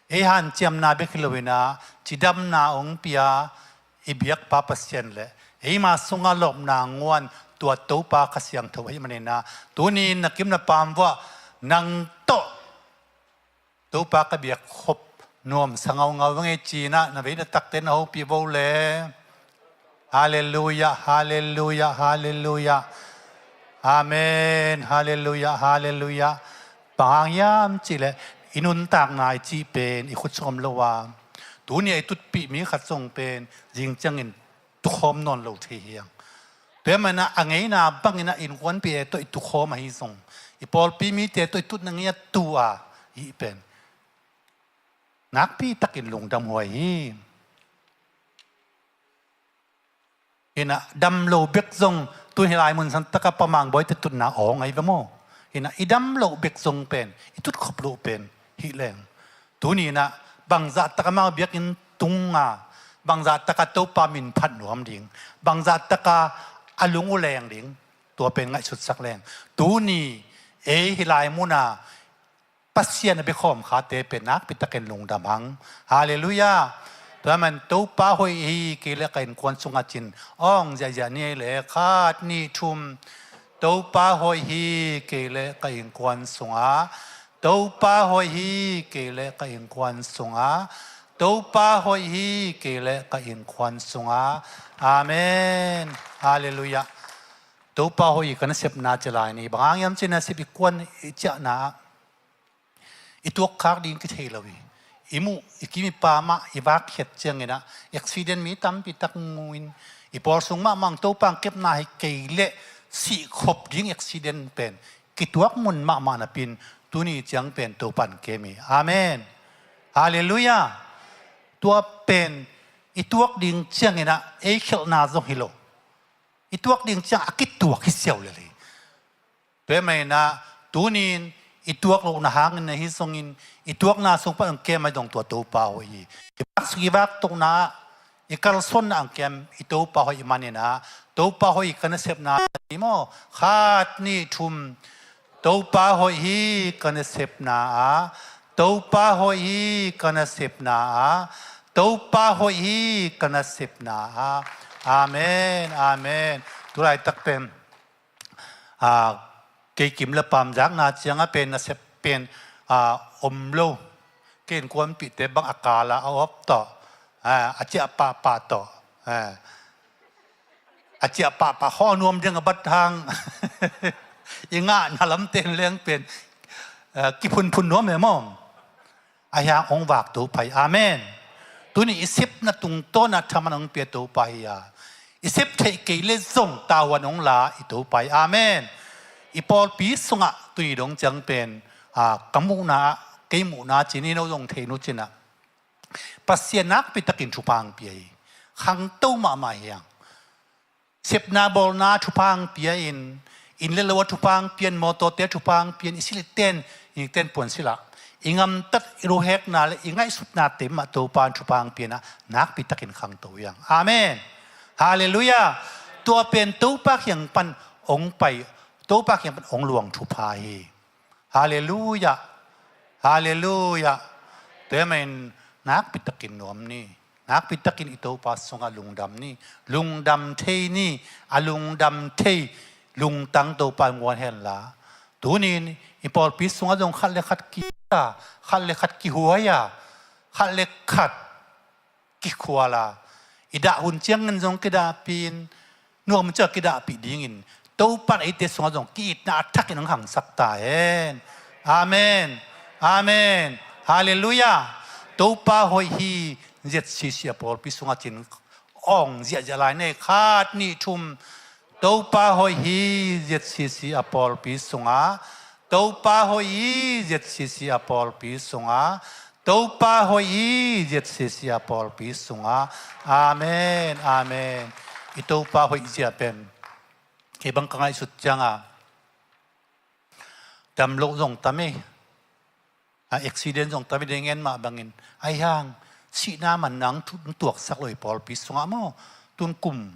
ei hanciamna bek hi loin ah cidamna ong pia i biakpa Pasian le eima sungah lawpna nguan tua Topa Kha Siangtho ahih manin ah, tuni in na kim na pam vuah nang tawh Topa ka biak khop nuamsa ngaungau veng ei ci-in ah na vei na takte na hopih vo le. Halleluiah, halleluiah, halleluiah. Amen, halleluiah, halleluiah. Bang hang hiam cih leh i nuntakna i cih pen i khut sung om lo a, tuni a i tutpih mi khat zong pen zing ciangin tukhawm nawn lo thei hi hang. Tua ahih manin ah a ngeina bangin ah innkuanpihte tawh i tukhawm ahi zong, i pawlpi mite tawh i tutna ngiat tu a i hih pen nakpi takin lungdam huai hi. Hi in ah dam lo bek zong, tun hih lai mun santak ah Pa Mang Bawi te tutna awng ahi ve maw. Hi in ah i dam loh bek zong pen, i tut khop loh pen hi leng, tuni in ah bangzah tak a amau biakinn tung a, bangzah tak a Topa min phat nuam ding, bangzah tak a a lung uh leng ding, tua pen ngaihsutsak leng, tuni ei hih lai mun a Pasian a biakhawm khate pen nakpi takin lungdam hang. Halleluiah. Tua ahih manin Topa hoih hi kei le ka innkuan sungah ci-in awng ziahziah ni ei le. Khat, nih, thum. Topa hoih hi kei le ka innkuan sungah. Topa hoih hi kei le ka innkuan sungah. Topa hoih hi kei le ka innkuan sungah. Amen. Halleluiah. Topa hoih hi ka nasepna ci lai ni. Bang hang hiam cih leh nasep i kuan i ciahna ah i tuak khak ding kithei lo hi. I muh, i kim i pam ah i vak khiat ciangin ah accident mi tampi tak mu in, i pawl sung mahmah Topa hong kepna hi kei leh sih khop ding accident pen kituak mun mahmah napi-in tuni ciang pen Topa in kem hi. Amen. Halleluiah. Tua pen i tuak ding ciangin ah ei khelhna zong hi lo. I tuak ding ciang a kituak hi siau lel hi. Tua ahih manin ah tuni in i tuak lohna hangin ahi zongin, i tuakna sung pan hong kem ahi zong tua Topa hoih hi. I vak suk i vak tohna ah, i kalsuanna ah hong kem i Topa hoih ahih manin ah, Topa hoih hi ka nasepna hi maw. Khat, nih, thum. Topa hoih hi ka nasepna ah. Topa hoih hi ka nasepna ah. Topa hoih hi ka nasepna ah. Amen, amen. Tulaitak pen, ah, kei kim le pam zakna ciang a pen nasep pen, ah, om lo. Kei innkuanpihte bang a kal a a awp tawh, ah, a ciah pahpah tawh, ah, a ciah pahpah khawng a nuam ding a bat hang i ngahna lamte in leng pen, ah, kiphunphun nuam e maw. Ahi hang hong vak Topa hi. Amen. Tuni i sepna tungtawn ah thaman hong pia Topa hi a, i sep theih kei leh zong tavuan hong la i Topa hi. Amen. I pawlpi sungah tuni dong ciang pen, ah, ka muhna ah, kei muhna ci-in, no zong thei nu ci-in ah, Pasian nakpi takin thupha hong pia hi. Khangto mahmah hi hang. Sepna bawlna thupha hong pia in, inn le lo ah thupha hong pia in, mawtawte thupha hong pia in, i silh i ten, i ten puan silh ah, i gamtat, i luhekna le i ngaihsutnate mah Topa in thupha hong pia in ah, nakpi takin khangto hi hang. Amen. Halleluiah. Tua pen Topa kiang pan hong pai, Topa kiang pan hong luang thupha hi. Halleluiah. Halleluiah. Tua ahih manin nakpi takin nuam ni. Nakpi takin i Topa sungah lungdam ni. Lungdam thei ni. A lungdam thei lungtang Topa in guan hen la. Tuni in i pawlpi sungah zong khat le khat kihia, khat le khat kihuai a, khat le khat kikhual a, i dah hun ciangin zong kidahpih in, nuam ciang kidahpih dingin, Topa in eite sungah zong ki-itna a thakin hong khangsak ta hen. Amen. Amen. Halleluiah. Topa hoih hi. Z C C a pawlpi sungah ci-in awng ziahziah lai ni ei. Khat, nih, thum. Topa hoih hi, Z C C a pawlpi sungah. Topa hoih hi, Z C C a pawlpi sungah. Topa hoih hi, Z C C a pawlpi sungah. Amen, amen. I Topa hoih zia pen kei bang ka ngaihsut ciangah, dam loh zong tam ei. A, accident zong tam ei, deng en mah bangin. Ahi hang, sihna man nang tu-, tuaksak lo hi pawlpi sungah maw. Tun kum,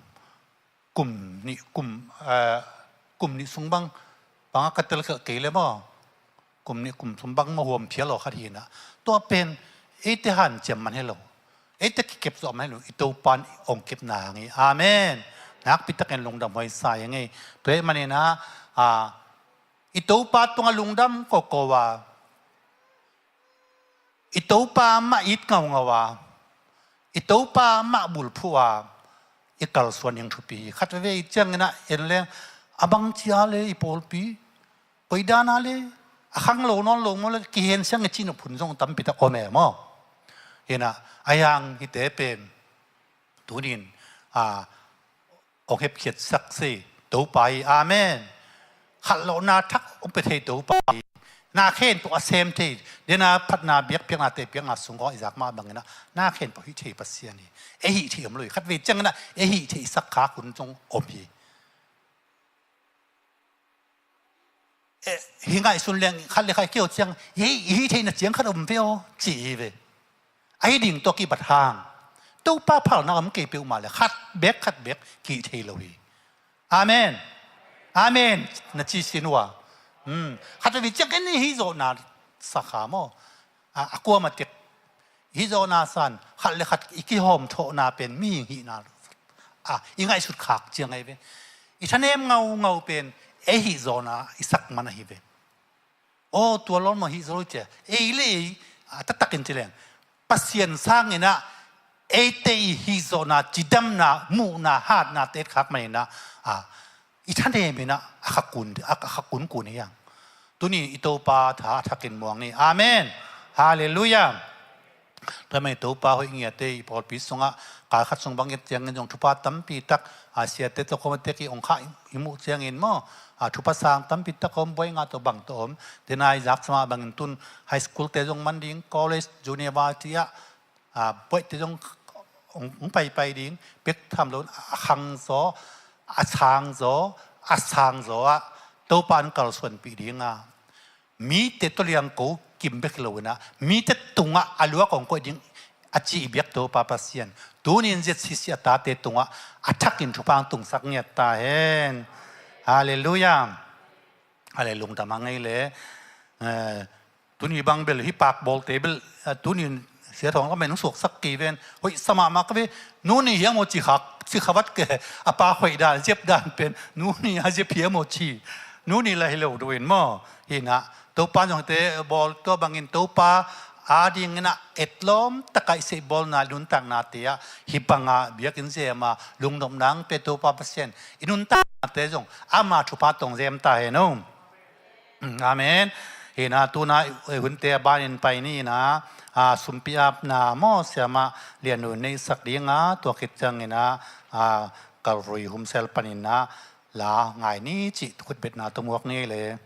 kum nih, kum, a, kum nih sung bang, bang a ka telkhelh kei le maw. Kum nih kum sung bang maw huam phial lo khat hi na. Tua pen, eite hanciam man hi lo. Eite kikep zawh man hi lo. I Topa in ong kepna hang hi. Amen. Nakpi takin lungdam huai sa hi ngei. Tua ahih manin a, a, i Topa tungah lungdam koko a, i Topa mah it ngaungau a, i Topa mah bulphuh a, i kalsuan ding thupi hi. Khat veve i ciangin ah en leng, a bang cia le i pawlpi, koi dan a le, a khang lo nawn lo maw le, kihen siang i cih nop hun zong tampi tak om e maw. Hi na, ahi hang hihte pen, tunin, a, hong hepkhiatsak si Topa hi. Amen. Khatlawhna thak hong pia thei Topa hi. Na khempeuh a sem thei, dena phatna biakpiaknate piakna sung khawng i zak mah bangin ah, na khempeuh hih thei Pasian hi. Ei hih thei om lo hi. Khat vei ciangin ah, ei hih thei sak khak hun zong om hi. Eh, hih ngaihsun leng khat le khat kio ciang, hih, hih theihna ciang khat om ve aw, ci hi ve. Ahi ding tawh kibat hang. Topa phalna om kei peuhmah le, khat bek, khat bek, kihih thei lo hi. Amen. Amen. Na ci sin uh a. Hmm. Khat vei ciang en hih zawhna sakha maw. A, a kuama tek. Hih zawhna san, khat le khat i kihawm thawhna pen mihing hihna. A, i ngaihsut khak ciang ahi ve. I thanem ngaungau pen, ei hih zawhna, i sak man ahi ve. Aw, tua lawn mah hih zaw lo cia. Ei le ei, a, taktakin ci leng. Pasian sangin ah, eite i hih zawhna, cidamna, muhna, hatna, te khak manin ah, a, i thanem in ah, a kha kun, a, a kha kunkun hi hang. Tuni i Topa tha a thakin muang ni. Amen. Halleluiah. Tua mah i Topa hoih ngiate i pawlpi sungah, kal khat sung bang et ciangin zong thupha tampi tak, a, siate tawh kawm a tek i ong khah i, i muh ciangin maw, a, thupha sang tampi tak om, buai ngah tawh bang tawh om. Tena i zak sa mah bangin tun high school te zong man ding, college, university ah, a, buaihte zong hong, hong paipai ding, bek tham lo, a khang zaw, a sang zaw, a sang zaw ah, Topa in kalsuanpih ding a. Mite tawh liangko kim bek hi lo in ah, mite tungah a luak hong koih ding a ci i biak Topa Pasian. Tunin Z C C a tate tungah a thakin thupha hong tungsak ngiat ta hen. Halleluiah. Halleluiah, lungdam hang ei le. Eh, tuni bang bel hih pak bawlte bel, eh, tunin Sia Thawng lam en hong suaksak kei ven. Hoih sa mahmah ka ve, nu nih hiam aw ci khak, ci kha vat ke, a pak hoih dan, zep dan pen, nu nih a zep hiam aw ci. Nu nih lah hi lo deuh in maw. Hi na, Topa zong hihte bawl tua bangin Topa adingin ah etlawm takin i seihbawlna, i nuntaknate ah, hih banga biakinn zema lungnopna hong pia Topa Pasian, i nuntaknate zong ama thupha tawh zem ta hen aw. Amen. Hi na, tuna i hunte a banin pai ni na, a, sumpi apna maw, siamah Lian Nu in neihsak ding a, tua khit ciangin ah, a, Kalvary Home Cell panin ah, la ngai ni cih khutbetna tawh muak ni le.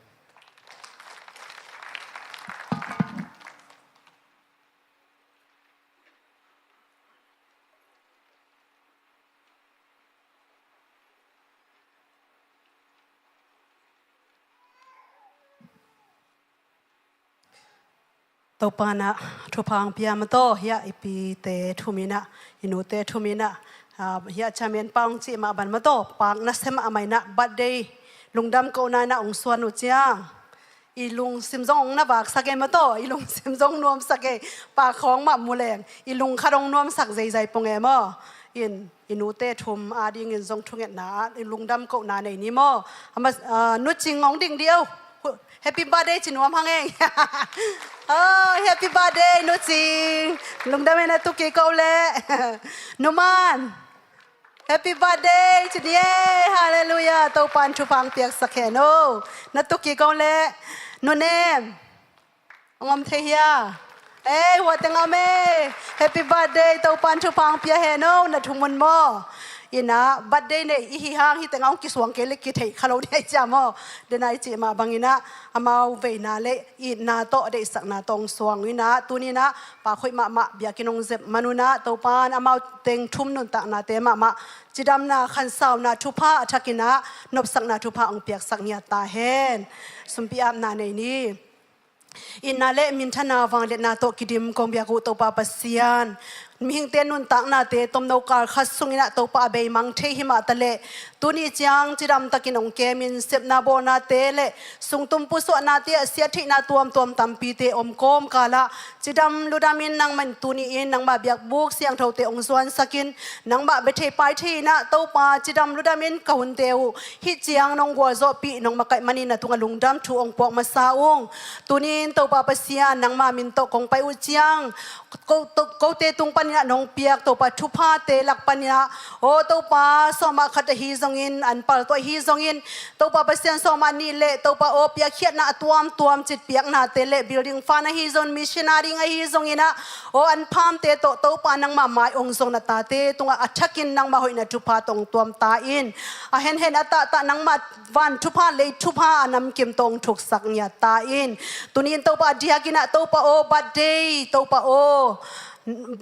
Topa in ah thupha hong pia mataw, hiah i pite thum in ah, i nute thum in ah, ah, hiah chairman pa hong cih mah bang mataw, pak nasia mahmah in ah, birthday lungdam kohna in ah hong suan uh ciang, i lungsim zong hong na vaksak e mataw, i lungsim zong nuamsak e, pak khawng mah mu leng, i lungkhat hong nuamsak zeizai pong e maw. In, i nute thum adingin zong thungetna ah, i lungdam kohna nei ni maw. Ama, ah, Nu Cing hong ding dih o. Happy birthday ci nuam hang e. Oh, happy birthday, Nu Cing. Lungdam e, na tu kik o leh. Nu Man. Happy birthday ci ni e. Halleluiah. Topa in thupha hong piaksak hen aw. Na tu kik o leh. Nu Nem. Hong om thei hia? Ei, hua teng om e. Happy birthday, Topa in thupha hong pia hen aw, na thu mun maw. Inah birthday nei i hi hang, hih tengah hong kisuang kei le kitheih kha lo ding ahi cia maw. Dena i cih mah banginah amau veina le itna tawh deihsakna tawh hong suang inah tuninah pakhoih mahmah biakinn hong zep manunah Topa in amau teng thum nuntaknate mahmah cidamna, khansauna thupha a thakinah nopsakna thupha hong piaksak ngiat ta hen. Sumpi apna nei ni. Itna le minthana vangliatna tawh kidim kong biak uh Topa Pasian, mihingte nuntaknate tomno kal khat sunginah Topa a beimang thei hi mah taleh tuni ciang cidamtakin hong kemin sepna bawlnate le sungtum pusuahnate ah siattheihna tuamtuam tampite om kawmkalah cidam ludamin nangmah in tuni in nangmah biakbuk siangthote hong zuansakin nangmah bia thei pai thei inah Topa cidam ludamin ka hunte uh hih ciang nong gualzawhpih nong makaih manin na tungah lungdam thu hong puak masa ung. Tunin Topa Pasian nangma min tawh kong pai uh ciang ko, to, kote tung paninah nong piak Topa thuphate lak paninah aw Topa sawmah khat ahi zongin an pal tawh ahi zongin Topa Pasian sawmah nih le Topa aw piakkhiatna a tuamtuam citpiaknate le building fund ahi zongin missionary ahi zonginah aw an phamte tawh Topa nangma mai hong zong na tate tungah a thakin nangma hoihna thupha tawh hong tuam ta in a henhen a tahtah nangma van thupha lei thupha a namkim tawh hong thuksak ngiat ta in tunin Topa a diakinah Topa aw birthday Topa aw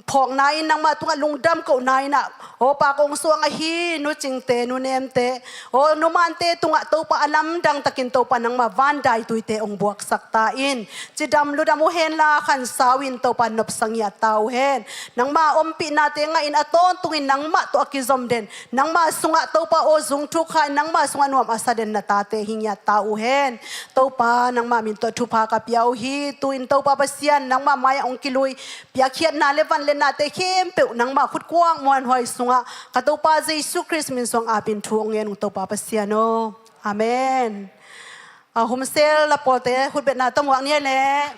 phawkna in nangma tungah lungdam kohna inah aw pa kong suang ahi nu Cingte, nu Nemte aw nu Mante tungah Topa a lamdang takin Topa nangma van daituite hong buaksak ta in cidam ludam uh henla khansau in Topa nopsa ngiat ta uh hen. Nangma ompihnate ngah in a tawntungin nangmah tawh a kizom den nangma sungah Topa aw zungthuk kha in nangma sungah nuam a sa den na tate hi ngiat ta uh hen. Topa nangma min tawh thupha ka pia uh hi. Tu-in Topa Pasian nangma mai-ah hong kilui piakkhiatna le vangliatnate khempeuh nangma khutkuang muanhuai sungah ka Topa Jesu Khrist min suang apin thu hong ngen ung Topa Pasian aw. Amen. A humsel la pawlte khutbetna tawh muak ni ei leh.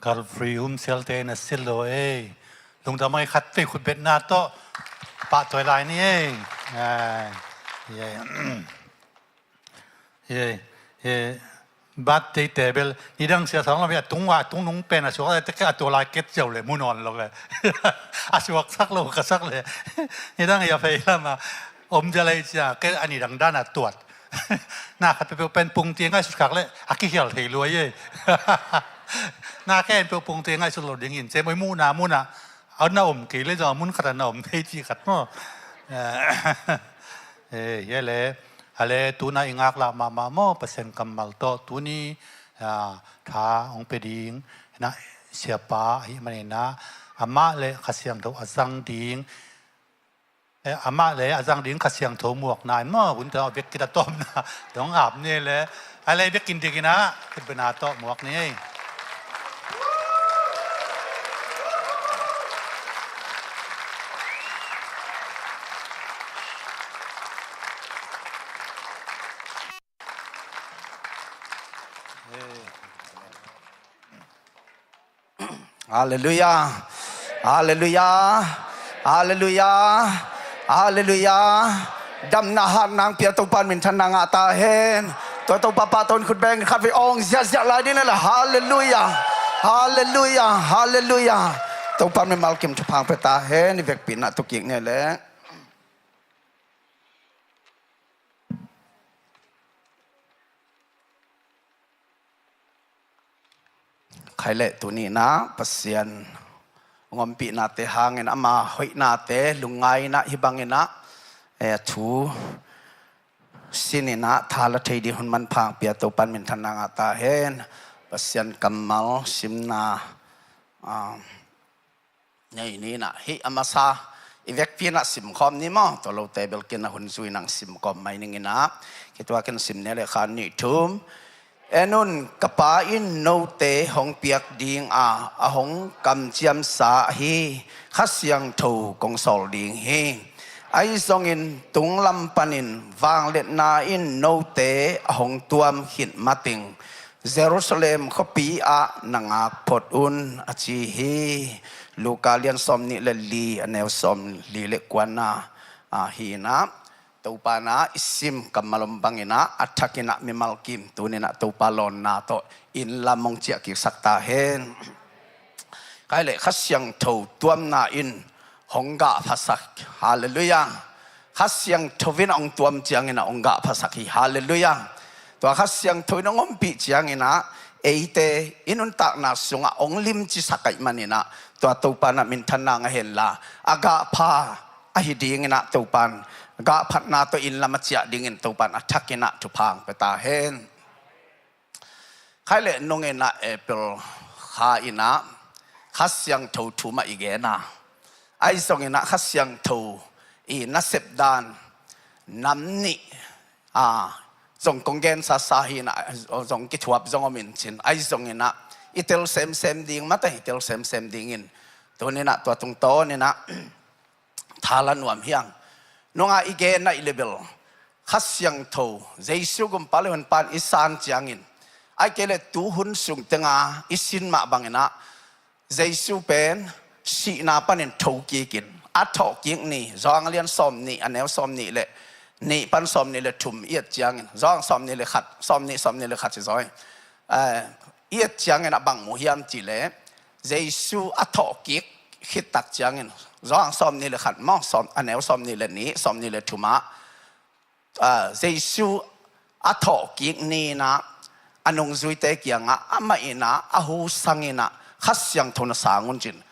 Calvary um sialte na si lo ei. Lungdam ei, khat vei khutbetna tawh pahtawi lai ni ei. Ai, ei. Ei, ei. Birthday te bel nidang sia sang lo, a tung, a tung nung pen a suak, a tua lai ket ziau le mu nawn lo ve. A suak sak lo ka sak le. Nidang i a vei lama om zia lai sia ke a nidang dan a tuat. Na khat peuhpeuh pen pungti ngaihsut khak le a kikhial thei lua ei. Na khen peuh pungti ngaihsut lo dingin, se moi muhna, muhna a na om kei le zong a mun khat a na om thei ci khat maw. Eh, eh, ye le, a le tuna i ngaklah mahmah maw, Pasian kammal tawh tuni, ah, tha hong pia ding na siapa ahi maninah, amah le Kha Siangtho a zang ding, eh, amah le a zang ding Kha Siangtho muakna in maw, hun tawh a vek kit a tawpna dong ap ni le, a le vek kin dikinah khutbetna tawh muak ni. Halleluiah. Halleluiah. Halleluiah. Halleluiah. Damna hatna hong pia Topa in minthanna ngah ta hen. Tua Topa pahtawi in khut beng khat vei awng ziahziah lai ding le. Halleluiah. Halleluiah. Halleluiah. Topa in mimal kim thupha hong pia ta hen. I vekpi in ah tu kik ni le. Khai leh tuni in ah Pasian hong ompihnate hangin, ama hoihnate lungngai in ah, hih bangin ah, eh, thu sin in ah tha la thei ding hun manpha hong pia Topa in minthanna ngah ta hen. Pasian kammal simna, ah, nei ni in ah, hih a masa i vekpi in ah simkhawm ni maw. Tua lote bel ken a hun zui nang simkhawm mai ning in ah, kituak in sim ni le kha nih thum. En un, ka Pa in note hong piak ding a, a hong kamciamsa ahi Kha Siangtho kong sawl ding hi. Ahi zongin tunglam panin vangliatna in note a hong tuam khit mateng Jerusalem khuapi ah na ngak phot un, a ci hi. Luka lian sawm nih le li, a neu sawm li le kuana, ah, hi in ah, Topa in ah i sim kammal om bangin ah, a thakin ah mimal kim tuni in ah Topa lawnna tawh inn lam hong ciah kiksak ta hen. Khai leh Kha Siangtho tuamna in hong gahphasak. Halleluiah. Kha Siangtho in hong tuam ciangin ah hong gahphasak hi. Halleluiah. Tua Kha Siangtho in hong ompih ciangin ah eite i nuntakna sungah hong limcisak ahih manin ah, tua Topa in ah minthanna ngah henla, a gahpha ahi dingin ah Topa in gahphatna tawh inn lam a ciah dingin Topa in a thakin ah thupha hong pia ta hen. Khai leh nung in ah April kha in ah Kha Siangtho thu mah i gen a, ahi zongin ah Kha Siangtho i nasep dan nam nih, ah, zong kong gen sasa hi in ah, zong kithuap zong om in cin, ahi zongin ah i tel semsem ding mate, i tel semsem dingin tuni in ah tua tungtawn in ah tha la nuam hi hang. Nung ah i gen ah i le bel Kha Siangtho, Jesu gumpa le honpa in i san ciangin, ahih kei leh tuhun sung teng a i sin mah bangin ah Jesu pen sihna panin tho kikin, a thawh kik ni, Johan lian sawm nih, a neu sawm nih le nih pan sawm nih le thum i et ciangin, Johan sawm nih le khat, sawm nih, sawm nih le khat hi zaw hi. Eh, i et ciangin ah bang mu hiam cih leh, Jesu a thawh kik khit tak ciangin, Johan sawm nih le khat maw, sawm, a neu sawm nih le nih, sawm nih le thum ah, ah, Jesu a thawh kik ni in ah, a nungzuite kiangah, amah in ah, a hu sang in ah, Kha Siangtho na sang un cin,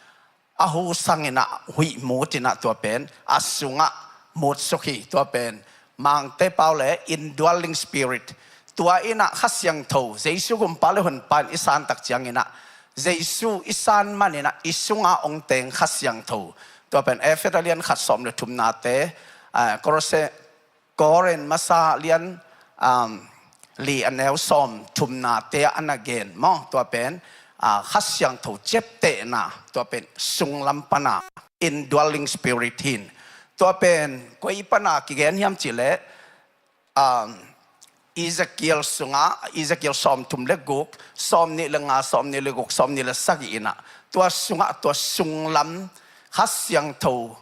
a hu sang in ah, huih mut in ah, tua pen a sungah mutsuk hi. Tua pen Mangte pau le indwelling spirit. Tua in ah Kha Siangtho, Jesu gumpa le honpa in i san tak ciangin ah, Jesu i san manin ah i sungah hong teng Kha Siangtho. Tua pen Efesa lian khat sawm le thumnate, ah, Kolose, Korin masa lian, um, li a neu sawm thumnate ah a na gen maw. Tua pen, ah, Kha Siangtho ciaptehna, tua pen sunglam pana indwelling spirit hi in. Tua pen koi pana kigen hiam cih leh, um, Ezekiel sungah, Ezekiel sawmthum le guk, sawmnih le nga, sawmnih le guk, sawmnih le sagih inah, tua sungah, tua sunglam Kha Siangtho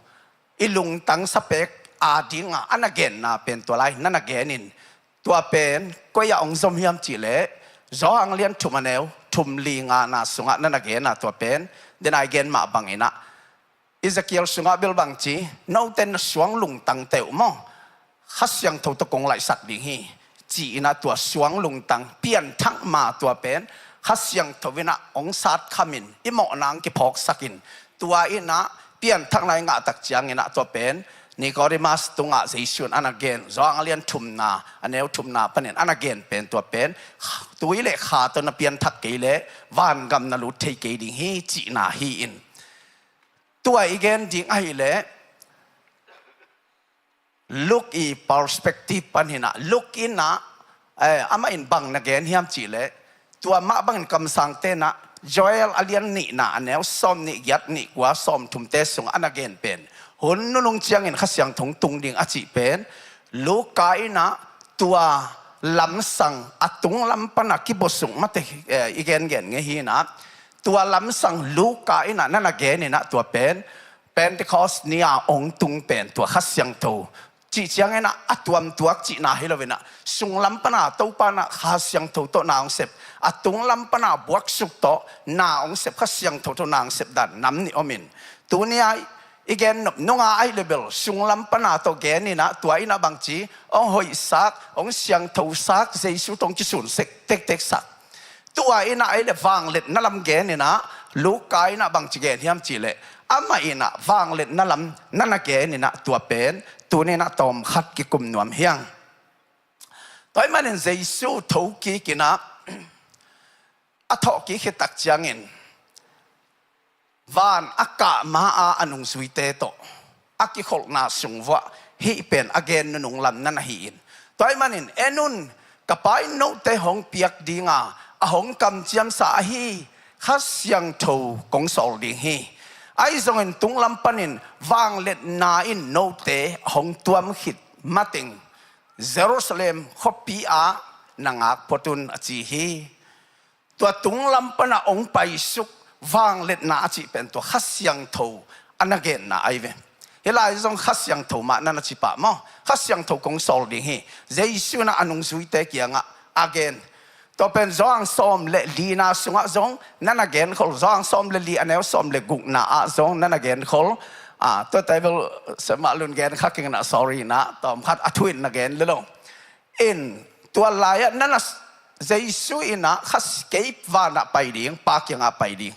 i lungtang sapek adingah a na genna pen tua lai na na gen in, tua pen koi ah hong zom hiam cihleh, Johan lian thum a neu thum li ngana sungah na na genna tua pen, den a i gen mah banginah, Ezekiel sungah bel bang ci, note na suang lungtangte uh maw, Kha Siangtho tawh kong laihsak ding hi, ci inah tua suang lungtang pianthak ma tua pen Kha Siangtho inah hong satkhamin i mawhna hong kiphawksakin, tua inah pianthakna i ngahtak cianginah tua pen Nicodemus tungah Jesu in a na gen, Johan a lian thumna a neu thumna panin a na gen pen tua pen, tui le kha tawh na pianthak kei leh vangam na lut thei kei ding hi, cihna hi in. Tua i gen ding ahileh Luke i perspective paninah, Luke inah, eh, amah in bang na gen hiam cihleh, tua mah bangin kamsangte inah Joel a lian nihna a neu sawmnih giat, nih kua, sawmthumte sungah a na gen pen hun nunung ciangin Kha Siangtho hong tung ding a cih pen Luka inah tua lamsang a tunglam pana kibosuk mate, eh, i gengen ngei hinah, tua lamsang Luka inah na na gen inah tua pen Pentecost ni-a hong tung pen tua Kha Siangtho cih cianginah a tuamtuak cihna hi loinah, sunglam pana Topa inah Kha Siangtho tawh na hong sep, a tunglam pana buaksuk tawh na hong sep, Kha Siangtho tawh na hong sep dan nam nih om in, tuni-a i gen nop nunga ahih leh bel sunglam pana tawh gen inah, tua inah bangci, hong hoihsak, hong siangthosak, Jesu tawh hong kisun sek tekteksak. Tua inah ahih leh vangliatna lam gen inah, Luka inah bangci gen hiam cihleh, amah inah vangliatna lam na na gen inah tua pen tuni inah tawmkhat kikum nuam hiang. Tua ahih manin Jesu thokik inah a thawhkik khit tak ciangin van a kah ma-a a nungzuite tawh a kikholhna sung vuah hih pen a gen nunung lam na na hi in. Tua ahih manin, en un, ka Pa in note hong piak dinga a hong kamciamsa ahi Kha Siangtho kong sawl ding hi. Ahi zongin tunglam panin vangliatna in note hong tuam khit mateng Jerusalem khuapi ah na ngak phot un, a ci hi. Tua tunglam pana hong paisuk vangliatna a cih pen tua Kha Siangtho a na genna ahi ve. Hih lai zong Kha Siangtho mah na na ci pah maw? Kha Siangtho kong sawl ding hi. Jesu inah a nungzuite kiangah a gen. Tua pen Johan sawm le lina sungah zong na na genkhol, Johan sawm le li a neu sawm le gukna ah zong na na genkhol. Ah, tua table semah lun gen kha keng inah, sorry inah, tawmkhat a thu in na gen le lo. In, tua lai-ah na na, Jesu inah kha s-, kei vanah pai ding, Pa kiangah pai ding.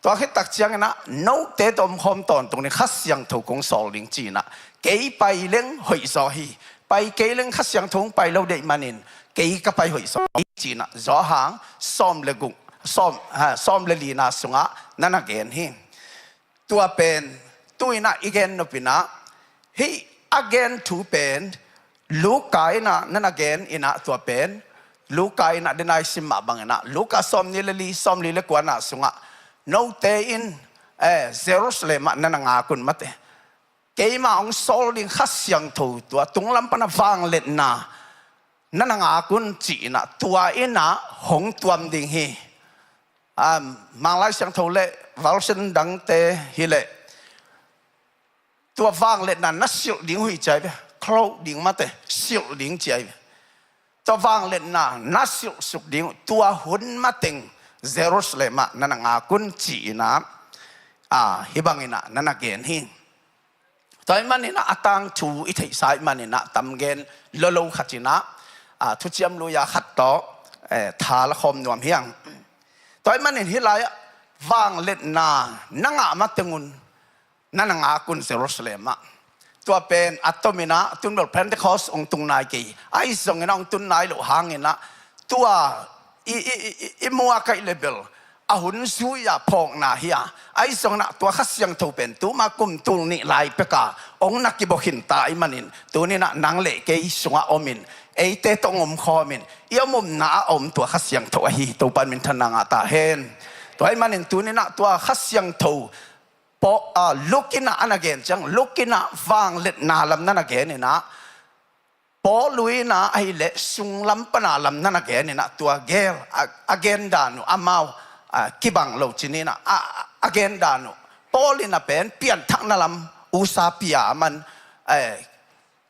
Tua khit tak cianginah note tawh omkhawm tawntung ding, Kha Siangtho kong sawl ding ci inah. Kei pai leng hoihzaw hi. Pai kei leng Kha Siangtho hong pai lo deih manin kei ka pai hoihzaw hi ci inah Johan sawm le guk, sawm, ha, sawm le lina sungah na na gen hi. Tua pen tu inah i gen nop inah, hih a gen thu pen Luka inah na na gen inah tua pen, Luka inah den a i sim mah banginah, Luka sawmnih le li, sawmli le kuana sungah note in, eh, Jerusalem ah na na ngak un mate. Keimah hong sawl ding Kha Siangtho tua tunglam pana vangliatna na na ngak un ci inah tua inah hong tuam ding hi. Um, Manglai Siangtho le version dangte hileh tua vangliatna na silh ding uh hi ci ahi ve. Cloak ding mate, silh ding ci ahi ve. Tua vangliatna na silhsuk ding uh, tua hun mateng Jerusalem ah na na ngak un ci inah, ah, hih banginah na na gen hi. Tua ahih maninah a tangthu i theihsa ahih maninah tam gen lolo khat inah, ah, thuciam lui-a khat tawh, eh, tha la khawm nuam hiang. Tua ahih manin hih lai-ah vangliatna na ngah mateng un na na ngak un Jerusalem ah. Tua pen a tom inah tun bel Pentecost hong tung nai kei. Ahi zongin a hong tun nai loh hanginah tua i, i, i, i, i muak ahih leh bel a hun zui-a phawkna hi a. Ahi zonginah tua Kha Siangtho pen tuma kum tul nih lai peka hong na kibawk khin ta ahih manin tuninah nang le kei sungah om in, eite tawh hong omkhawm in, i om omna ah a om tua Kha Siangtho ahi hi. Topa in minthanna ngah ta hen. Tua ahih manin tuninah tua Kha Siangtho pawh, ah, Luka inah a na gen ciang, Luka inah vangliatna lam na na gen inah, Paul uh in ah ahih leh sunglam pana lam na na gen in ah tua gel a, a gen dan uh amau, a, kibang lo cin in ah a, a gen dan uh. Paul in ah pen pianthakna lam usa pia a man, eh,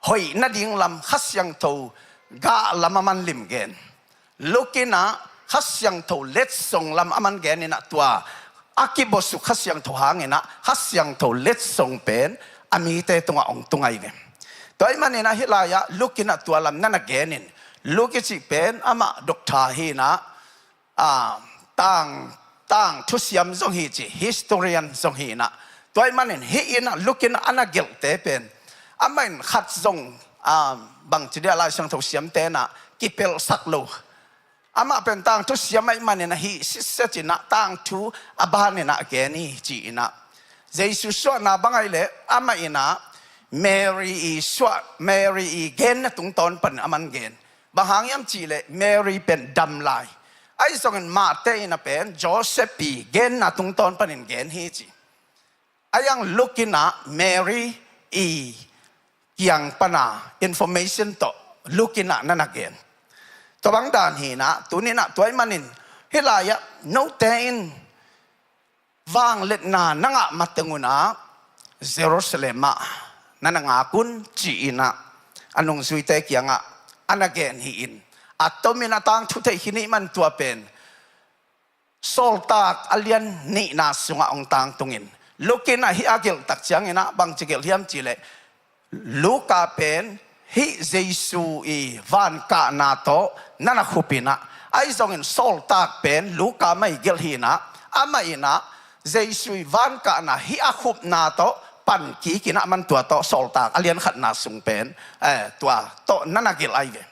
hoih nading lam Kha Siangtho gah lam a man lim gen. Luke in ah Kha Siangtho letsong lam a man gen in ah tua a kibosuk Kha Siangtho hang in ah Kha Siangtho letsong pen a mite tungah ong tung ahi ve. Tua ahih man in ah hih lai-ah Luke in ah tua lam na na gen in, Luke i cih pen amah doctor hi in ah, a, tang, tangthu siam zong hi ci, historian zong hi in ah. Tua ahih man in hih in ah Luke in ah a na gelhte pen amah in khat zong, a, bangci dia Lai Siangtho siamte in ah kipelhsak lo. Amah pen tangthu siam ahih man in ah hih sitset in ah tangthu a ban in ah gen hi ci in ah. Jesu suahna bang ahih leh amah in ah Mary i suah, Mary i genna tungtawn pan a man gen. Bang hang hiam cih leh Mary pen dam lai. Ahi zongin Mate in ah pen Joseph i genna tungtawn panin gen hi ci. Ahi zong Luke in ah Mary i kiang pana information tawh Luke in ah na na gen. Tua bang dan hi in ah, tuni in ah tua ahih man in hih lai-ah note in vangliatna na ngah mateng un ah Jerusalem ah na na ngak un ci in ah a nungzuite kiangah a na gen hi in. A tomin a tangthu thei khin ahih man tua pen Sawltak a lian nihna sungah ong tangtung in. Luke in ah hih a gelh tak ciang in ah bangci gelh hiam cih leh Luka pen hih Jesu i vankahna tawh na na khup in ah, ahi zongin Sawltak pen Luka mah i gelh hi in ah, amah in ah Jesu i vankahna hih a khupna tawh pan kik in ah man tua tawh Sawltak a lian khatna sung pen, eh, tua tawh na na gelh ahi ve.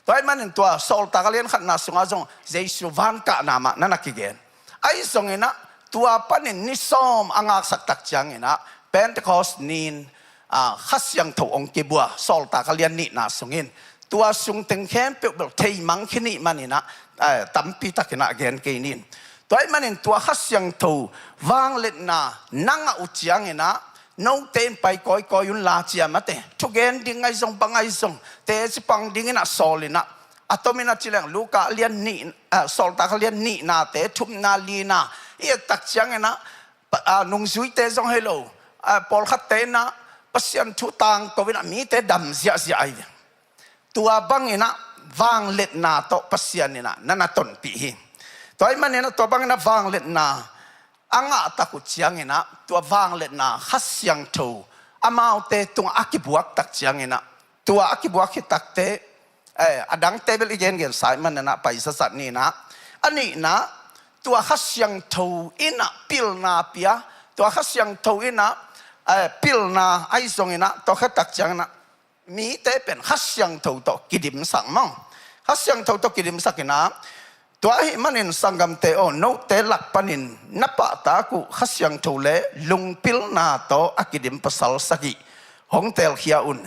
Tua ahih man in tua Sawltak a lian khatna sungah zong Jesu vankahna mah na na kigen. Ahi zongin ah tua panin ni sawm a ngaksak tak ciang in ah Pentecost ni in, a, Kha Siangtho ong kibua Sawltak a lian nihna sung in. Tua sung teng khempeuh bel theimang khin ahih man in ah, a, tampi tak in ah gen kei ni. Tua ahih man in tua Kha Siangtho vangliatna na ngah uh ciang in ah note in pai kawikawi un la ci a, mate. Thugen ding ahi zong bang ahi zong teci pang ding in ah sawl in ah. A tomin a ci leng Luka a lian nih, a, Sawltak a lian nihnate, thumna, lina i et tak ciang in ah, pa, a, nungzuite zong hi lo, a, pawlkhatte in ah Pasian thu tangko in ah mite dam ziahziah ahi ve. Tua bang in ah vangliatna tawh Pasian in ah na na tonpih hi. Tua ahih man in ah tua bang in ah vangliatna a ngah tak uh ciang in ah tua vangliatna Kha Siangtho amaute tungah a kibuak tak ciang in ah, tua a kibuak hi takte, eh, a dangte bel i gengen sa ahih man in ah pai zatzat ni in ah. A nihna, tua Kha Siangtho in ah pilna pia, tua Kha Siangtho in ah, eh, pilna ahi zong in ah, tua khit tak ciang in ah mite pen Kha Siangtho tawh kidimsak maw. Kha Siangtho tawh kidimsak in ah, tua ahih man in sanggamte aw, note lak pan in na pahtak uh Kha Siangtho le lungpilna tawh a kidim pasal sagih hong teelkhia un.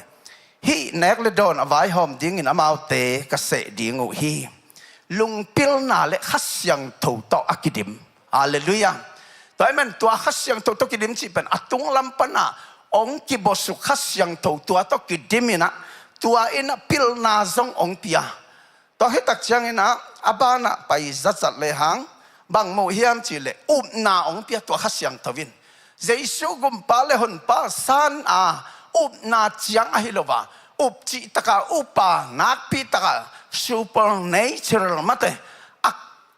Hih nek le dawn a vaihawm ding in amaute ka seh ding uh hi. Lungpilna le Kha Siangtho tawh a kidim. Halleluiah. Tua ahih man tua Kha Siangtho tawh kidim cih pen a tunglam pan ah ong kibosuk Kha Siangtho tua tawh kidim in ah, tua in ah pilna zong ong pia. Tua hi tak ciang in ah a ban ah pai zatzat le hang bang mu hiam cih leh upna ong pia tua Kha Siangtho in. Jesu gumpa le honpa san a upna ciang ahi lo a, up cih tak a up a, nakpi tak a supernatural mate, a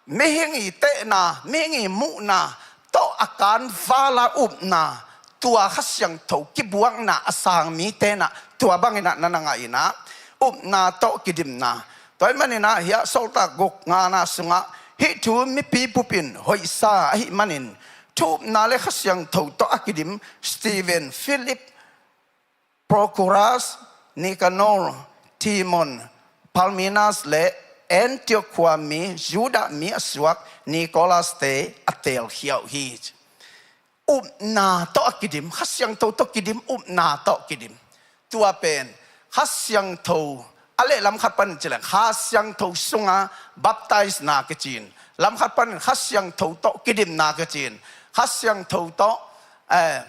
mihing i tehna, mihing i muhna tawh a kanval a upna, tua Kha Siangtho kibuakna a sang mite in ah tua bang in ah na na ngah in ah, upna tawh kidimna. Tua ahih man in ah hiah Sawltak guk ngana sungah hih thu mipi bup in hoihsa ahih man in, thu upna le Kha Siangtho tawh a kidim Stephen, Philip, Prochorus, Nicanor, Timon, Parmenas le Antioch khua mi Judah mi a suak Nicholas-te a teelkhia uh hi. Upna tawh a kidim, Kha Siangtho tawh kidim, upna tawh kidim. Tua pen Kha Siangtho, a leh lam khat pan ci leng Kha Siangtho sunga baptize-na kici in, lam khat pan Kha Siangtho tawh kidimna kici in, Kha Siangtho tawh, eh,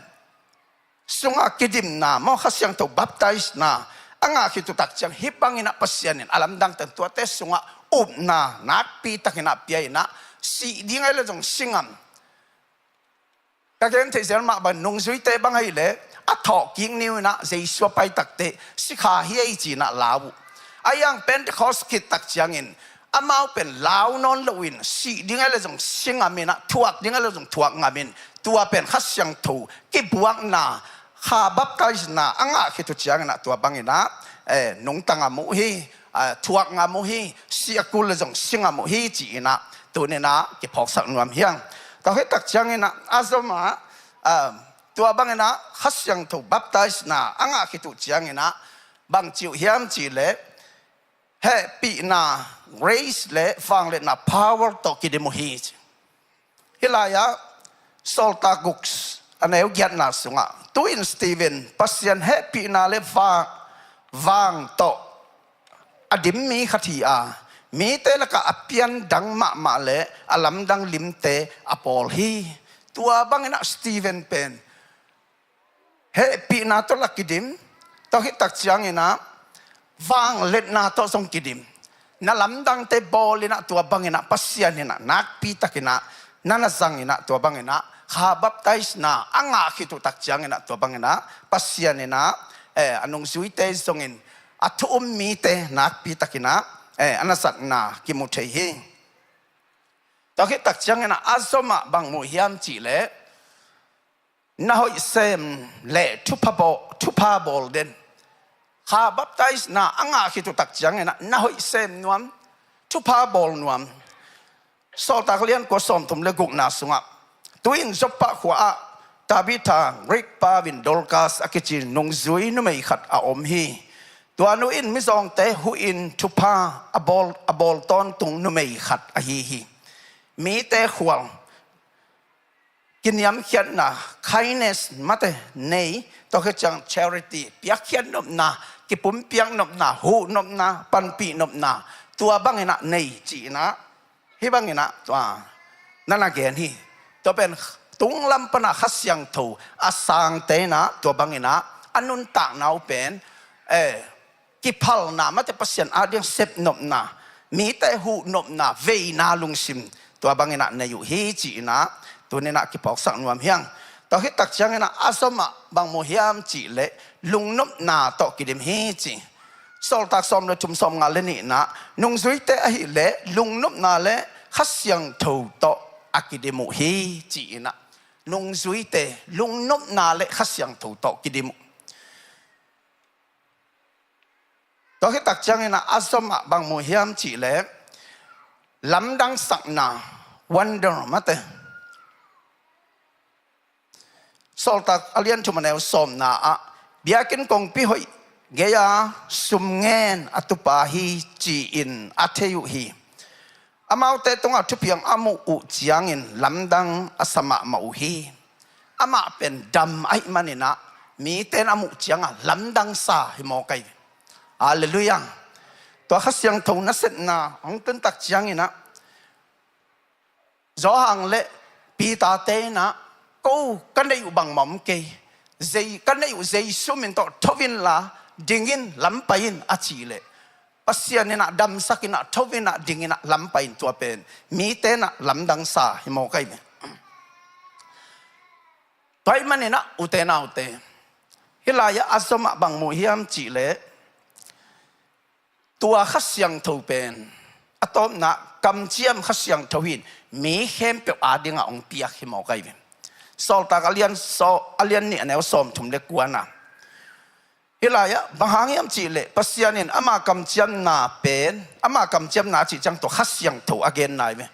sunga kidimna maw, Kha Siangtho baptize-na, a ngah khit uh tak ciang hih bangin ah Pasian in a lamdang teng tuate sungah upna nakpi takin ah pia in ah, sih ding ahih leh zong si ngam. Ka gen theih zel mah bang nungzuite bang ahih leh a thawhkik ni uh in ah Jesu a pai takteh si kha hi ei ci in ah lau uh. Ahi hang Pentecost khit tak ciangin amau pen lau nawn loin sih ding ahih leh zong si ngam in ah, thuak ding ahih leh zong thuak ngam in, tua pen Kha Siangtho kibuakna, kha baptisena a ngah khit uh ciangin ah tua bangin ah, eh, nungta ngam uh hi, ah, thuak ngam uh hi, si a kul leh zong si ngam uh hi ci in ah tuni in ah kiphawksak nuam hi hang. Tua khit tak ciangin ah a zom ah, ah, tua bangin ah Kha Siangtho baptisena a ngah khit uh ciangin ah bang ci uh hiam cih leh, hehpihna, grace, le vangliatna, power tawh kidim uh hi ci. Hih lai-ah Sawltak guk a neu giatna sungah, tu-in Stephen Pasian hehpihna le vang, vang tawh a dim mi khat hi a, mite lakah a piandang mahmah le a lamdang limte a pawl hi. Tua bangin ah Stephen pen hehpihna tawh lah kidim, tua khit tak ciangin ah vangliatna tawh zong kidim. Na lamdangte bawl in ah tua bangin ah Pasian in ah nakpi takin ah na na zang in ah tua bangin ah kha baptisena a ngah khit uh tak ciangin ah tua bangin ah Pasian in ah, eh, a nungzuite zongin a thu um mite nakpi takin ah, eh, a na zatna kimu thei hi. Tua khit tak ciangin ah a zom ah bang mu hiam cih leh, na hoih sem le thupha bawl, thupha bawl den. Kha baptisena a ngah khit uh tak ciangin ah na hoih sem nuam, thupha bawl nuam. Sawltak lian kua sawmthum le gukna sungah, tu-in Joppa khua-ah Tabitha, Greek pau-in Dorcas a kici nungzui numei khat a om hi. Tua nu in mizawngte huhin thupha a bawl, a bawl tawntung numei khat ahi hi. Mite khual, kiniamkhiatna, kindness mate nei, tua khit ciang charity, piakkhiat nopna, kipumpiak nopna, huh nopna, panpih nopna, tua bangin ah nei ci in ah, hih bangin ah tua na na gen hi. Tua pen tunglam pan ah Kha Siangtho a sangte in ah tua bangin ah a nuntakna uh pen, eh, kiphalna mate Pasian ading sep nopna, mite huh nopna, veina lungsim, tua bangin ah nei uh hi ci in ah tuni in ah kiphawksak nuam hi hang. Tua khit tak ciangin ah a zom ah bang mu hiam cih leh lungnopna tawh kidim hi ci. Sawltak sawm le thum, sawmnga le nihna, nungzuite ahih leh lungnopna le Kha Siangtho tawh a kidim uh hi ci in ah, nungzuite lungnopna le Kha Siangtho tawh kidim uh. Tua khit tak ciangin ah a zom ah bang mu hiam cih leh lamdangsakna, wonder mate. Sawltak a lian thum a neu sawmna ah, biakinn kongpi hoih gei-a sum ngen a tupa hi ci-in a thei uh hi. Amaute tungah thupiang a muh uh ciangin lamdang a sa mahmah uh hi. Amah pen dam ahih manin ah mite in a muh ciangah lamdang sa hi mawk ahi. Halleluiah. Tua Kha Siangtho nasepna hong tun tak ciangin ah Johan le Peter-te in ah, ko ka neih uh bangmah om kei. Zei, ka neih uh Jesu min tawh tho inla ding in, lam pai in a cih leh, Pasian in ah damsak in ah, tho in ah, ding in ah, lam pai in, tua pen mite in ah lamdang sa hi mawk ahi ve. Tua ahih manin ah ute naute, hih lai-ah a zom ah bang mu hiam cih leh, tua Kha Siangtho pen a tawpna kamciam Kha Siangtho hi-in mi khempeuh adingah hong piak hi mawk ahi ve. Sawltak a lian saw, a lian nih a neu sawmthum le kuana. Hih lai-ah bang hang hiam cih leh Pasian in ama kamciamna pen, ama kamciamna a cih ciang tua Kha Siangtho a genna ahi ve.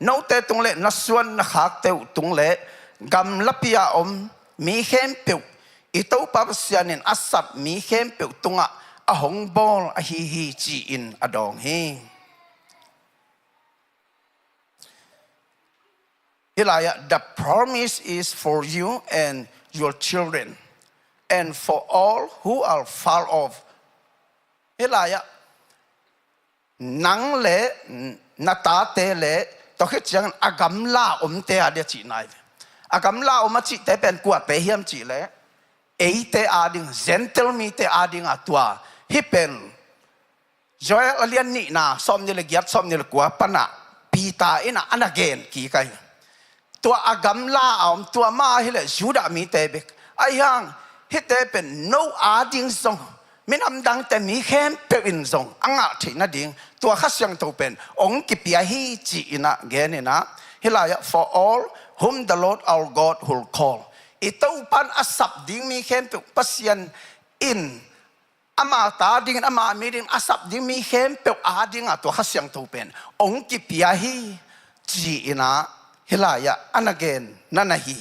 Note tung le na suan na khakte uh tung le gamlapi-a om mi khempeuh i Topa Pasian in a sap mi khempeuh tungah a hong bawl ahi hi ci-in a dawng hi. Hih lai-ah, "The promise is for you and your children, and for all who are far off." Hih lai-ah, nang le na tate le tua khit ciangin a gamla omte a dia cihna hi ve. A gamla om a cihte pen kuate hiam cih leh, eite ading, Gentile mite adinga tua Hih pen Joel a lian nihna, sawmnih le giat, sawmnih le kua panah Peter innah a na gen kik ahi. Tua a gamla a om, tua mah ahileh Judah mite bek. Ahi hang hihte pen no ading zong, minam dangte mi khempeuh in zong a ngah theih nading tua Kha Siangtho pen hong kipia hi ci-inah geninah, hih lai-ah, "For all whom the Lord our God will call." I Topan a sap ding mi khempeuh, Pasian in ama ta dingin, ama mi dingin a sap ding mi khempeuh adinga tua Kha Siangtho pen hong kipia hi ci-inah hih lai-ah a na gen na na hi.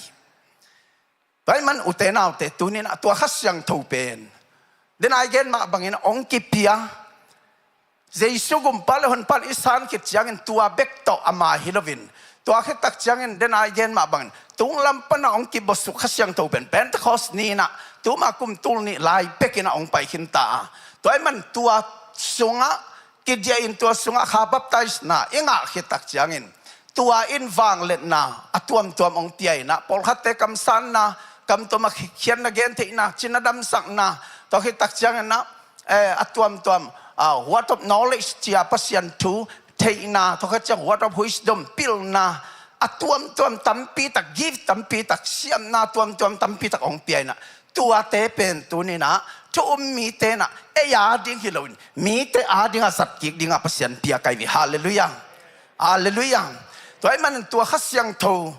Tua ahih man ute naute, tuninah tua Kha Siangtho pen, den a i gen mah bangin hong kipia. Jesu gumpa le honpa in i san khit ciangin tua bek tawh ama hi loin, tua khit tak ciangin den a i gen mah bangin tunglam panah hong kibosuk Kha Siangtho pen Pentecost ni-inah, tuma kum tul nih lai bekinah hong pai khinta a, tua ahih man tua sungah kidiahin tua sungah kha baptisena i ngah khit tak ciangin tua in vangliatna a tuamtuam hong pia inah, pawlkhatte kamsanna, kamtuam a khiatna gentheihna, cina damsakna, tua khit tak cianginah, eh, a tuamtuam, ah, word of knowledge, cia Pasian thu theihna, tua khit ciang word of wisdom, pilna, a tuamtuam tampitak, gift tampitak, siamna tuamtuam tampitak hong pia inah, tuate pen tuninah thu um mite inah ei ading hi loin mite adinga zat kik dinga Pasian pia ka hi ve. Halleluiah. Halleluiah. Tua ahih manin tua Kha Siangtho,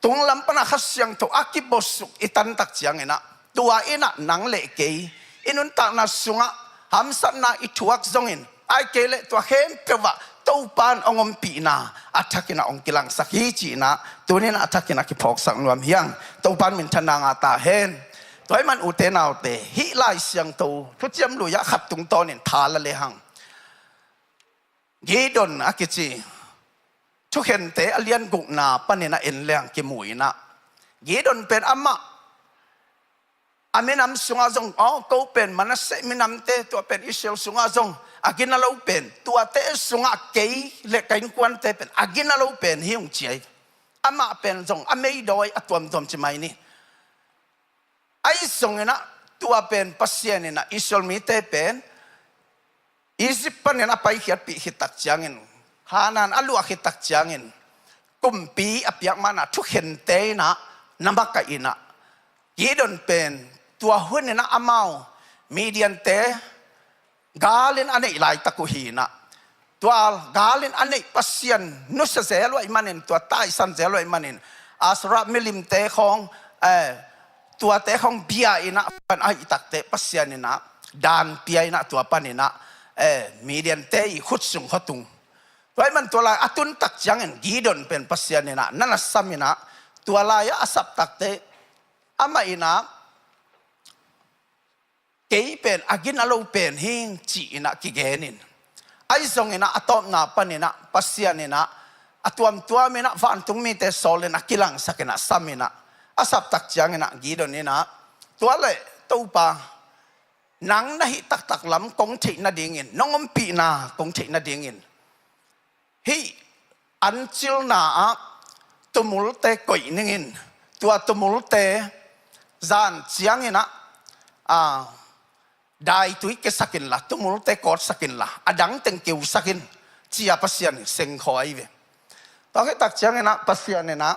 tunglam panah Kha Siangtho a kibosuk i tan tak cianginah, tua innah nang le kei i nuntakna sungah hamsatna i thuak zongin, ahih kei leh tua khempeuh ah Topan hong ompihna a thakinah hong kilangsak hi ci-inah tuninah a thakinah kiphawksak nuam hi hang. Topan minthanna ngah ta hen. Tua ahih man ute naute, hih Lai Siangtho Thuciam Lui-ah khat tungtawnin tha la lehang, Gideon a kici thukhente a lian gukna paninah en lehang kimu inah, Gideon pen amah a minam sungah zong, aw, ko pen Manasseh minamte, tua pen Israel sungah zong a gina lo pen, tuate sungah kei le ka innkuante pen a gina lo pen hi ung ci ahi. Amah pen zong a meidawi a tuamtuam ci mai ni. Ahi zonginah tua pen Pasian inah Israel mite pen Egypt panin a paikhiatpih khit tak ciangin, Kanaan a luah khit tak ciangin, kumpi a piak mana thukhente inah na makaih inah, Gideon pen tua huninah amau Midiante galin a neih laitak uh hi inah, tua galin a neih Pasian nusia zel uh ahih manin, tua taisan zel uh ahih manin, Asherah milimte khawng, eh, tuate khawng bia inah pan ahih takte Pasian inah dan pia inah tua paninah, eh, Midiante i khut sung khuatung. Tua ahih man tua lai a tun tak ciangin Gideon pen Pasian inah na na sam inah, tua lai-ah a sap takte amah inah kei pen a gina lo pen hi ing ci-inah kigenin, ahi zonginah a tawpna paninah Pasian inah a tuamtuam inah vantung mite sawlin a kilangsak inah sam inah, a sap tak cianginah Gideon inah, tua leh Topa, nang na hih taktak lam kong theih nadingin, nong ompihna kong theih nadingin hih ancilna ah tumulte koih ningin, tua tumulte zan cianginah, a, daitui kiasak inla, tumulte kawtsak inla, a dangteng keusak in, ci-a Pasian sengkhawm ahi ve. Tua khit tak cianginah Pasian inah,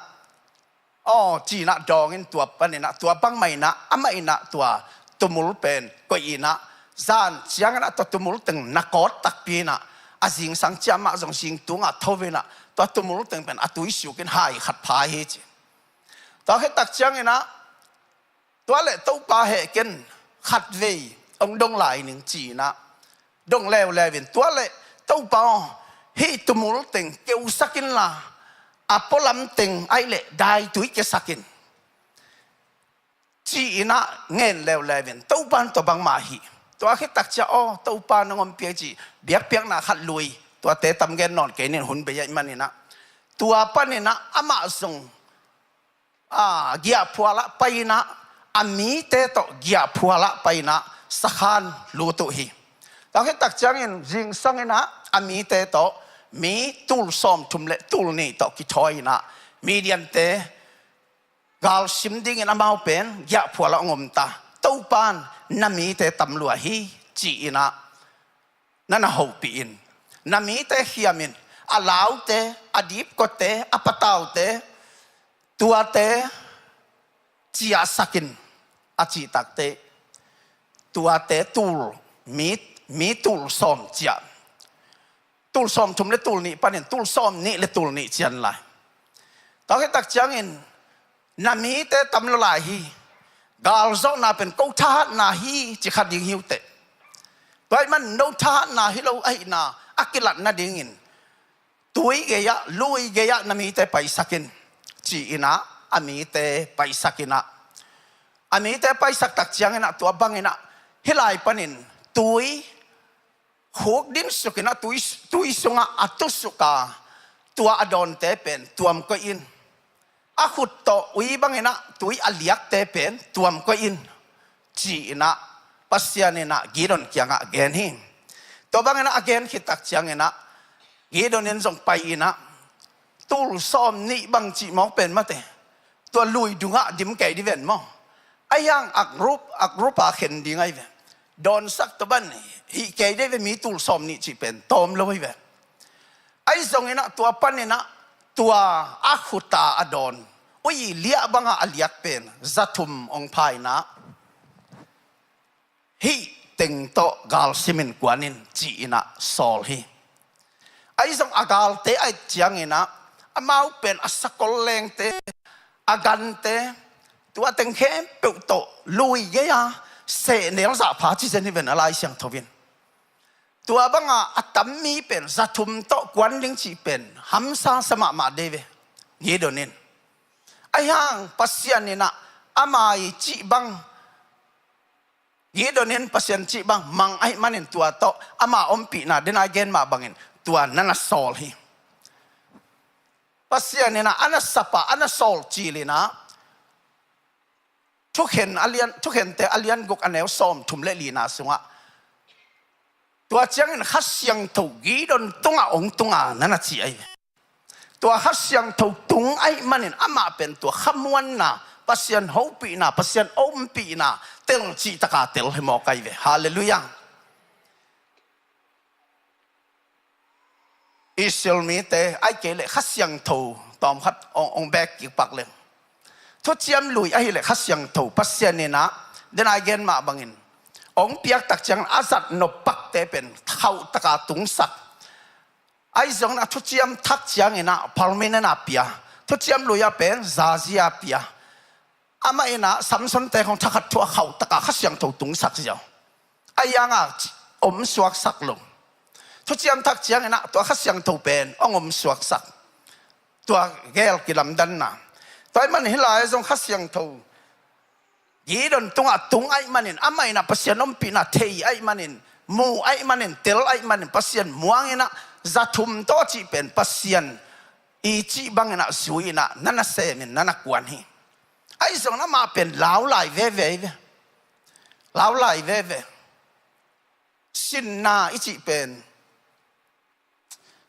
aw, ci-inah dawngin tua paninah, tua bangmah inah, amah inah tua tumul pen koih inah, zan cianginah tua tumul teng na kawt takpi inah, a zingsang ciah mah zong zing tungah tho inah, tua tumul teng pen a tui sukin hai khat pha hi ci. Tua khit tak cianginah, tua leh Topa heh ken, khatvei hong dong lai ning ci-inah dong leuleu in, tua leh Topa aw, hih tumul teng keusak inla, a pualam teng ahih leh daitui kiasak in, ci-inah ngen leuleu in, Topa in tua bangmah hi. Tua khit tak ciah aw, Topa nong ompih ci, biakpiakna khat lui, tuate tam gen nawn kei ning, hun bei ahih maninah, tua paninah amah zong, a, giahphualah pai inah, a mite tawh giahphualah pai inah sakhan lut uh hi. Tua khit tak ciangin zingsang inah a mite tawh mi tul sawmthum le tul nih tawh kithawi inah, Midiante galsim dingin amau pen giahphualah hong om ta, Topa in na mite tam lua hi, ci-in ah na na hopih in. Na mite khiam in, a laute, a dipkawte, a pataute, tuate ciahsak in, a cih takteh tuate tul, mi, mi tul sawm ciah, tul sawm thum le tul nih panin tul sawm nih le tul nih cian lai. Tua khit tak ciangin na mite tam lo lai hi. Galzawhna pen ko thahatna hi ci kha ding hi uh teh. Tua ahih man no thahatna hi lo ahihna a kilat nadingin tui gei-ah, lui gei-ah na mite paisak in, ci-in ah a mite paisak in ah, a mite paisak tak ciangin ah tua bangin ah hih lai panin tui khuk dinsuk in ah tui, tui sungah a tusuk a, tua a dawnte pen tuam koih in, a khut tawh ui bangin ah tui a liakte pen tuam koih in, ci-in ah Pasian in ah Gideon kiangah gen hi. Tua bangin ah a gen khit tak ciangin ah Gideon in zong pai in ah tul sawm nih bang cih mawk pen mate, tua lui dungah dim kei dih ven maw. Ahi hang a group, a group a khen ding ahi ve. Dawnsak tua ban hih kei dih ve, mi tul sawm nih cih pen tawm lo ahi ve. Ahi zongin ah tua panin ah tua a khut a a dawn, ui liah bangah a liak pen za thum hong pha in ah hih teng tawh gal simin kuan in, ci-in ah sawl hi. Ahi zong a galte ahih ciangin ah amau pen a sakol lengte, a gante, tua teng khempeuh tawh lui gei-a sehnel zahpha ci zen hi ven a Lai Siangtho in. Tua banga a tam mi pen za thum tawh kuan ding cih pen hamsa sa mahmah dih ve Gideon in. Ahi hang Pasian in ah ama i cih bang, Gideon in Pasian cih bang mang ahih manin tua tawh ama ompihna, den a i gen mah bangin tua na na sawl hi. Pasian in ah a na sap a, a na sawl cil in ah Thukhen a lian, Thukhente a lian guk a neu sawm thum le lina sungah tua ciangin Kha Siangtho Gideon tungah hong tung a na na ci ahi ve. Tua Kha Siangtho tung ahih manin amah pen tua khamuanna, Pasian hopihna, Pasian ompihna tel cih taka tel hi mawk ahi ve. Halleluiah. Israel mite ahih kei leh Kha Siangtho tawmkhat hong, hong bek kik pak leng, Thuciam Lui ahih leh Kha Siangtho Pasian in ah, den a i gen mah bangin, hong piak tak ciangin a zat nop pakte pen khauh taka tungsak. Ahi zongin a Thuciam Thak ciangin ah permanent a pia, Thuciam Lui ah pen zazi a pia. Amah in ah Samson te khong thakhat thu a khauh taka Kha Siangtho tungsak ziau. Ahi hang a om suaksak lo. Thuciam Thak ciangin ah tua Kha Siangtho pen hong om suaksak. Tua gel kilamdanna. Tua ahih manin hih lai-ah zong Kha Siangtho Gideon tungah tung ahih manin, amah in ah Pasian ompihna thei ahih manin, mu ahih manin, tel ahih manin, Pasian muang in ah za thum tawh cih pen Pasian i cih bangin ah zui in ah na na sem in na na kuan hi. Ahi zongin amah pen lau lai veve hi ve. Lau lai veve. Sinna i cih pen,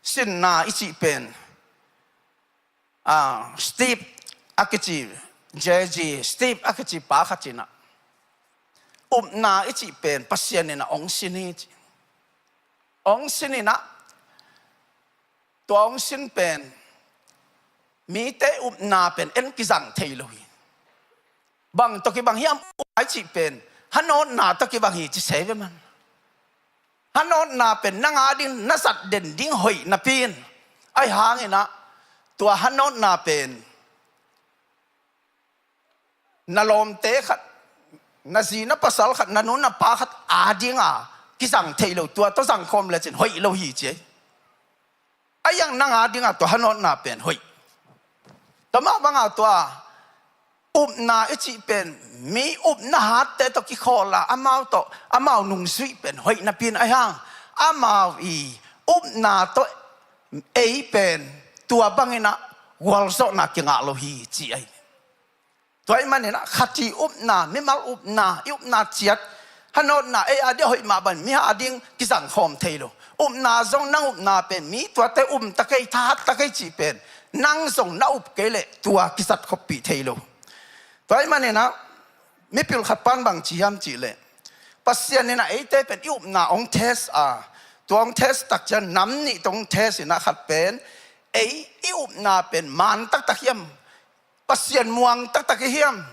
sinna i cih pen, ah, Steve a kici, J G Steve a kici pa khat in ah, upna i cih pen Pasian in ah hong sin hi ci. Hong sin in ah, tua hong sin pen mite upna pen en kizang thei lo hi. Bang tawh kibang hiam? Upna i cih pen hanawtna tawh kibang hi ci se ve man. Hanawtna pen nang a ding na zat den ding hoih napi in, ahi hangin ah tua hanawtna pen na lawmte khat, na zi na pasal khat, na nu na pa khat a dinga kizang thei lo, tua tawh zangkhawm lecin hoih lo hi ci. Ahi hang nang a dinga tua hanawtna pen hoih. Tua mah banga tua upna i cih pen mi upna hatte tawh kikhawl a, amau tawh amau nungzuih pen hoih napi in, ahi hang amau i upna tawh ei pen tua bangin ah gualzawhna kingah lo hi ci ahi. Tua ahih manin ah khat i upna, mimal upna, i upna ciat, hanawtna ei a ding a hoih mah bangin mi a ding kizangkhawm thei lo. Upna zong, nang upna pen mi tuate um ta kei, thahat ta kei cih pen nang zong na up kei leh tua kizat khoppih thei lo. Tua ahih manin ah mipil khat pan bang ci hiam cih leh, Pasian in ah eite pen i upna hong test a, tua hong test tak ciang nam nih tawh hong test in ah, khat pen ei i upna pen man taktak hiam, Pasian muang taktak i hiam,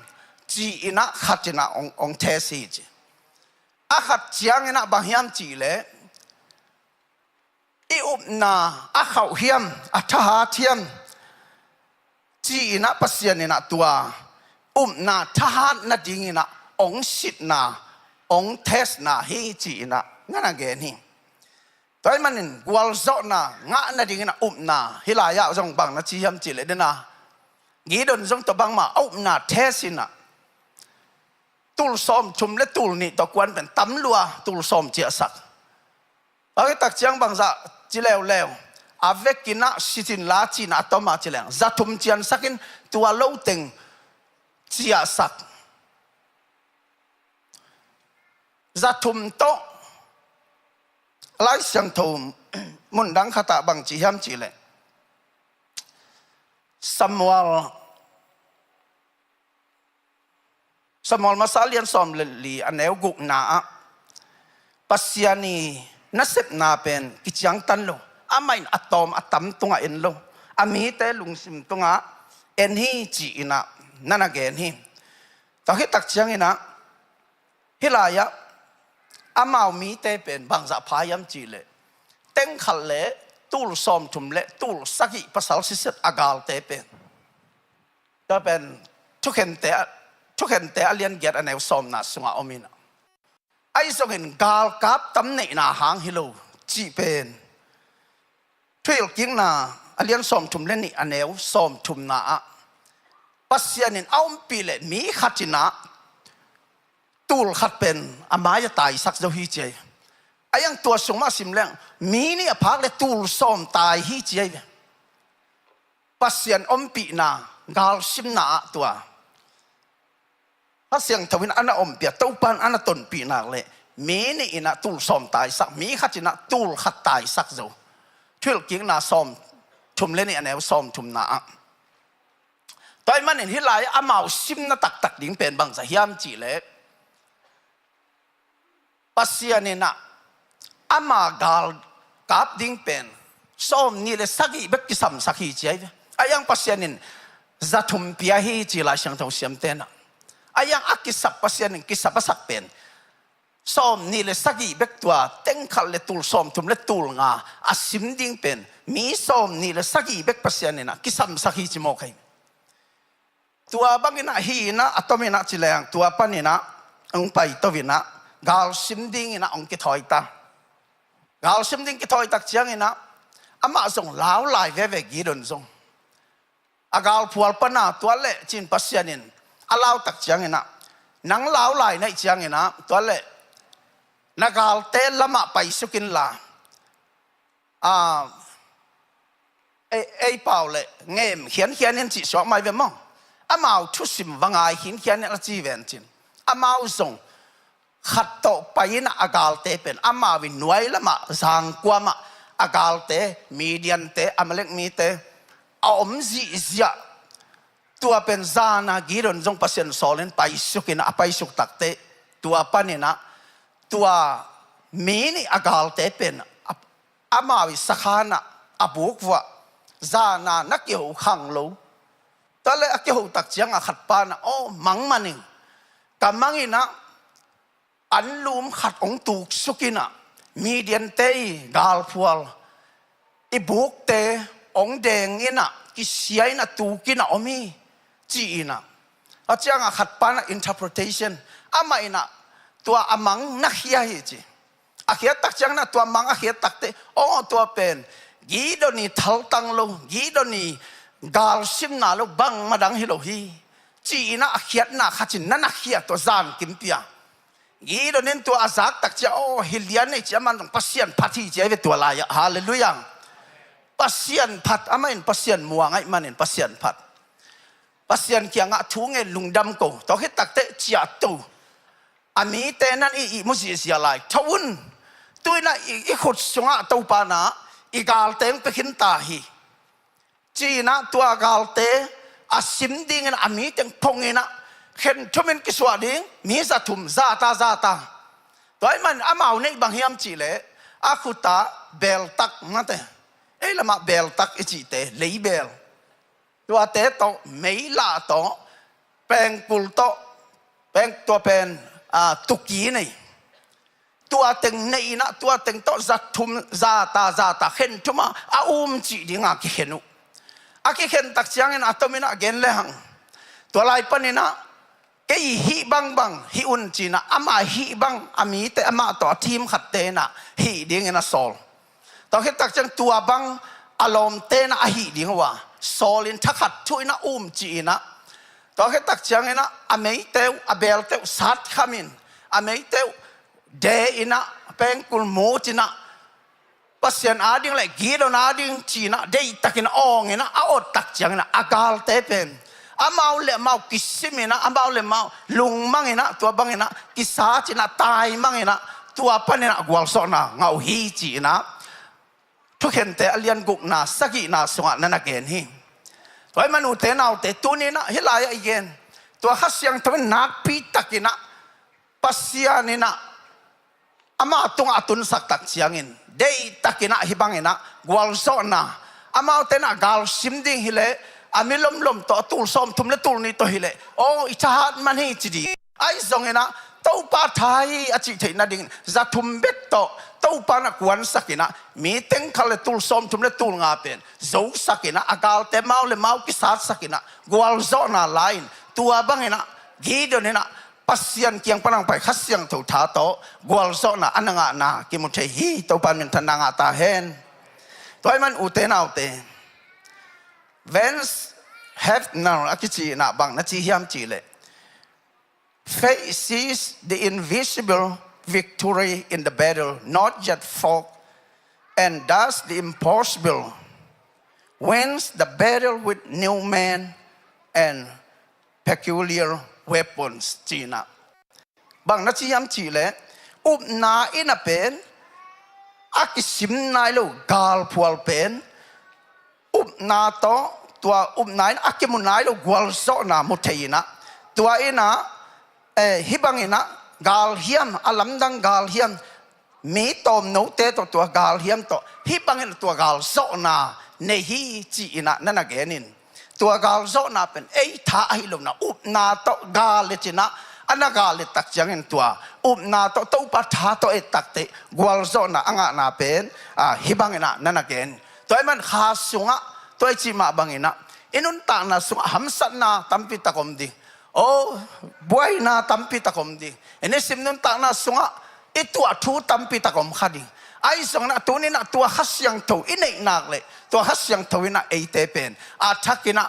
ci in ah khat in ah hong, hong test hi ci. A khat ciangin ah bang hiam cih leh, i upna a khauh hiam, a thahat hiam, ci in ah Pasian in ah tua upna thahat nadingin ah hong sitna, hong testna hi ci in ah na na gen hi. Tua ahih manin gualzawhna ngah nadingin ah upna, hih lai-ah zong bang na ci hiam cih leh, den a, Gideon zong tua bangmah a upna test in ah, tul sawmthum le tul nih tawh kuan pen tam lua, tul sawm ciahsak. Tua hi tak ciang bangzah ci leuleu, a vekin ah sit inla ci in ah a tom a ci leng, za thum ciansak in tua lo teng ciahsak. Za thum tawh, Lai Siangtho mun dang khat ah bang ci hiam cih leh, Samuel Samuel masa a lian sawm le li, a neu gukna ah, Pasian i nasepna pen kiciangtan lo, amah in a tawm a tam tungah en lo, a mite lungsim tungah en hi ci in ah na na gen hi. Tua hi tak ciangin ah, hih lai-ah amau mite pen bangzah pha hiam cih leh, teng khat le tul sawmthum le tul sagih pasal siset a galte pen, tua pen Thukhente a, Thukhente a lian giat a neu sawmna sungah om in ah, ahi zongin galkap tam neihna hang hi lo cih pen Thuhilhkikna a lian sawmthum le nih a neu sawmthumna ah, Pasian in a ompih leh mi khat in ah tul khat pen a mai-ah taisak zo hi ci ahi. Ahi zong tua sung mah sim leng, mi nih a phak leh tul sawm tai hi ci ahi. Pasian ompihna galsimna ah tua Kha Siangtho in a na ompih a, Topa in a na tonpih nak leh mi nih in ah tul sawm taisak, mi khat in ah tul khat taisak zo. Thuhilhkikna sawmthum le nih a neu sawmthumna ah. Tua ahih manin hih lai-ah amau simna taktak ding pen bangzah hiam cih leh, Pasian in ah ama galkap ding pen sawmnih le sagih bek kisamsak hi ci ahi ve. Ahi zong Pasian in za thum pia hi ci Lai Siangtho siamte in ah. Ahi zong a kisap, Pasian in kisap a sak pen sawmnih le sagih bek, tua teng khat le tul sawmthum le tul nga a sim ding pen mi sawmnih le sagih bek Pasian in ah kisamsak hi ci mawk ahi. Tua bangin ah hi in ah, a tom in ah ci leng, tua panin ah hong paito in ah galsim dingin ah hong kithawi ta. Galsim ding kithawi tak ciangin ah amah zong lau lai veve, Gideon zong. A galphual pan ah, tua leh ci-in Pasian in a lau tak ciangin ah, nang lau lai na hih ciangin ah, tua leh na galte lamah paisuk inla, a, ei, ei pau leh ngeem khiankhian in cih suak mai ve maw. Amau thusim va ngai khiankhian in a ci ven cin. Amau zong khat tawh pai in ah a galte pen amau in nuai lamah, zangkuamah a galte, Midiante, Amalek mite a om zihziah. Tua pen zan a Gideon zong Pasian sawl in paisuk in ah, a paisuk takteh tua panin ah tua mi nih a galte pen a, amau i sakhan ah a buk vuah, zan a na kiho khang lo. Tua leh a kiho tak ciang a khat pan ah, aw, mang man ing, ka mang in ah anlum khat hong tuksuk in ah, Midiante i galphual i bukte hong deng in ah, kisia in ah tuk in ah om hi, ci in ah. A ciang a khat pan ah interpretation, amah in ah tua a mang na khia hi ci. A khiat tak ciang in ah, tua mang a khiat takteh, aw, tua pen Gideon i thaltang lo, Gideon i galsimna lo, bangmah dang hi lo hi, ci in ah a khiatna khat in na na khia, tua zan kim pia. Gideon in tua a zak tak ciang, aw, hi lian ei ci, aman zong Pasian phat hi ci ahi ve tua lai-ah. Halleluiah. Pasian phat, amah in Pasian muang ahih manin Pasian phat. Pasian kiangah thu ngen, lungdam ko. Tua khit takteh ciahto. A mite nan i ihmu zihziah lai, tho un. Tu-in ah i, i khut sungah Topa in ah i galte hong pia khin ta hi, ci in ah tua galte a sim dingin a mi teng phong in ah, khen thum in kisuah ding, mi za thum, za ta, za ta. Tua ahih man amau neih bang hiam cih leh, a khutah beltak mate, ei lamah beltak i cihte, leibel, tuate tawh, meilah tawh, pengkul tawh, peng, tua pen, a, tuki nei, tua teng neih in ah, tua teng tawh za thum, za ta, za ta khen thum a, a um cih dinga kikhen uh. A kikhen tak ciangin a tom in ah gen lehang, tua lai panin ah, kei hih bangbang hih un ci-in ah, ama hih bang, a mite, amah tawh a team khatte in ah hih dingin a sawl. Tua khit tak ciang tua bang a lawmte in ah a hih ding uh a, sawlin thakhat thuh in ah um ci-in ah, tua khit tak ciangin ah a meite uh, a belte uh satkhamin, a meite uh de in ah, pengkul mut in ah, Pasian ading le Gideon ading ci-in ah deihtakin awng in ah, a awt tak ciangin ah, a galte pen amau le amau kisim in ah, amau le amau lungmang in ah, tua bangin ah kisat in ah, taimang in ah, tua panin ah gualzawhna ngah uh hi ci-in ah Thukhente a lian gukna, sagihna sungah na na gen hi. Tua ahih man ute naute, tuni in ah hih lai-ah i gen, tua Kha Siangtho in nakpi takin ah, Pasian in ah amah tungah a tunsak tak ciangin, deihtakin ah hih bangin ah gualzawhna, amaute in ah galsim ding hi leh, a mi lomlom tawh, a tul sawmthum le tul nih tawh hi leh, aw, i thahat man hi ci ding. Ahi zongin ah, Topa tha hi a cih theih nadingin, za thum bek tawh Topa in ah kuansak in ah, mi teng khat le tul sawmthum le tul nga pen zosak in ah, a galte mau le mau kisatsak in ah, gualzawhna la-in, tua bangin ah Gideon in ah Pasian kiang pan hong pai Kha Siangtho tha tawh gualzawhna a na ngahna kimu thei hi. Topa in minthanna ngah ta hen. Tua ahih man ute naute, Vance Havner a kici in ah bang na ci hiam cih leh, "Faith sees the invisible victory in the battle not yet fought, and does the impossible, wins the battle with new men and peculiar weapons," ci-in ah. Bang na ci hiam cih leh, upna in ah pen, a kisim nai lo galphual pen, upna tawh, tua upna in a kimu nai lo gualzawhna mu thei in ah, tua in ah, eh, hih bangin ah galhiam, a lamdang galhiam, mi tawmnote tawh tua galhiam tawh, hih bangin tua galzawhna nei hi ci-in ah na na gen in. Tua galzawhna pen ei tha ahi lo in ah, upna tawh gal et in ah, a na gal et tak ciangin tua upna tawh, Topa tha tawh et tak teh gualzawhna a ngahna pen, a, hih bangin ah na na gen. Tua ahih man kha sungah, tua i cih mah bangin ah, i nuntakna sungah hamsatna tampi tak om ding. Aw, buaina tampi tak om ding. I nisim nuntakna sungah i tuah thu tampi tak om kha ding. Ahi zongin ah tuni in ah tua Kha Siangtho i neih nak leh, tua Kha Siangtho in ah eite pen a thakin ah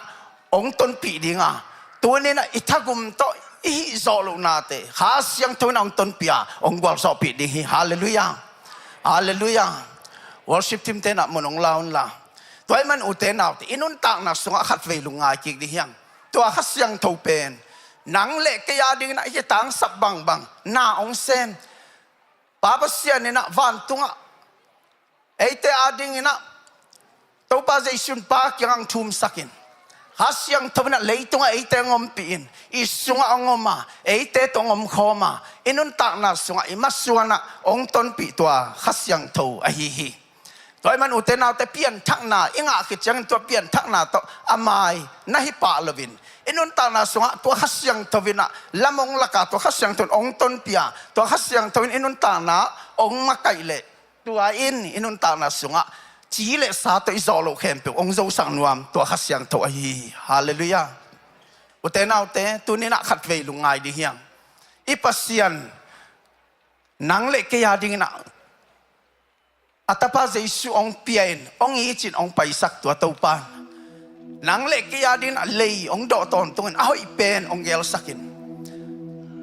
hong tonpih ding a, tuni in ah i thagum tawh i hih zawh lohnate Kha Siangtho in ah hong tonpih a, hong gualzawhpih ding hi. Halleluiah. Halleluiah. Worship team te in ah mun hong la un la. Tua ahih man ute naute, i nuntakna sungah khatvei lungngai kik ding hi hang. Tua Kha Siangtho pen nang le kei adingin ah i kitangsap bangbang na hong sem. Pa Pasian in ah vantungah eite adingin ah Topa Jesu in Pa kiangah hong thumsak in, Kha Siangtho in ah leitungah eite hong ompih in, i sungah hong om a, eite tawh hong omkhawm a, i nuntakna sungah i masuan ah hong tonpih tua Kha Siangtho ahi hi. Tua ahih man ute naute, pianthakna i ngah khit ciangin tua pianthakna tawh a mai na hi pah loin, i nuntakna sungah tua Kha Siangtho in ah lam hong lak a, tua Kha Siangtho in hong tonpih a, tua Kha Siangtho in i nuntakna hong makaih leh, tua in i nuntakna sungah ci le sa tawh i zawh loh khempeuh hong zosak nuam tua Kha Siangtho ahi hi. Halleluiah. Ute naute, tuni in ah khatvei lungngai ding hi hang. I Pasian, nang le kei adingin ah a Tapa Jesu hong pia in, hong it in, hong paisak tua Topa in, nang le kei adingin ah lei hong dawh tawntungin a hoih pen hong gelsak in,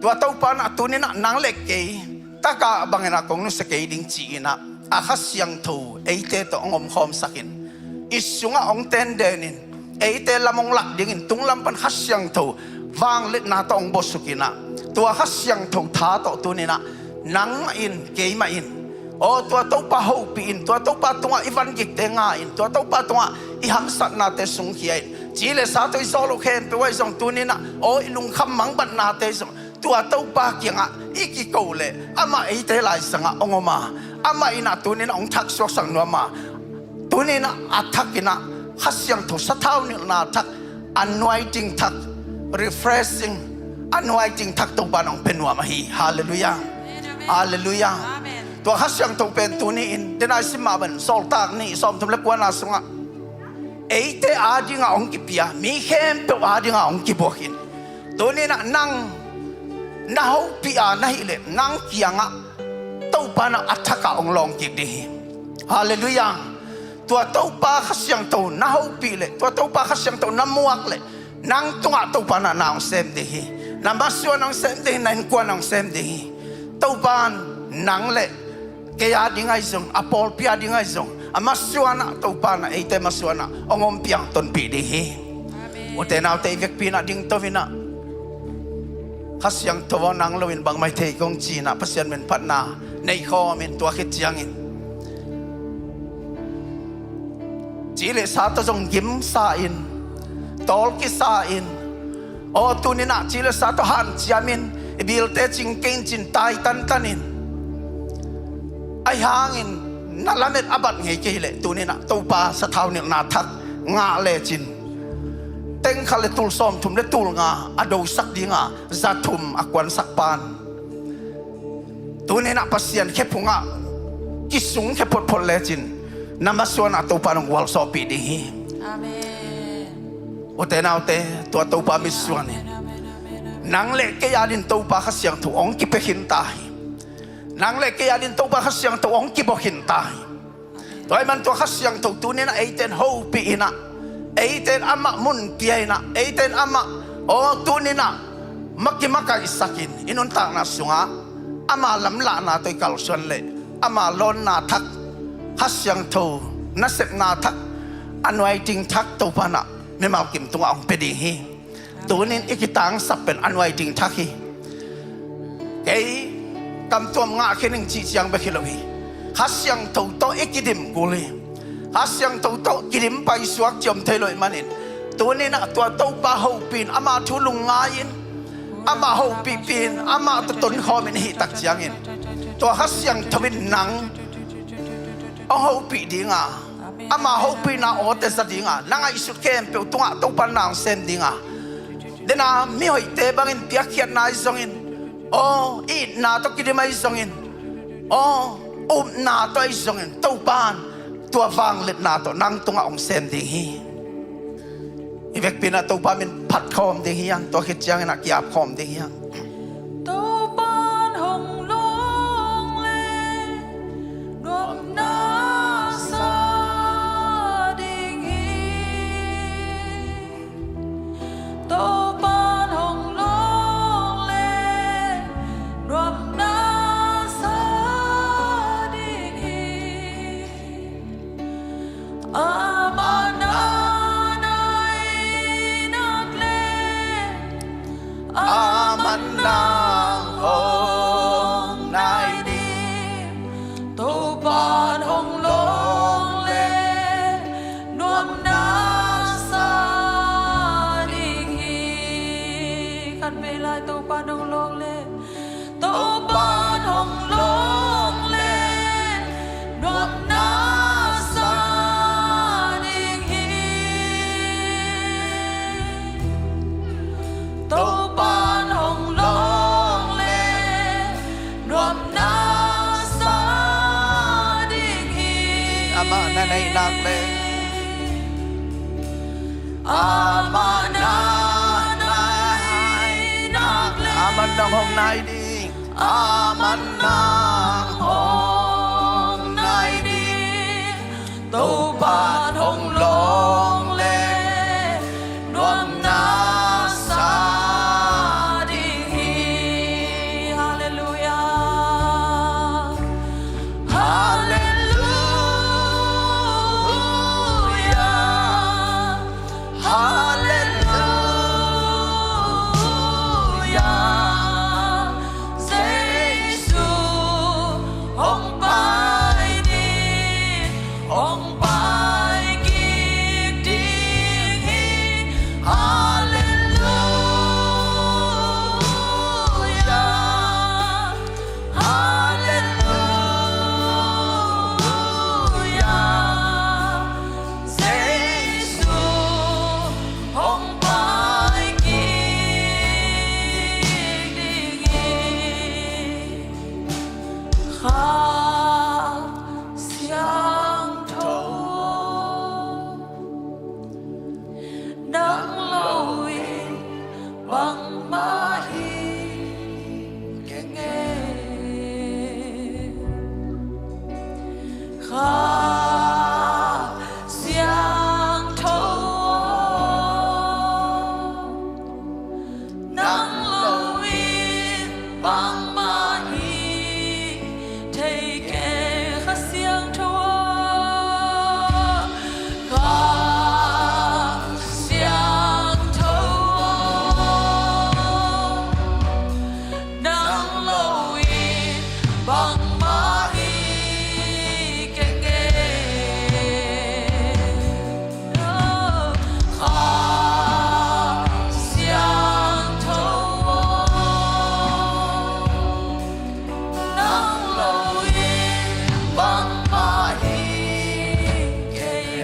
tua Topa in ah tuni in ah nang le kei tagah bangin ah kong nusia kei ding ci-in ah, a Kha Siangtho eite tawh hong omkhawmsak in, i sungah hong tenden in, eite lam hong lak dingin tunglam pan Kha Siangtho vangliatna tawh hong buasuk in ah, tua Kha Siangtho tha tawh tuni in ah nangmah in, keimah in, aw, tua Topa hopih in, tua Topa tungah i vangikte nga in, tua Topa tungah i hamsatnate sungkhia in, ci le sa tawh i zawh loh khempeuh ah zong tuni in ah, aw, i lungkham mangbatnate zong Tua Topa kiangah i kiko leh amah eite laisangah hong om a, amah in ah tuni-in ah hong thaksuaksak nuam a, tuni-in ah a thak in ah Kha Siangtho sathau nilhna thak, anointing thak, refreshing anointing thak Topa in hong pia nuam ahi. Halleluiah. Amen, amen. Halleluiah. Amen. Tua Kha Siangtho pen tuni-in, den a i sim mah bangin Sawltak Ni sawmthum le kuana sungah eite adingah hong kipia, mi khempeuh adingah hong kibuak in. Tuni-in ah nang na hopih a na hih leh nang kiangah Topa in ah a thak ah hong lawng kik ding hi. Halleluiah. Tua Topa Kha Siangtho na hopih leh, tua Topa Kha Siangtho na muak leh, nang tungah Topa in ah na hong sem ding hi. Na masuan hong sem ding hi, na innkuan hong sem ding hi. Topa in nang le kei a ding ahi zong, a pawlpi a ding ahi zong, a masuan ah Topa in ah eite masuan ah hong ompih, hong tonpih ding hi. Amen. Ute naute, i vekpi in ah dingto in ah Kha Siangtho aw, nang lo-in bangmah hi thei kong ci-in ah Pasian min phatna nei khawm in, tua khit ciangin ci le sa tawh zong gimsa in, tawl kisa in, aw, tuni-in ah ci le sa tawh hanciam in, i bilte cing kei in ci-in tai tantan in, ahi hangin na lamet a bat ngei kei leh, tuni-in ah Topa sathau nilhna thak ngah lecin teng khat le tul sawmthum le tul nga a dosak ding a, za thum a kuansak pa in tuni-in ah Pasian khephung ah kisungkhia photphot lecin na masuan ah Topa in hong gualzawhpih ding hi. Amen. Ute naute, tua Topa mitsuan in, amen, amen, amen, amen, nang le kei adingin Topa Kha Siangtho hong kipia khin ta hi. Nang le kei adingin Topa Kha Siangtho hong kibuak khin ta hi. Tua ahih man tua Kha Siangtho tuni-in ah eite in hopih in ah, eite in amah mun pia in ah, eite in amah, aw, tuni-in ah maki makaihsak in, i nuntakna sungah ama lamlahna tawh i kalsuan leh, ama lawnna thak, Kha Siangtho nasepna thak, anointing thak Topa in ah mimal kim tungah hong pia ding hi. Tuni-in i kitangsap pen anointing thak hi. Kei kamtuam ngah khin ing cih ciang bek hi lo hi. Kha Siangtho tawh i kidim kul hi. Kha Siangtho tawh kidim paisuak ci om thei lo ahih manin, tuni-in ah tua Topa hopih in, ama thu lungngai in, ama hopihpih in, ama tawh tonkhawm in i hih tak ciangin, tua Kha Siangtho in nang hong hopih ding a, ama hopihna awte za ding a, na ngaihsut khempeuh tungah Topa in na hong sem ding a, den a mihoihte bangin piakkhiatna ahi zongin, aw, i itna tawh kidim ahi zongin, aw, upna tawh ahi zongin, Topa in tua vangliatna tawh nang tungah hong sem ding hi. I vekpi in ah Topa min phat khawm ding hi hang, tua khit ciangin ah ki-ap khawm ding hi hang. Topa in hong lawng leh nuamna sa ding hi. Topa in hong lawng leh nuamna sa ding hi. Amah na nai nak leh, amah nang hong nai ding. Topa in hong lawng leh nuamna sa ding hi. Khat vei lai, Topa in hong lawng leh, Topa in hong lawng leh nuamna sa ding hi. Topa in hong lawng leh nuamna sa ding hi. Amah na nai nak leh, amah na nai nak leh, amah nang hong nai ding. Amah nang hong nai ding. Topa in hong lawng leh nuamna sa ding hi. Halleluiah. Halleluiah. Halleluiah. Jesu Kha Siangtho aw, nang lo in bangmah hi thei kei. Kha Siangtho aw, Kha Siangtho aw, nang lo in bangmah hi kei. Kha Siangtho aw, nang lo in bangmah hi kei.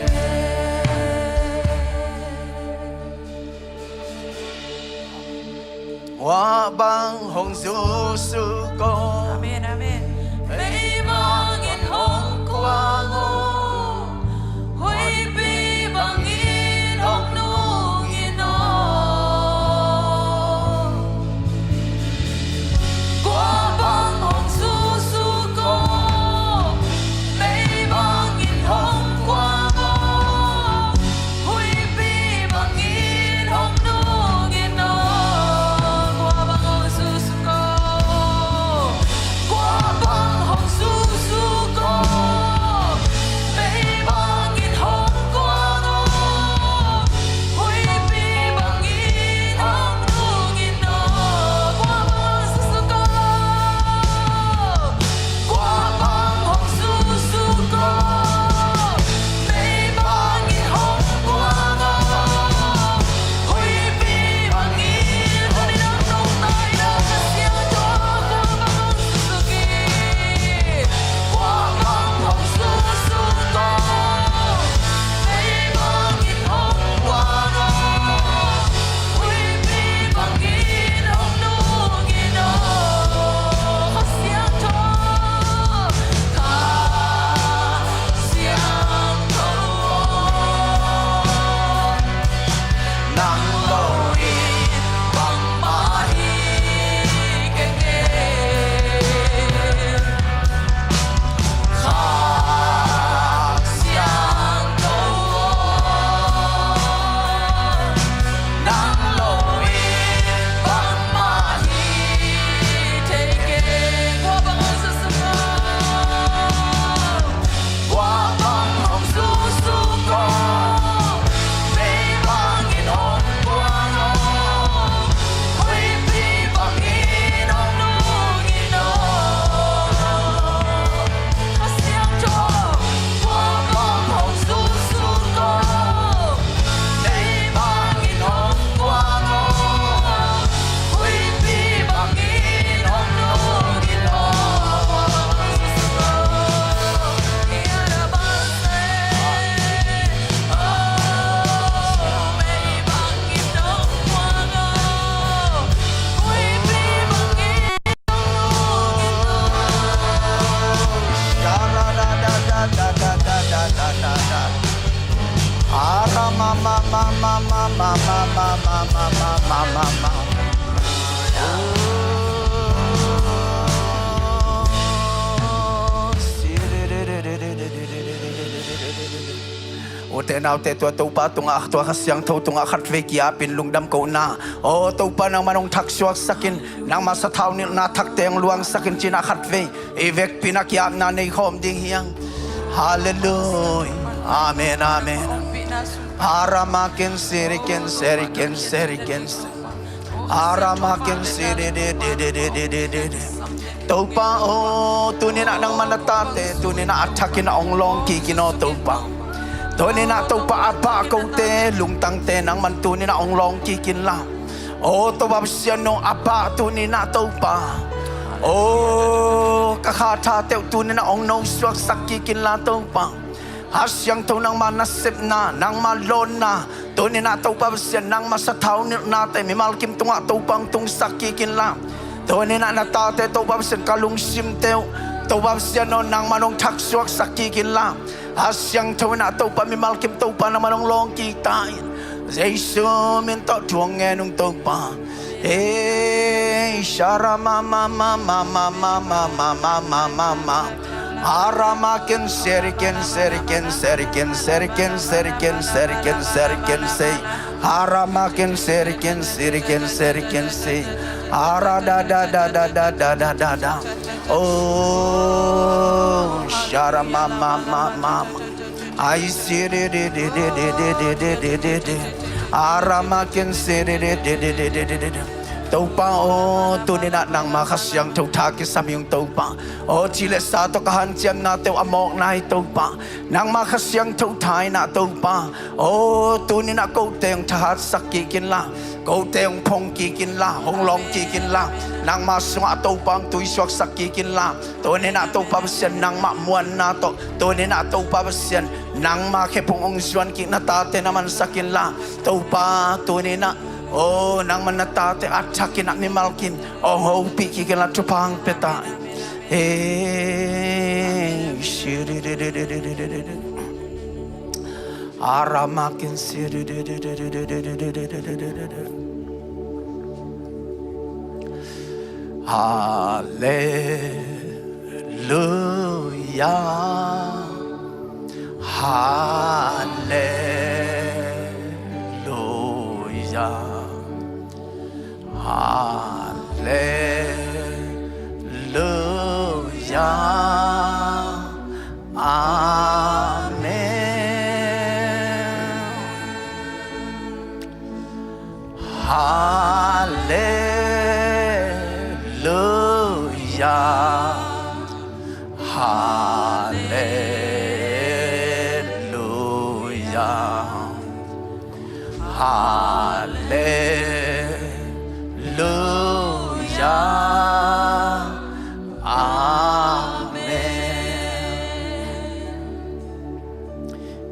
Kua bang hong zusu ko? Amen, amen. Mei bangin hong kuang aw, huipi bangin hong nungin aw. Kua bang hong zusu ko? Mei bangin hong kuang aw, huipi bangin hong nungin aw. Kua bang hong zusu ko? Kua bang hong zusu ko? Mei bangin hong kuang aw, huipi bangin hong nungin aw. Kua bang hong zusu ko? Kua bang hong zusu ko? Mei bangin hong kuang aw, huipi bangin hong nungin aw. Kha Siangtho aw, kua bang hong zusu ko? Kua bang hong zusu ko? Mei bangin hong kuang aw, huipi bangin hong nungin aw. Kha Siangtho, Kha Siangtho aw, nang lo in bangmah hi kei. Kha Siangtho aw, nang lo in bangmah hi thei kei. Kua bang hong zusu ko? Kua bang hong zusu ko? Mei bangin hong kuang aw, huipi bangin hong nungin aw. Kha Siangtho, kua bang hong zusu ko? Mei bangin hong kuang aw, huipi bangin hong nungin aw. Kua bang hong zusu ko? Ia da bang se. Oh, mei bangin hong kuang aw, huipi bangin Ute naute, tua Topa tungah, tua Kha Siangtho tungah khatvei ki-apin lungdam kohna. Aw Topa, nangman hong thaksuaksak in, nangma sathau nilhna thakte hong luangsak in, ci-in ah khatvei i vekpi-in ah ki-apna nei khawm ding hi hang. Halleluia. Amen, amen. Aramakin sirikin serikin serikin. Aramakin siridi. Topa aw, tuni-in ah nangman na tate tuni-in ah a thakin ah hong lawng kik in aw Topa. Tuni-in ah Topa, a bah kote lungtangte nangman tuni-in ah hong lawng kik inla. Aw Topa Pasian aw, a bah tuni-in ah Topa, aw ka kha thate uh tuni-in ah hong nosuaksak kik inla Topa. Kha Siangtho, nangma nasepna, nangma lawnna, tuni-in ah Topa Pasian, nangma sathau nilhnate mimal kim tungah Topa hong tungsak kik inla. Tuni-in ah na tate Topa Pasian, ka lungsimte uh Topa Pasian aw, nangman hong thaksuaksak kik inla. Kha Siangtho in ah Topa, mimal kim Topa nangman hong lawng kik ta in. Jesu min tawh thu hong ngen ung Topa. Ei, sharama ma ma ma ma ma ma ma ma ma ma ma. Haramakin sirikin sirikin sirikin sirikin sirikin sirikin sirikin si. Haramakin sirikin sirikin sirikin si. Hara da da da da da da da da da. Oh, shara ma ma ma ma. Ai siri di di di di di di di di di di. Haramakin siri di di di di di di di. Topa aw, tuni-in ah nangma Kha Siangtho tha kisam hi ung Topa. Aw, ci le sa tawh ka hanciamnate uh a mawkna hi Topa. Nangma Kha Siangtho tha in ah Topa. Aw, tuni-in ah kote hong thahatsak kik inla, kote hong phong kik inla, hong lawng kik inla, nangma sungah Topa hong tuisuaksak kik inla. Tuni-in ah Topa Pasian nangmah muanna tawh, tuni-in ah Topa Pasian nangma khephung hong zuan kik na tate na mansak inla. Topa tuni-in ah, aw, nangma na tate a thakin ah mimal kim hong hopih kik inla thupha hong pia ta. Hey, shiri di di di di di di di. Aramakin siri di di di di di di di di di di di. Hallelujah. Hallelujah. Hallelujah. Amen. Hallelujah. Hallelujah. Hallelujah. Amen.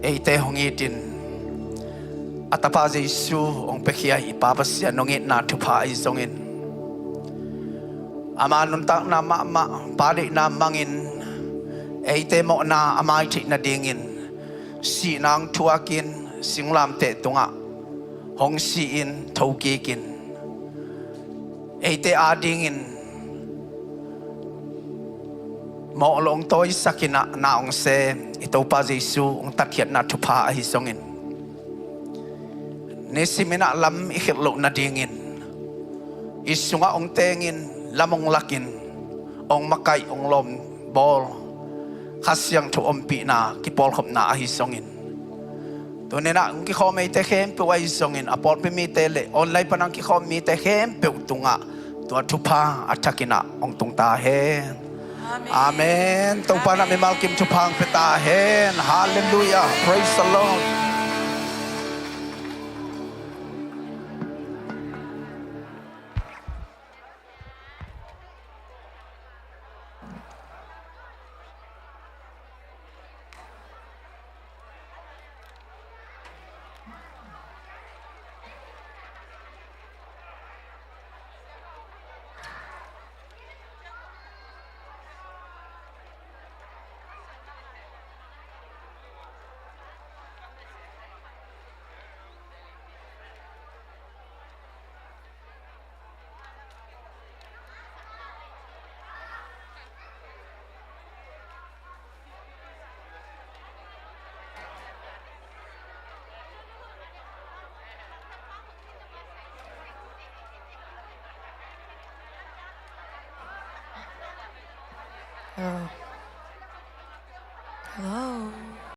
Eite hong itin a Tapa Jesu hong piakhia i Pa Pasian hong itna thupha ahi zongin, ama nuntakna mahmah, pa deihna mangin eite mawhna a mai theih nadingin sihna hong thuakin singlamteh tungah hong si-in thokikin eite adingin mawh lo hong tawisakin ah na hong sem i Topa Jesu hong tatkhiatna thupha ahi zongin, nisimin ah lam i khel loh nadingin i sungah hong tengin, lam hong lakin, hong makaih, hong lawmbawl Kha Siangtho ompihna kipawlkhopna ahi zongin, tuni-in ah hong kikhawm eite khempeuh ahi zongin, a pawlpi mite le online pan hong kikhawm mite khempeuh tungah tua thupha a thakin ah hong tung ta hen. Amen. Amen. Topa in ah mimal kim thupha hong pia ta hen. Hallelujah. Praise the Lord. Hello. Hello.